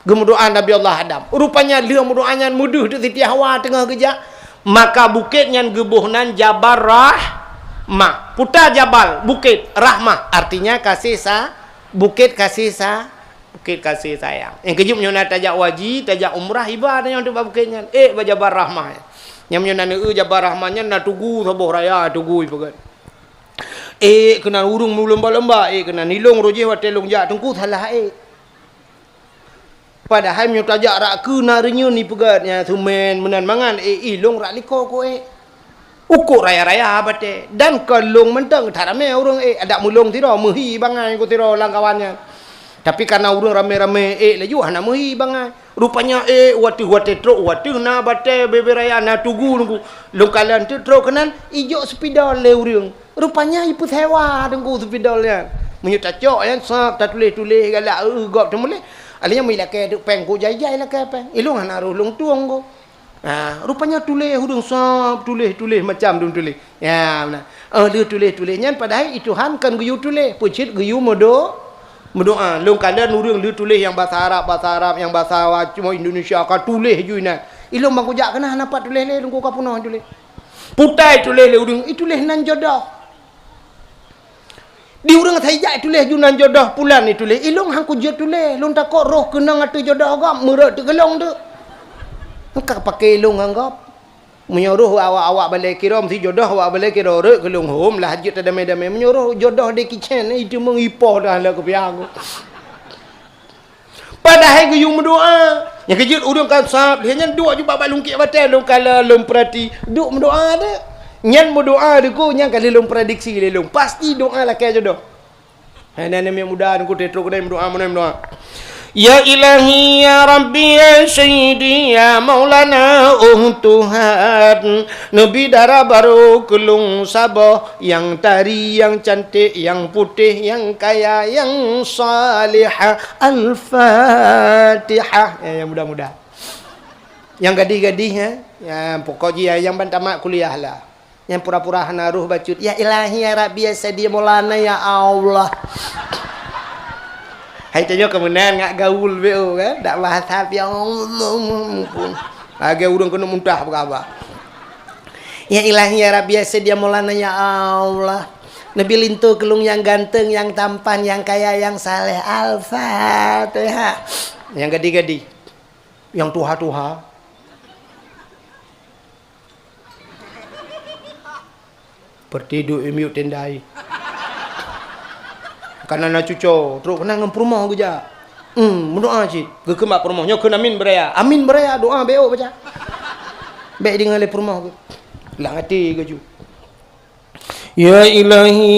Geumeudoa Nabi Allah Adam. Rupanya lheueh meudoa nyan meudeuh teuk Siti Hawa teungoh geujak, maka bukét nyan geuboh nan Jabal Rahmah. Puta jabal, bukét, rahmah, artinya kasih sa-, bukét kasih sa-, Bukét kasih sayang. Nyang keujeuet meunyoe na tajak haji, tajak umrah, iba tanyoe bak bukét nyan. Ék bak Jabal Rahmah nyan. Nyan meunyoe na neueu Jabal Rahmah nyan na tugu saboh raya tugu ipeugét. Ék keunan ureueng meulumba-lumba, ék keunan ilôn roh jih watèe lôn jak Teungku salah ék. Padahai meunyoe tajak rak keue na reunyeun ipeugét nyan seumén meunan mangan, ék ilôn rak likô ku ék. Ukôt raya-raya batèe, dan kon lôn mantong that ramé ureueng ék, adak meulôn sidroe meuhi bangai ku sidroe lam kawan nyan. Tapi kareuna ureueng ramé-ramé ék laju hana meuhi bangai. Rupanya ék watèe-watèe trok, watèe na batèe bèe-bèe raya na tugu nunggu. Lôn kalon teuk trok keunan ijok seupidol lé ureueng. Rupanya ipeusewa teungku seupidol nyan. Meunyoe tacok nyan sab tatuléh-tuléh galak eu gob teumuléh. Alheuh nyan meulakèe teuk péng ku jai-jai lakèe péng. Ilôn hana roh lôn tueng ku. Ha, rupanya tuléh ureueng sab, tuléh-tuléh macam dum tuléh. Ya, meunan. Oh, lheueh tuléh-tuléh nyan padahai i Tuhan kon geuyue tuléh, peucit geuyue meudo-, meudoa. Lôn kalon ureueng lheueh tuléh nyang basa Arab, basa Arab, nyang basa wa-, cuma Indonesia ka tuléh ju inan. Ilôn ban kujak keunan hana pat tuléh lé, lôn ka peunoh tuléh. Putai tuléh lé ureueng, ituléh nan jodoh. Di ureueng saijak ituléh ju nan jodoh pulan ituléh, ilôn han kujeuet tuléh, lôn takot roh keunong ateueh jodoh gob meurot teukeulong teuk. Engka paké ilôn ngon gob. Meunyoe roh awak-awak balèe kirom si jodoh awak balèe kirom rot keulong hom lah jeuet tadamé-damé. Meunyoe roh jodoh di kicén, itu mengipoh dah lah kepiang. Padahai geuyue meudoa. Nyang keujeuet ureueng ka sab, lheueh nyan duek ju bak lungkiek batèe, lôn kalon, lôn peurati. Duek meudoa deh. Nyan meudoa deh ku, nyan ka lheueh lôn prediksi lé lôn. Pasti doa lakèe jodoh. Hai, nyan, nyan, muda, nyan, ku, trok, trok, meudoa, meudoa, meudoa. Ya Ilahi, ya Rabbi, ya Sayyidi, ya Maulana, oh Tuhan. Neubi dara barô keu lôn saboh, nyang tari, nyang cantik, nyang putéh, nyang kaya, nyang salihah. Al-Fatihah. Ya, nyang muda-muda. Nyang gadih-gadih, eh? Ya, pokok jih, ya, nyang ban tamat kuliah lah. Nyang pura-pura hana roh bacut, "Ya Ilahi, ya Rabbi, ya Sayyidi, ya Maulana, ya Allah." Hai tanyoe keu meunan ngat gaul B O kan? Dak bahasa, ya Allah, mumpung. Lagèe ureueng keuneuk muntah beukaba. Ya Ilahi, ya Rabbi, ya Sayyidi, ya Maulana, ya Allah. Neubi linto keu lôn nyang ganteng, nyang tampan, nyang kaya, nyang saleh. Al-Fatihah. Nyang gadi-gadi. Nyang tuha-tuha. Peureuti duek i miyueb tendai. Kana na cuco, trok keunan ngon peurumoh geujak. Hmm, meudoa cit. Geukheun bak peurumoh, nyoe kheun amin beuraya. Amin beuraya, doa B O baca. Bèk deungö lé peurumoh geuh. Lam até geuh ju. Ya Ilahi,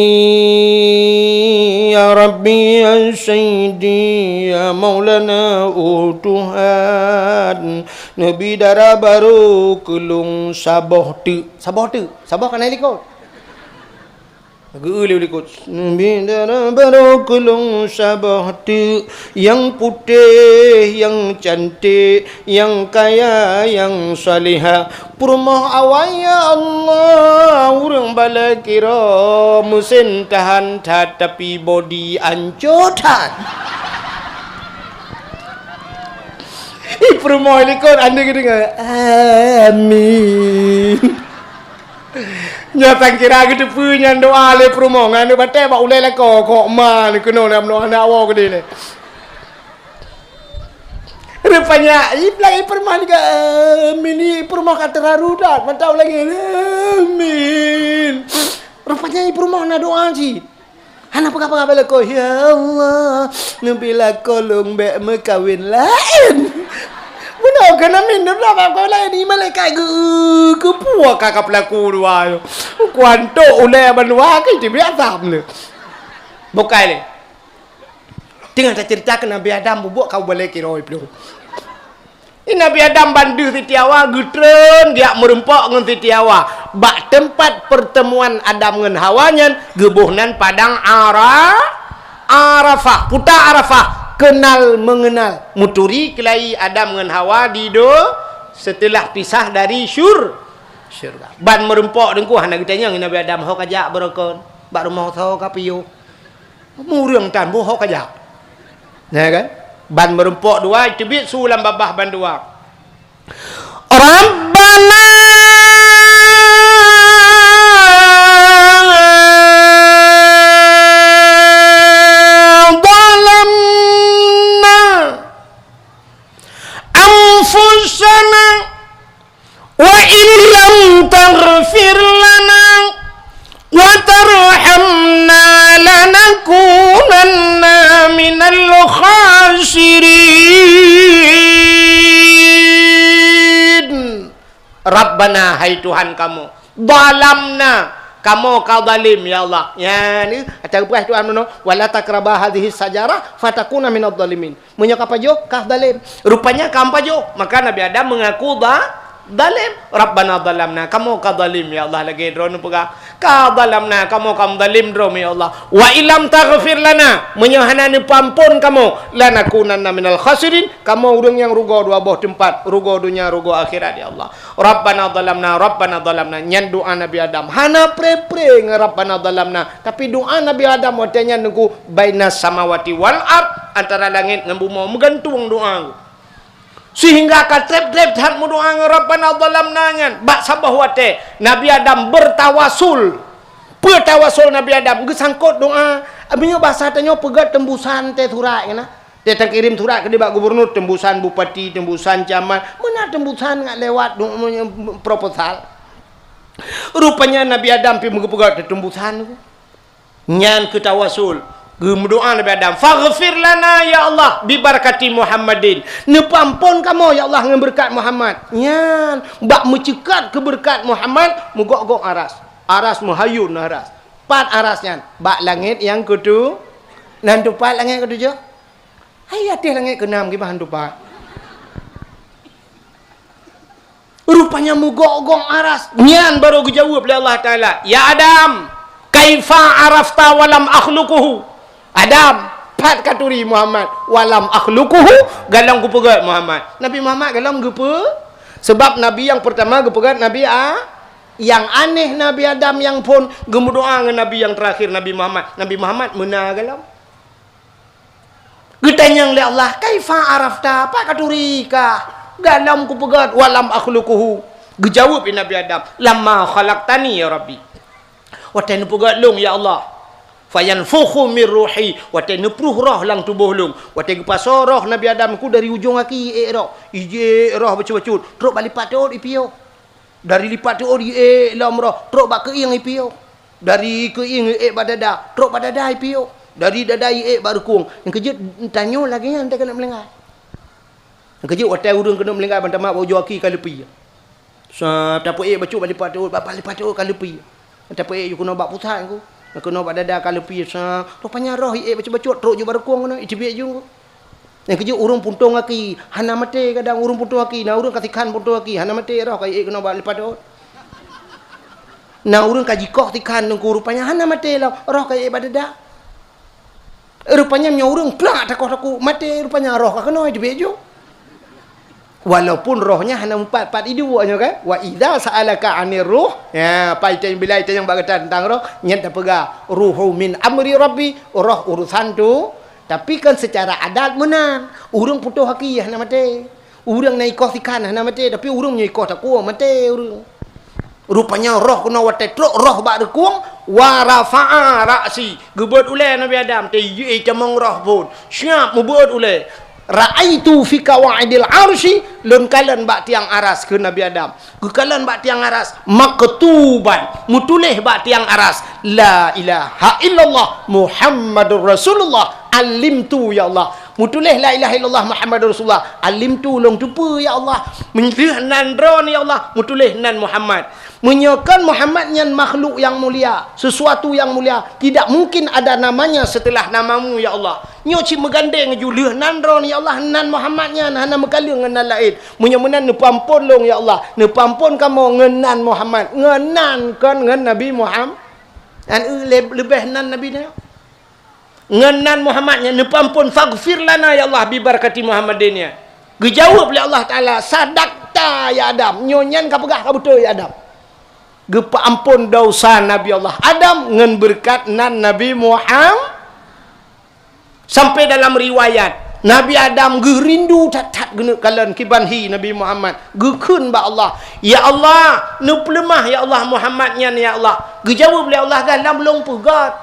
ya Rabbi, ya Sayyidi, ya Maulana, oh Tuhan, neubi dara barô keu lôn saboh teuk. Saboh teuk? Saboh ka na i likot. Geu-eu lé u likot. Neubi dara barô keu lôn saboh teuk, nyang putéh, nyang canték, nyang kaya, nyang salihah. Peurumoh awai, ya Allah, ureueng balèe kiro, meusén tahan that, tapi bodi ancô that. Ih, peurumoh i likot, aneuk geudeungö. Amin. Nyoe sang kira geuteupeue nyan doa lé peurumoh ngon aneuk batèe bak ulèe lakoe, kok ma keunoe lam aneuk woe keudéh lé. Rupanya, i peurumoh ni ka, amin, i peurumoh ka teuraru that, mantong lagèe, amin. Rupanya i peurumoh na doa cit. Hana peugah-peugah bak lakoe, "Ya Allah, neubi lakoe lôn bèk meukawen laén." Bunoe keunan min dua bak meukawen laén, di malaikat geu-, geupue ka, ka peulaku dua nyoe. Kuantok ulèe bandua ka jibiet asam lé. Bukai lé. Teungoh taceurita keu Nabi Adam bubuet ka u balèe kiro i plueng. Nabi Adam ban deuh Siti Hawa geutreun geujak meurumpok ngon Siti Hawa bak teumpat peurteumuan Adam ngon Hawa nyan, geuboh nan padang Ara-, Arafah. Peue ta Arafah, keunal meungeunal, meuturi keulayi Adam ngon Hawa di do-, seuteulah pisah dari syur-, syurga. Ban meurumpok teungku hana geutanyong Nabi Adam, "Ho kajak baroe kon? Bak rumoh soe kapiôh?" Ureueng tan boh ho kajak. Nah kan? Ban meurumpok dua, teubiet su lam babah bandua. Rabbana zalamna anfusana wa illam taghfir lana wa tarhamna lanakunanna minal khasirin. Rabbana, hai Tuhan kamoe, zalamna, kamoe ka zalim, ya Allah. Nyan, ata geupeugah Tuhan meunoe, "Wala taqraba hadhihi syajarah fatakuna minadh dhalimin." Meunyoe ka pajoh, ka zalim. Rupanya ka pajoh, maka Nabi Adam meungaku za-, zalim. Rabbana zalamna, kamoe ka zalim, ya Allah, lagèe droeneuh peugah. Ka zalamna, kamoe ka zalim droeneuh, ya Allah. Wa illam taghfir lana, meunyoe hana neupeuampôn kamoe, lanakunanna minal khasirin, kamoe ureueng nyang rugoe dua boh teumpat, rugoe donya, rugoe akhirat, ya Allah. Rabbana zalamna, Rabbana zalamna. Nyan doa Nabi Adam. Hana pre-pre ngon Rabbana zalamna. Tapi doa Nabi Adam watèe nyan teungku, bainas samawati wal ard, antara langèt ngon bumoe meugantung doa. Sehingga ka trép-trép that meudoa ngon Rabbana zalamna nyan. Bak saboh watèe, Nabi Adam beutawasul. Peue tawasul Nabi Adam? Geusangkot doa. Meunyoe basa tanyoe peugah teumbusan teuh surat keunan. Dia takirém surat keudéh bak gubernur, teumbusan bupati, teumbusan camat, meunan teumbusan ngat lewat du-, proposal. Rupanya Nabi Adam pih meugeupeugot teumbusan. Nyan keu tawasul. Geumeudoa Nabi Adam, "Faghfir lana ya Allah bi barakati Muhammadin." Neupeuampôn kamoe ya Allah ngon beureukat Muhammad. Nyan, bak meuceukat keu beureukat Muhammad, meugok-gok aras. Aras meuhayun aras. Pat aras nyan? Bak langét nyang keutu-, nan teupat langét keutujôh. Hai ateueh langét keunam kiban tupat. Rupanya meugok-gok aras. Nyan barô geujaweueb lé Allah Taala, "Ya Adam, kaifa arafta wa lam akhluquhu?" Adam, pat katuri Muhammad, "Wa lam akhluquhu," golom kupeugét Muhammad. Nabi Muhammad golom geupeu-, sebab Nabi nyang peurtama geupeugét Nabi A-, nyang anéh Nabi Adam nyang phon geumeudoa ngon Nabi nyang teurakhir Nabi Muhammad. Nabi Muhammad meuna golom. Geutanyong lé Allah, "Kaifa arafta? Pat katuri kah? Gohlom kupeugét, wa lam akhluquhu." Geujaweueb lé Nabi Adam, "Lamma khalaqtani ya Rabbi." Watée neupeugét lôn, ya Allah. "Fayanfukhu mir ruhi." Watée neupruh roh lam tuboh lôn. Watée geupasoe roh Nabi Adam ku dari ujong aki ék roh. Ijék roh bacut-bacut. Trok bak lipat teuôt ipiôh. Dari lipat teuôt iék lom roh. Trok bak keuieng ipiôh. Dari keuieng iék bak dada. Trok bak dada ipiôh. Dari dada iék bak reukong. Nyang keujeuet tanyoe lagée nyan teuh keuneuk meuninggai. Nyang keujeuet watée ureuëng keuneuk meuninggai ban tamat bak ujong aki ka leupie. Sa, tapeuék bacut bak lipat teuôt, bak lipat teuôt ka leupie. Tapeuék ju keunoe bak pusat ku. Keunoe bak dada ka leupie, sa. Rupanya roh iék bacut-bacut, trok ju bak reukong keunoe, iteubiet ju ku. Nyang keujeuet ureuëng puntông aki, hana maté kadang ureuëng puntông aki. Na ureuëng ka tikhan puntông aki, hana maté roh ka iék keunoe bak lipat teuôt. Na ureuëng ka jikoh tikhan teungku, rupanya hana maté lom, roh ka iék bak dada. Rupanya meunyoe ureuëng plak takoh-takoh maté, rupanya roh ka keunoe iteubiet ju. Walaupun roh nyan hana meupat-pat iduek nyoe kan. "Wa idza sa'alaka 'anir ruh." Ya, pai teuh bila itanyong bak gata teuntang roh, nyan tapeugah, "Ruhu min amri Rabbi," roh urusan tu. Tapi kan secara adat meunan. Ureuëng putoh aki hana maté. Ureuëng na ikoh tikhan hana maté, tapi ureuëng meunyoe ikoh takue maté ureuëng. Rupanya roh keunoe watée trok roh bak reukong, wa rafa'a ra'si. Geubeuet ulée Nabi Adam, teuh itamong roh phon. Siap meubeuet ulée. "Ra'aitu fi qawaidil arsy," lôn kalon bak tiang aras, kheun Nabi Adam. Geukalon bak tiang aras, maktuban, meutuléh bak tiang aras, "La ilaha illallah Muhammadur Rasulullah, alimtu ya Allah." Meutuléh "La ilaha illallah Muhammadur Rasulullah", "Alimtu", lôn teupeue ya Allah. Meunyoe nan droeneuh ya Allah, meutuléh nan Muhammad. Meunyoe kon Muhammad nyan makhluk nyang mulia, sesuatu nyang mulia, tidak mungkin ada namanya setelah namamu ya Allah. Nyoe cit meugandeng ju lheueh nan droeneuh ya Allah, nan Muhammad nyan hana meukaleueng ngon nan laén. Meunyoe meunan neupeuamphon lôn ya Allah, neupeuamphon kamoe ngon nan Muhammad, ngon nan kon ngon Nabi Muhammad. An eu le-, leubeh nan Nabi nyan. Ngon nan Muhammad nyan neupeuamphon, "Faghfir lana ya Allah bi barakati Muhammadin ya." Geujaweueb lé Allah Taala, "Sadaqta ya Adam." Nyoe nyan ka peugah ka beutôi ya Adam. Geupeuamphon dosa Nabi Allah Adam ngon beureukat nan Nabi Muhammad. Sampai dalam riwayat, Nabi Adam geurindu that-that geuneuk kalon kiban hi Nabi Muhammad. Geukheun bak Allah, "Ya Allah, neupeuleumah ya Allah Muhammad nyan ya Allah." Geujaweueb lé Allah, "Gohlom lôn peugét."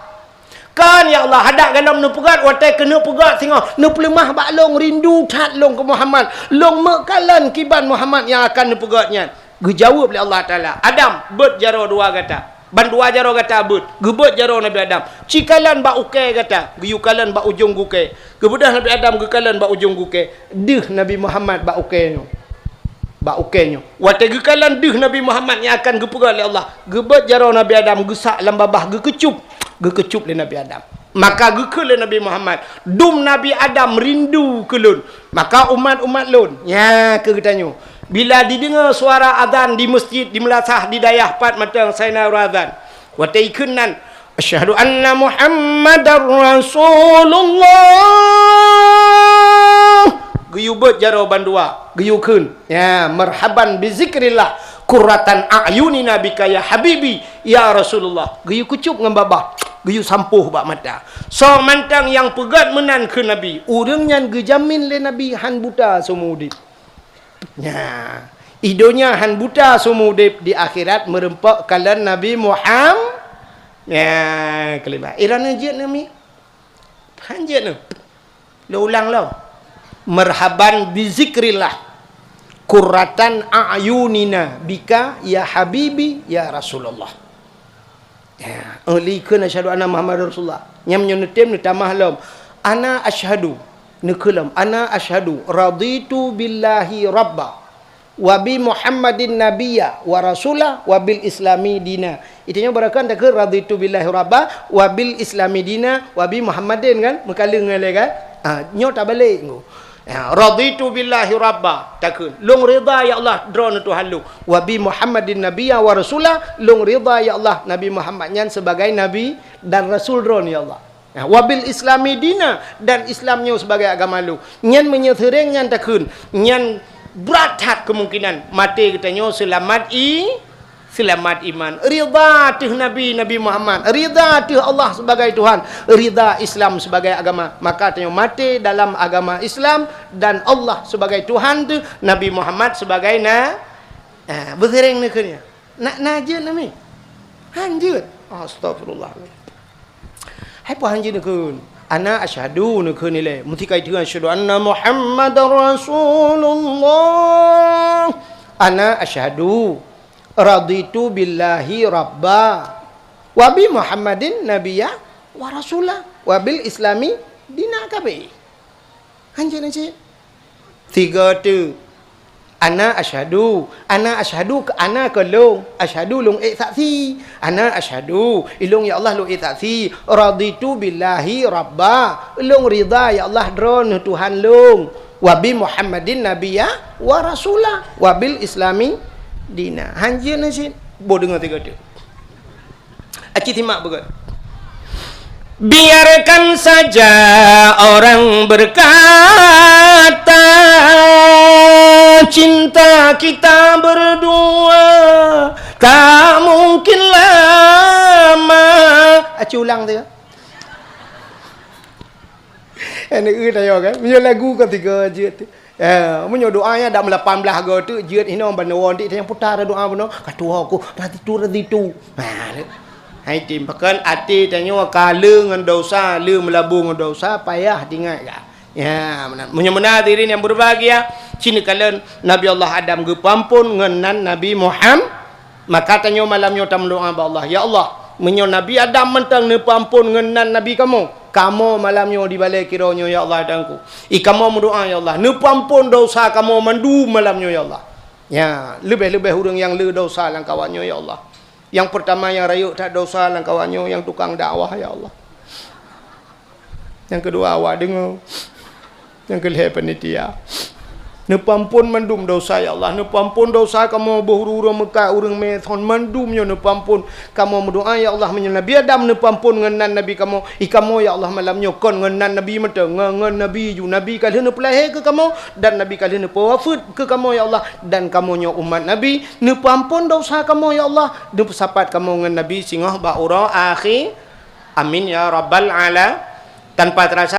Kan ya Allah, hadak gohlom neupeugét, watée keuneuk peugét singoh, neupeuleumah bak lôn, rindu that lôn keu Muhammad. Lôn meukalon kiban Muhammad nyang akan neupeugét nyan. Geujaweueb lé Allah Taala, "Adam, beuet jaroe dua gata." Bandua jaroe gata beuet, geubeuet jaroe Nabi Adam. Ci kalon bak ukée gata, geuyue kalon bak ujong gukée. Geubeudôh Nabi Adam geukalon bak ujong gukée, deuh Nabi Muhammad bak ukée nyoe. Bak ukée nyoe. Watée geukalon deuh Nabi Muhammad nyang akan geupeugét lé Allah, geubeuet jaroe Nabi Adam geusak lam babah geukeucup, geukeucup lé Nabi Adam. Maka geukheun lé Nabi Muhammad, "Dum Nabi Adam rindu keu lôn, maka umat-umat lôn." Nyan keuh geutanyoe. Bila dideungoe suara azan di meuseujid, di meulasah, di dayah pat mantong saina uroe azan. Watée ikheun nan, "Asyhadu anna Muhammadar Rasulullah." Geuyue beuet jaroe bandua, geuyue kheun, ya, "Marhaban bi zikrillah, qurratan a'yunina bika ya habibi, ya Rasulullah." Geuyue keucup ngon babah, geuyue sampoh bak mata. Soe mantong nyang peugét meunan keu Nabi, ureuëng nyan geujamin lé Nabi hán buta seumeu udeb. Nya, i donya hán buta seumeu udeb, di akhirat meureumpok kalon Nabi Muhammad. Nya, keulimah. Iran jeuet nami. Hán jeuet neu. Lôn ulang lom. Marhaban bi zikrillah. Qurratan a'yunina bika ya habibi ya Rasulullah. Ya, oh, likheun asyhadu anna Muhammadar Rasulullah. Nyam nyoe neutem neutamah lom. Ana asyhadu, neukheun lom. Ana asyhadu raditu billahi rabba, wa bi Muhammadin nabiyya wa rasula, wa bil islami dina. Itu nyoe barokan takheun raditu billahi rabba, wa bil islami dina, wa bi Muhammadin kan? Meukaleueng ngon lé kan? Ha, nyoe tabalek nggu. Ya, raditu billahi rabba, takheun. Lôn ridha ya Allah droeneuh Tuhan lôn. Wa bi Muhammadin nabiyya wa rasula, lôn ridha ya Allah Nabi Muhammad nyan sebagai nabi dan rasul droeneuh ya Allah. Ya, wa bil islami dina, dan Islam nyoe sebagai agama lôn. Nyan meunyoe seuréng nyan takheun, nyan brat that kemungkinan maté geutanyoe seulamat i Seulamat iman, ridha teuh Nabi, Nabi Muhammad, ridha teuh Allah sebagai Tuhan, ridha Islam sebagai agama. Maka tanyoe maté dalam agama Islam dan Allah sebagai Tuhan teuh, Nabi Muhammad sebagai na-, ah, beusiréng neukheun nyan. Nak na jeuet nami? Han jeuet. Astagfirullah. Hai peue han jeuet neukheun? Ana asyhadu neukheun ilée. Meusikai teungoh asyhadu anna Muhammadar Rasulullah. Ana asyhadu raditu billahi rabba wa bi Muhammadin nabiyya wa rasula wa bil islami dina, ka abéh. Han jeuet na cit. Tiga tu. Ana asyhadu, ana asyhadu, ana keu lôn, asyhadu lôn ék saksi. Ana asyhadu, ilôn ya Allah lôn ék saksi. Raditu billahi rabba, lôn ridha ya Allah droeneuh Tuhan lôn. Wa bi Muhammadin nabiyya wa rasula, wa bil islami dina. Han jeuet na cit. Boh deungoe tiga tu. Aci simak beugét. Biarkan saja orang berkata, cinta kita berdua tak mungkin lama. Aci ulang tu ya. Aneuk eu tayo kan. Meunyoe lagu ketiga jeuet tu. Eh, meunyoe doa nyan dak meulapan blaih go teuk jeuet hinoe ban woe, ndik tanyong putar doa bunoe, ka tuha ku, raditu, raditu. Ha, hai tim, pakon até tanyoe ka le ngon dosa, le meulabu ngon dosa, payah tingat ka. Ya, meunan. Meunyoe meunan hadirin yang berbahagia, cit neukalon Nabi Allah Adam geupeuamphon ngon nan Nabi Muham-, Maka tanyoe malam nyoe tameudoa bak Allah, "Ya Allah, meunyoe Nabi Adam mantong neupeuamphon ngon nan Nabi kamoe, kamoe malam nyoe di balée kiro nyoe, ya Allah, Tuhanku. I kamoe meudoa, ya Allah, neupeuamphon dosa kamoe mandum malam nyoe, ya Allah." Ya, leubeh-leubeh ureuëng nyang le dosa lam kawan nyoe, ya Allah. Nyang peurtama nyang rayeuk that dosa lam kawan nyoe, nyang tukang dakwah, ya Allah. Nyang keudua, awak deungoe. Nyang keulhée, panitia. Neupeuamphon mandum dosa, ya Allah. Neupeuamphon dosa kamoe, boh ureuëng-ureuëng meukat, ureuëng meuthon, mandum nyoe neupeuamphon. Kamoe meudoa, ya Allah, meunyoe Nabi Adam neupeuamphon ngon nan Nabi kamoe, i kamoe, ya Allah, malam nyoe kon ngon nan Nabi mantong, ngon, ngon Nabi ju. Nabi ka lheueh neupeulahé keu kamoe, dan Nabi ka lheueh neupeuwafeuet keu kamoe, ya Allah. Dan kamoe nyoe umat Nabi, neupeuamphon dosa kamoe, ya Allah. Neupeusapat kamoe ngon Nabi singoh bak uroe akhé. Amin ya rabbal ala-, tanpa terasa